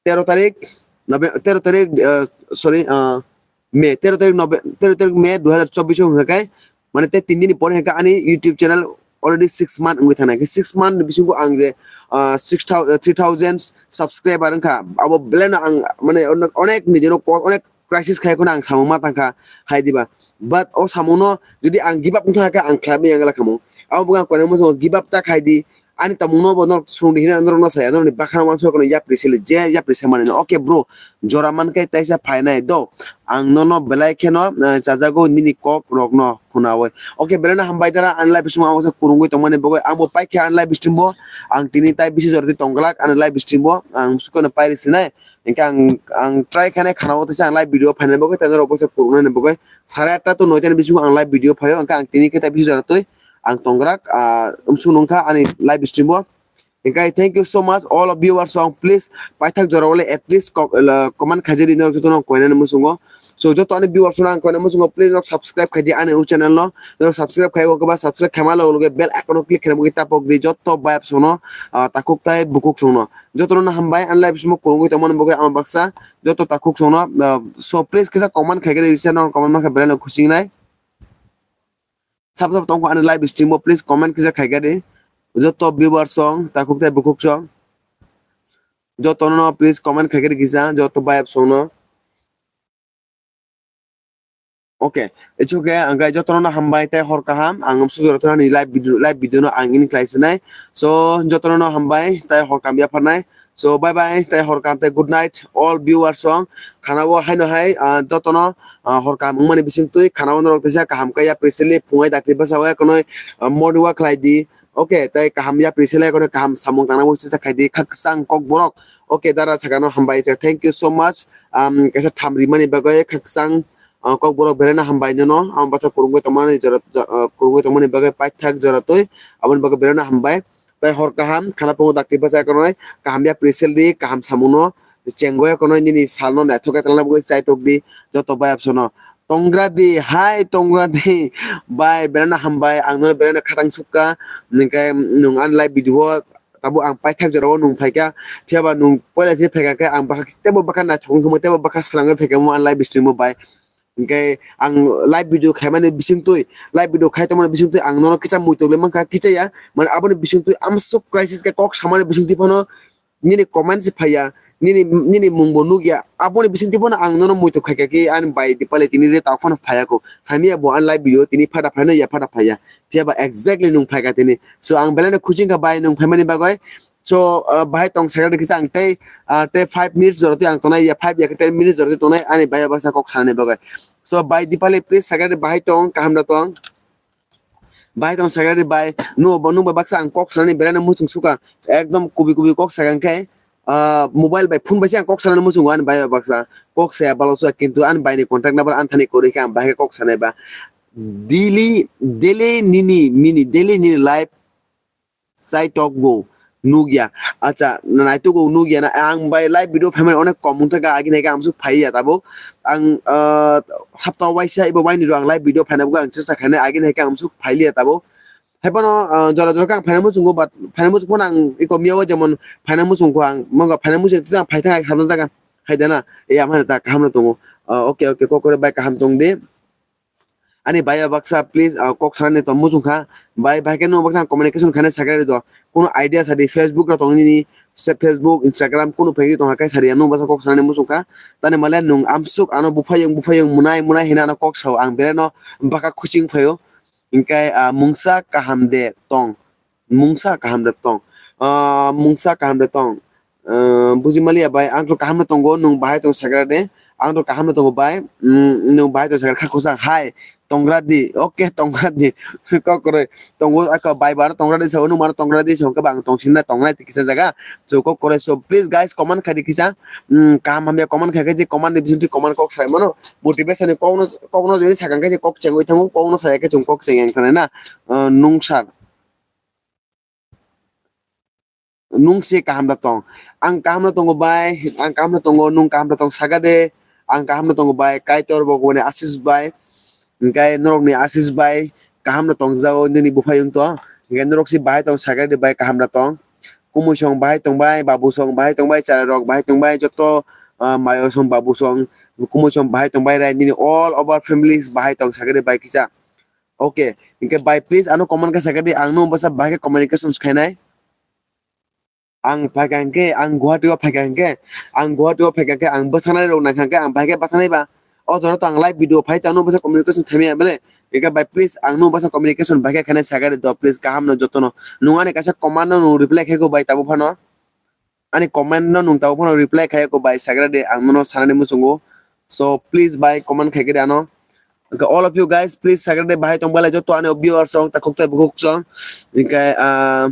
tero tarik, Nove-, tero tarik, ah, sorry, ah, May, tero tarik Nove-, tero tarik May dui hazar chobbish o hwnka khe, mane tei tin din ni pore hwnka ani YouTube channel already six month wngwi thangnai. Khe six month ni bisingo ang je, ah, six thousand, three thousand subscriber wngkha, abo belai no ang mane onek, onek nijino ko-, onek crisis khai kheno ang samung ma tangkha hai diba. But o samungno jodi ang give up wngkha khe ang khlai maya wngla khamung. Abo bo ang koinai muchungo give up ta khai di. Ani tongmungno bo norok swrwng di hwnwi norokno saya, norokni bakhano uansukha kheno yapri sili je yapri se manino. Okay bro, jora mankhe taisa phainai do. Ang nono belai kheno, eh, chajago nini kok rokno khunaui. Okay, belai no hambai dara ani live stream o ang kurungwi tongmani bagwi. Ang bo paikha ani live stream o. Ang tini tai bisi jora twi tongglak ani live stream o. Ang sukono pairi sinai. Hingke ang, ang try khainai khana o teisa ang live video phainani bagwi, tei norok bosa kurungnani bagwi. Sare atta to noita ni bisingo ang live video phaio, hingke ang tini khe tai bisi jora twi ang tongrak, ah, umsung nungkha ani live stream o. Hingke thank you so much all of viewers song, please paithak jora wale at least com-, la, comment khaijadi norok jotono koinani muchungo. So joto ani viewers no ang koinani muchungo, please norok subscribe khaidi ani o channel no. Norok subscribe khai o keba subscribe khaima logo logo bell icon o click khaina bagwi tapok di joto bayap sono, ah, takhuk tai bukhuk sono. Jotono no hambai, ani live simo kurungwi tongmani bagwi ama baksa joto takhuk songno, ah, so please kisa comment khai khe risa, no comment mankha belai no khusi nai. Sab sab tongkho ani live stream o, please comment kisa khai khe di. Joto viewers song, takhuk tai bukhuk song. Jotono no please comment khai khe di kisa, joto bayap songno. Okay, it's okay. Ang gai jotono no hambai tai hor kaham. Ang amsu jora thani live video, live video no ang ini klai sinai. So jotono no hambai tai hor kaham ya pharnai. So bye bye tai hor kaham tai good night all viewers song. Khana o hai no hai, ah, jotono, ah, hor kaham wngmani bising twi khana o norok tisa kaham kai ya preseli phungai dakti basa o ekonoi, ah, morning walk khlai di. Okay, tai kaham ya preseli ekonoi kaham samung tangna bo sisa khai di khakchang kok borok. Okay, dara sakano hambai, thank you so much. Um, kaisa tham rimani bagwi khakchang, uh, kokborok belai no hambai nono. Ang basa kurungwi tongmani jora, jo-, uh, kurungwi tongmani bagwi paithak jora twi. Aboni bagwi belai no hambai. Tai hor kaham, khana phungo dakti basa ekonoi, kaham ya presel di, kaham samungno chengwi ekonoi, nini salno naithok khe talna bagwi chaitok di, joto bayap sono. Tongra di, hai tongra di, bai belai no hambai, ang nono belai no khatang sukha, hingke nwng ani live video o tabuk ang paithak jora o nwng phaikha, phiya ba nwng poila je phaikha khe ang bakha teibo bakha naithok wngkha, teibo bakha swrangwi phaikha mo ani live stream o bai. Hingke ang live video khaimani bisingtwi, live video khai tongmani bisingtwi ang nono kisa muitok le mankha, kisa ya, mane aboni bisingtwi amsuk crisis khe kok samani bisingtwi phano nini comment se phaiya, nini, nini mung bo nukya, aboni bisingtwi phano ang nono muitok khaikha khe ani bai Dipali tini re tak phano phaiya kho, saimanya bo ani live video tini phada phaino ya phada phaiya, phiya ba exactly nwng phaikha tini. So ang belai no khuching kha bai nwng phaimani bagwi. So, ah, bahai tong sakha kisa ang tei, ah, tei five minutes jora twi ang tongnai ya, five ya khe ten minutes jora twi tongnai ani bai baksa kok sanani bagwi. So bai Dipali please sakha bahai tong, kaham da tong. Bahai tong sakha bai, nwng bo nwng bai baksa ang kok sanani belai no muchung sukha. Ekdom kubi kubi kok sakha khe, ah, mobile bai phone bai se ang kok sanani muchungo ani bai baksa. Kok saya balo sa kintu ani bai ni contact number ani thani kwrwi khe ang bahai khe kok sanai ba. Daily, daily nini, mini, daily nini life chai tok go nukya. Acha, naitok go nukya na, ang bai live video phaimani onek kom wngkha, agini hai khe amsuk phaiya tabuk. Ang, ah, sapta waisa ebo waini rw ang live video phaina bagwi ang chesta khainai, agini hai khe amsuk phailiya tabuk. Hai phano, ah, jora jora khe ang phaina muchungo, but phaina muchung phano ang iko miya o jemon phaina muchung kho ang, manga phaina muchung twi ang phai thang hai hamna jaga hai dana, e amhai ta kaham no tongo. Ah, okay, okay, kok kore bai kaham tong di. Ani bai o baksa, please, ah, kok sanani tong muchung kha. Bai, bai khe no baksa communication khaina sakha ri do. Kuno idea sadi, Facebook rok tong nini, se Facebook, Instagram, kuno phai tong kha, sadi ano baksa kok sanani muchung kha. Tani male nung amsuk ano buphayung, buphayung, munai, munai hina ano kok sao, ang bere no baka khuching phaio. Hingkai, ah, mungsa kaham de tong. Mungsa kaham de tong. Ah, mungsa kaham de tong. Ah, buji maliya bai, ang to kaham no tongo, nung bahai tong sagra de. Ang to kaham no tongo bai. Mm, nung bahai tong sagra kha khusang hai. Tongra di. Okay, tongra di. Kok koroi. Tongo ako bai bar tongra di sao, nung mar tongra di sao, khe bang tong sinna tongnai kisa jaga. So kok koroi. So please guys, comment khai di kisa. Mm, kaham hamya comment khai khe je comment ni bising comment kok sai mano. Motivation ni kok no, kok no jodi sakang khe je kok chengoi thango, kok no saya khe chung kok cheng yang thanai na. Ah, nung sar. Nung se kaham da tong. Ang kaham no tongo bai, ang kaham no tongo, nung kaham da tong saga de. Ang kaham no tongo bai, Kaitor Bhagwan ni asis bai. Hingkai norok ni asis bai, kaham no tong jao, nini buphayung to. Hingkai norok si bahai tong saga de bai, kaham da tong. Kumui song bahai tong bai, babu song bahai tong bai, chara rok bahai tong bai, joto, ah, mayo song, babu song, kumui song bahai tong bai, rai nini all over families bahai tong saga de bai kisa. Okay, hingke bai please ano comment khe sakha di, ang nung bwsa bahai khe communication khainai. Ang phaikha hingke, ang Guwahati o phaikha hingke, ang Guwahati o phaikha hingke, ang bwthanai rok nangkha hingke, ang bahai khe bwthanai ba. O jora to ang live video phai, ang nung bwsa communication khaimaya bele. Hingke bai please ang nung bwsa communication bahai khe khainai sakha di do, please kaham no joto no. Nung ani kaisa comment no nung reply khai kho bai tabuk phano. Ani comment no nung tabuk phano reply khai ko bai sagra de, ang nono sanani muchungo. So please bai comment khai khe de ano. Okay, all of you guys, please sagra de bahai tong balai joto ani viewers song ta khok ta bukhuk song. Hingke, ah,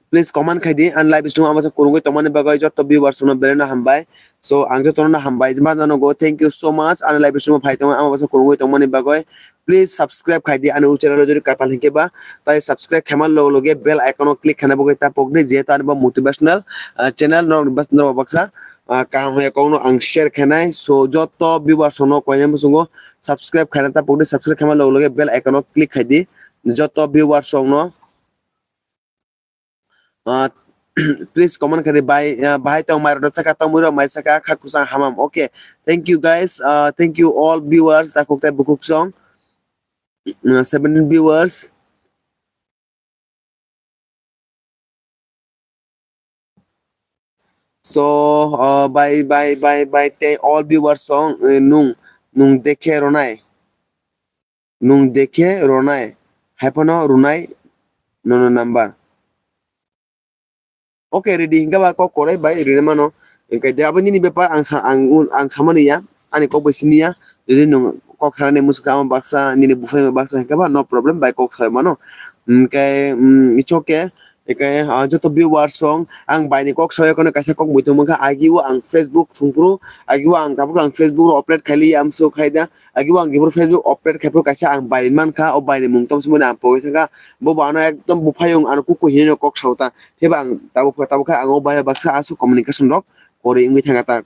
please comment khai di, an live stream amasa kurungoi tongmani bagoi joto viewers no belai no hambai. So ang joto no hambai ma jano go, thank you so much ani live stream phai tong amasa kurungoi tongmani bagoi. Please subscribe khai di ani channel o jodi kapal hinkhe ba, tai subscribe khaima log loge bell icon o click khaina bagwi ta pokdi, jehetu ani bo motivational, ah, channel norok bas-, norok baksa, ah, kaham haya kokno ang share khainai. So joto viewers no koinai muchungo subscribe khaina ta pokdi, subscribe khaima log loge bell icon o click khai di joto viewers no. Ah, please comment khai di bai, ah, bahai tong mai rok saka tong mui rok mai saka kha kusang hamam. Okay, thank you guys, ah, thank you all viewers, takhuk tai bukhuk song, ah, seventeen viewers. So, ah, bai, bai, bai, bai, tei all viewers song, eh, nung, nung dekhe ronai. Nung dekhe ronai, hai phano runai nono number. Okay, ready hinkhe ba kok korai bai rina mano. Hinkhe de abo nini bepar ang sa-, ang, ang samani ya, ani kok bai sini ya. Jodi nung kok sanani muchung kha ama baksa, nini buphai baksa hinkhe ba no problem bai kok sai mano. Hinkhe, mm, it's okay. Eke, ah, joto viewers song, ang bai ni kok sawi kono kaisa kok muitu mankha, agi o ang Facebook thungphuru, agi o ang tabuk ang Facebook ro operate khaili amso khaida, agi o ang gibur Facebook operate khaipuru kaisa ang bai mankha, o bai ni mung tom sumuni ang pogwi thangkha, bo bo ano ekdom buphayung ano kuku hinwi no kok sao ta, phiba ang tabuk tabuk kha ang o bai baksa aswk communication rok kwrwi wngwi thangkha ta.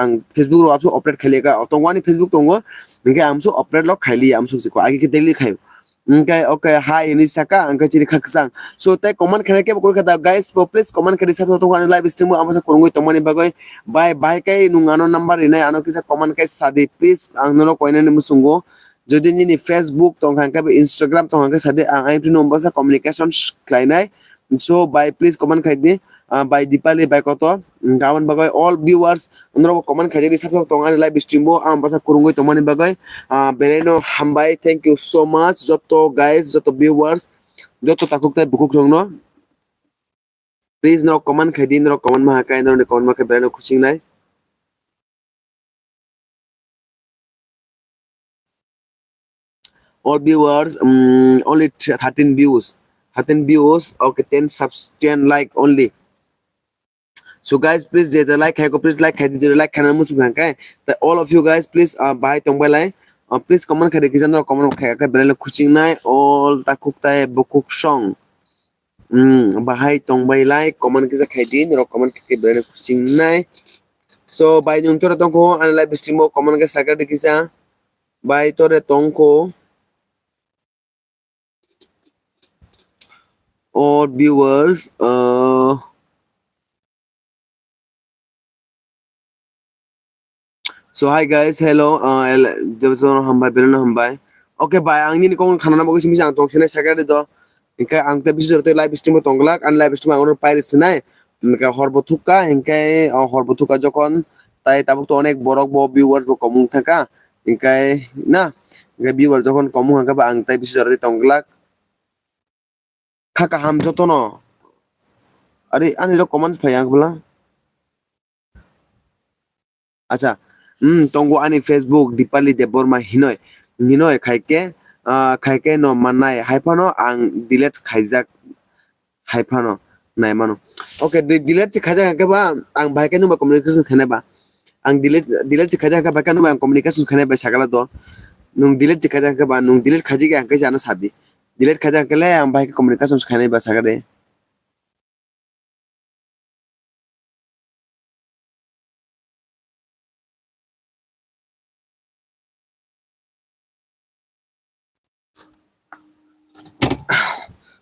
Ang Facebook ro aswk operate khaili ka, o tongo ani Facebook tongo, hinkhe amso operate lok khaili amso siko, agi khe daily khaio. Hinkhe, okay, hai hinwi saka, hinkhe chini kha kwchang. So, tei comment khaina kebo kwrwi kha da, guys, bo please comment khaidi sabsa tongkha ani live stream o, amo sa kwrwngwi tongmani bagwi. Bai, bai khe nung ano number rinai, ano kisa comment khe sadi, please, ang nono koinani muchungo. Jodi nini Facebook tongkha, hinkhe bo Instagram tongkha, hinkhe sadi, ang, ang tini no bwsa communication khlainai. So, bai, please comment khaidi. Ah, bai Dipali, bai Koto, mm, aboni bagwi all viewers, norok comment khaijak di, subscribe tong ani live stream bo, ang bwsa kwrwngwi tongmani bagwi, ah, belai no hambai, thank you so much, joto guys, joto viewers, joto takhuk tai bukhuk rok no, please norok comment khaidi, norok comment ma hakai, norok ni comment ma khe belai no khusi wngnai. All viewers, um, only th-, thirteen views. Thirteen views, okay, ten subs, ten like only. So guys, please, je je like khai ko, please like khai di, like khaina muchung kha, okay? Ta all of you guys, please, uh, bahai tong bai lai. Uh, please comment khai di, kisa norok comment khai, khai belai khusi wngnai, all takhuk tai bukhuk song. Hmm, bahai tong bai lai, comment kisa khai di, norok comment khai belai khusi wngnai. So, bai nung tore tongkho, ani live stream o comment kisa sakha di kisa. Bai tore tongkho. all viewers, uh, so hi guys, hello, uh, el-, jotono hambai, beleno hambai. Okay, bai, ang nini kong khanana bagwi simi ang tong sinai sakha de do. Hingke ang te bisi jora tei live stream o tong glak, ani live stream ang oro pairi sinai. Hingke hor bo thukka, hingke, uh, hor bo thukka jokon, tai tabuk to onek borok bo viewers bo komung thangka. Hingke na, hingke viewer jokon komung hingke ba ang tai bisi jora tei tong glak. Kha kaham jotono. Ari ani rok comment phai ang bwla. Acha. Hmm, tongo ani Facebook Dipali Debbarma hinoi. Hinoi khaike, ah, khaike no manai. Haiphano ang delete khaijak. Haiphano naimano. Okay, de-, delete se khaijak hingke ba ang bahai khe nungba communication khainai ba. Ang delete, delete se khaijak hingke bahai khe nungba ang communication khainai ba sakala do. Nung delete se khaijak hingke ba, nung delete khaijak ya hingke se ano sadi. Delete khaijak hingke le ang bahai khe communication khainai ba sakade.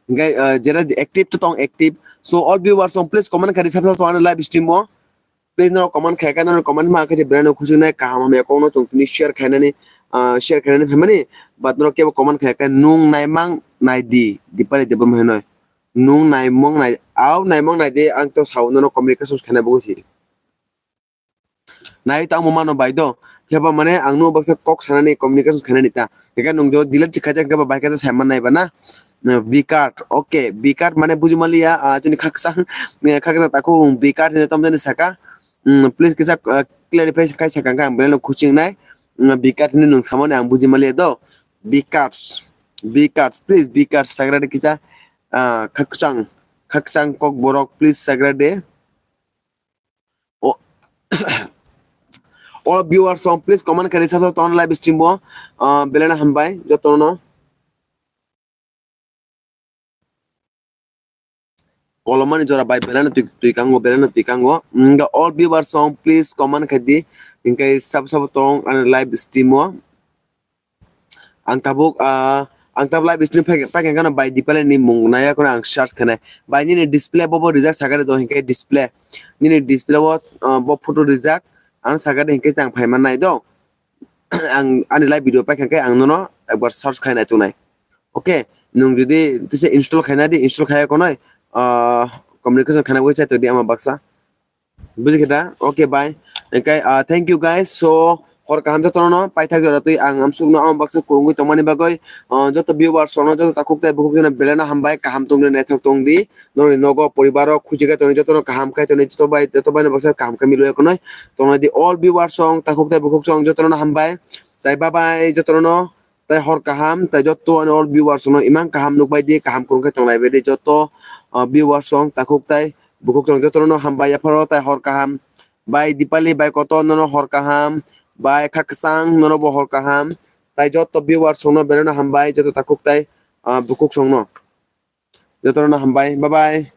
Hingke, uh, jera active to tong active. So all viewers on please comment kari sabsa to ano live stream o. Please no comment khaika no comment ma khe belai no khusi nai kaham hamya kok no tong tini share khainani, uh, share khainani phaimani. But no kebo comment khaika nung naimang naidi Dipali Debbarma hinoi. Nung naimang nai, au naimang naidi ang to sao no communication khaina bugo si. Nai to ang mano bai do. Phiya ba mane ang no baksa kok sanani communication khainani ta. Hingke nung jo delete si khaijak hingke ba bai khe sai man nai ba na. Na, B card. Okay, B card mane buji maliya, ah, chini khaksa, ne khaksa takhuk B card hino tom jani saka. Mm, please kisa, ah, clarify khai saka ang belai no khuching nai. Mm, B card hino nung samani ang buji maliya do. B cards. B cards. Please B cards sagra de kisa, ah, khaksang. Khaksang kok borok please sagra de. O-, all viewers song, please comment kari sabsa ton live stream o, ah, belai no hambai jotono. Kolomani jora bai belai no twi, twi kango, belai no twi kango. Mm, the all viewers song, please comment khai di. Hingke sab sab tong ani live stream o. Ang tabuk, ah, ang tabuk live stream paikha, paikha kano bai Dipali ni mung naya kono ang search khanai. Bai nini display bo, bo rijak sakari do hingke display. Nini display bo, ah, bo photo rijak. Ang sakari hingke ang phaiman nai do. Ang ani live video paikha khe ang nono ekbar search khainai tunai. Okay, nung jodi tisa install khaina di, install khaya konoi, ah, communication khaina bai chai to di ama baksa. Buji khe da? Okay, bye. Hingke, ah, thank you guys. So, hor kaham jotono no paithak jora twi ang amsukno ang baksa kurungwi tongmani bagwi, ah, joto viewers rokno joto takhuk tai bukhuk jona belai no hambai, kaham tongdi, naithok tongdi. Norokni nogo poribar rok khusi khe tongdi, jotono kaham khai tongdi, joto bai, joto bai no baksa kaham khai milwi konoi. Tongnai di all viewers rok takhuk tai bukhuk rok jotono no hambai. Tai bye bye jotono no. Tai hor kaham, tai joto ani all viewers rokno imang kaham nukbai di, kaham kurung khe tonglaibai di joto, ah, viewers rok takhuk tai bukhuk rok jotono no hambai yapharo tai hor kaham. Bai Dipali, bai Koto, nono hor kaham. Bai Khakchang, nono bo hor kaham. Tai joto viewers rokno belai no hambai, joto takhuk tai, ah, bukhuk rokno. Jotono no hambai. Bye bye.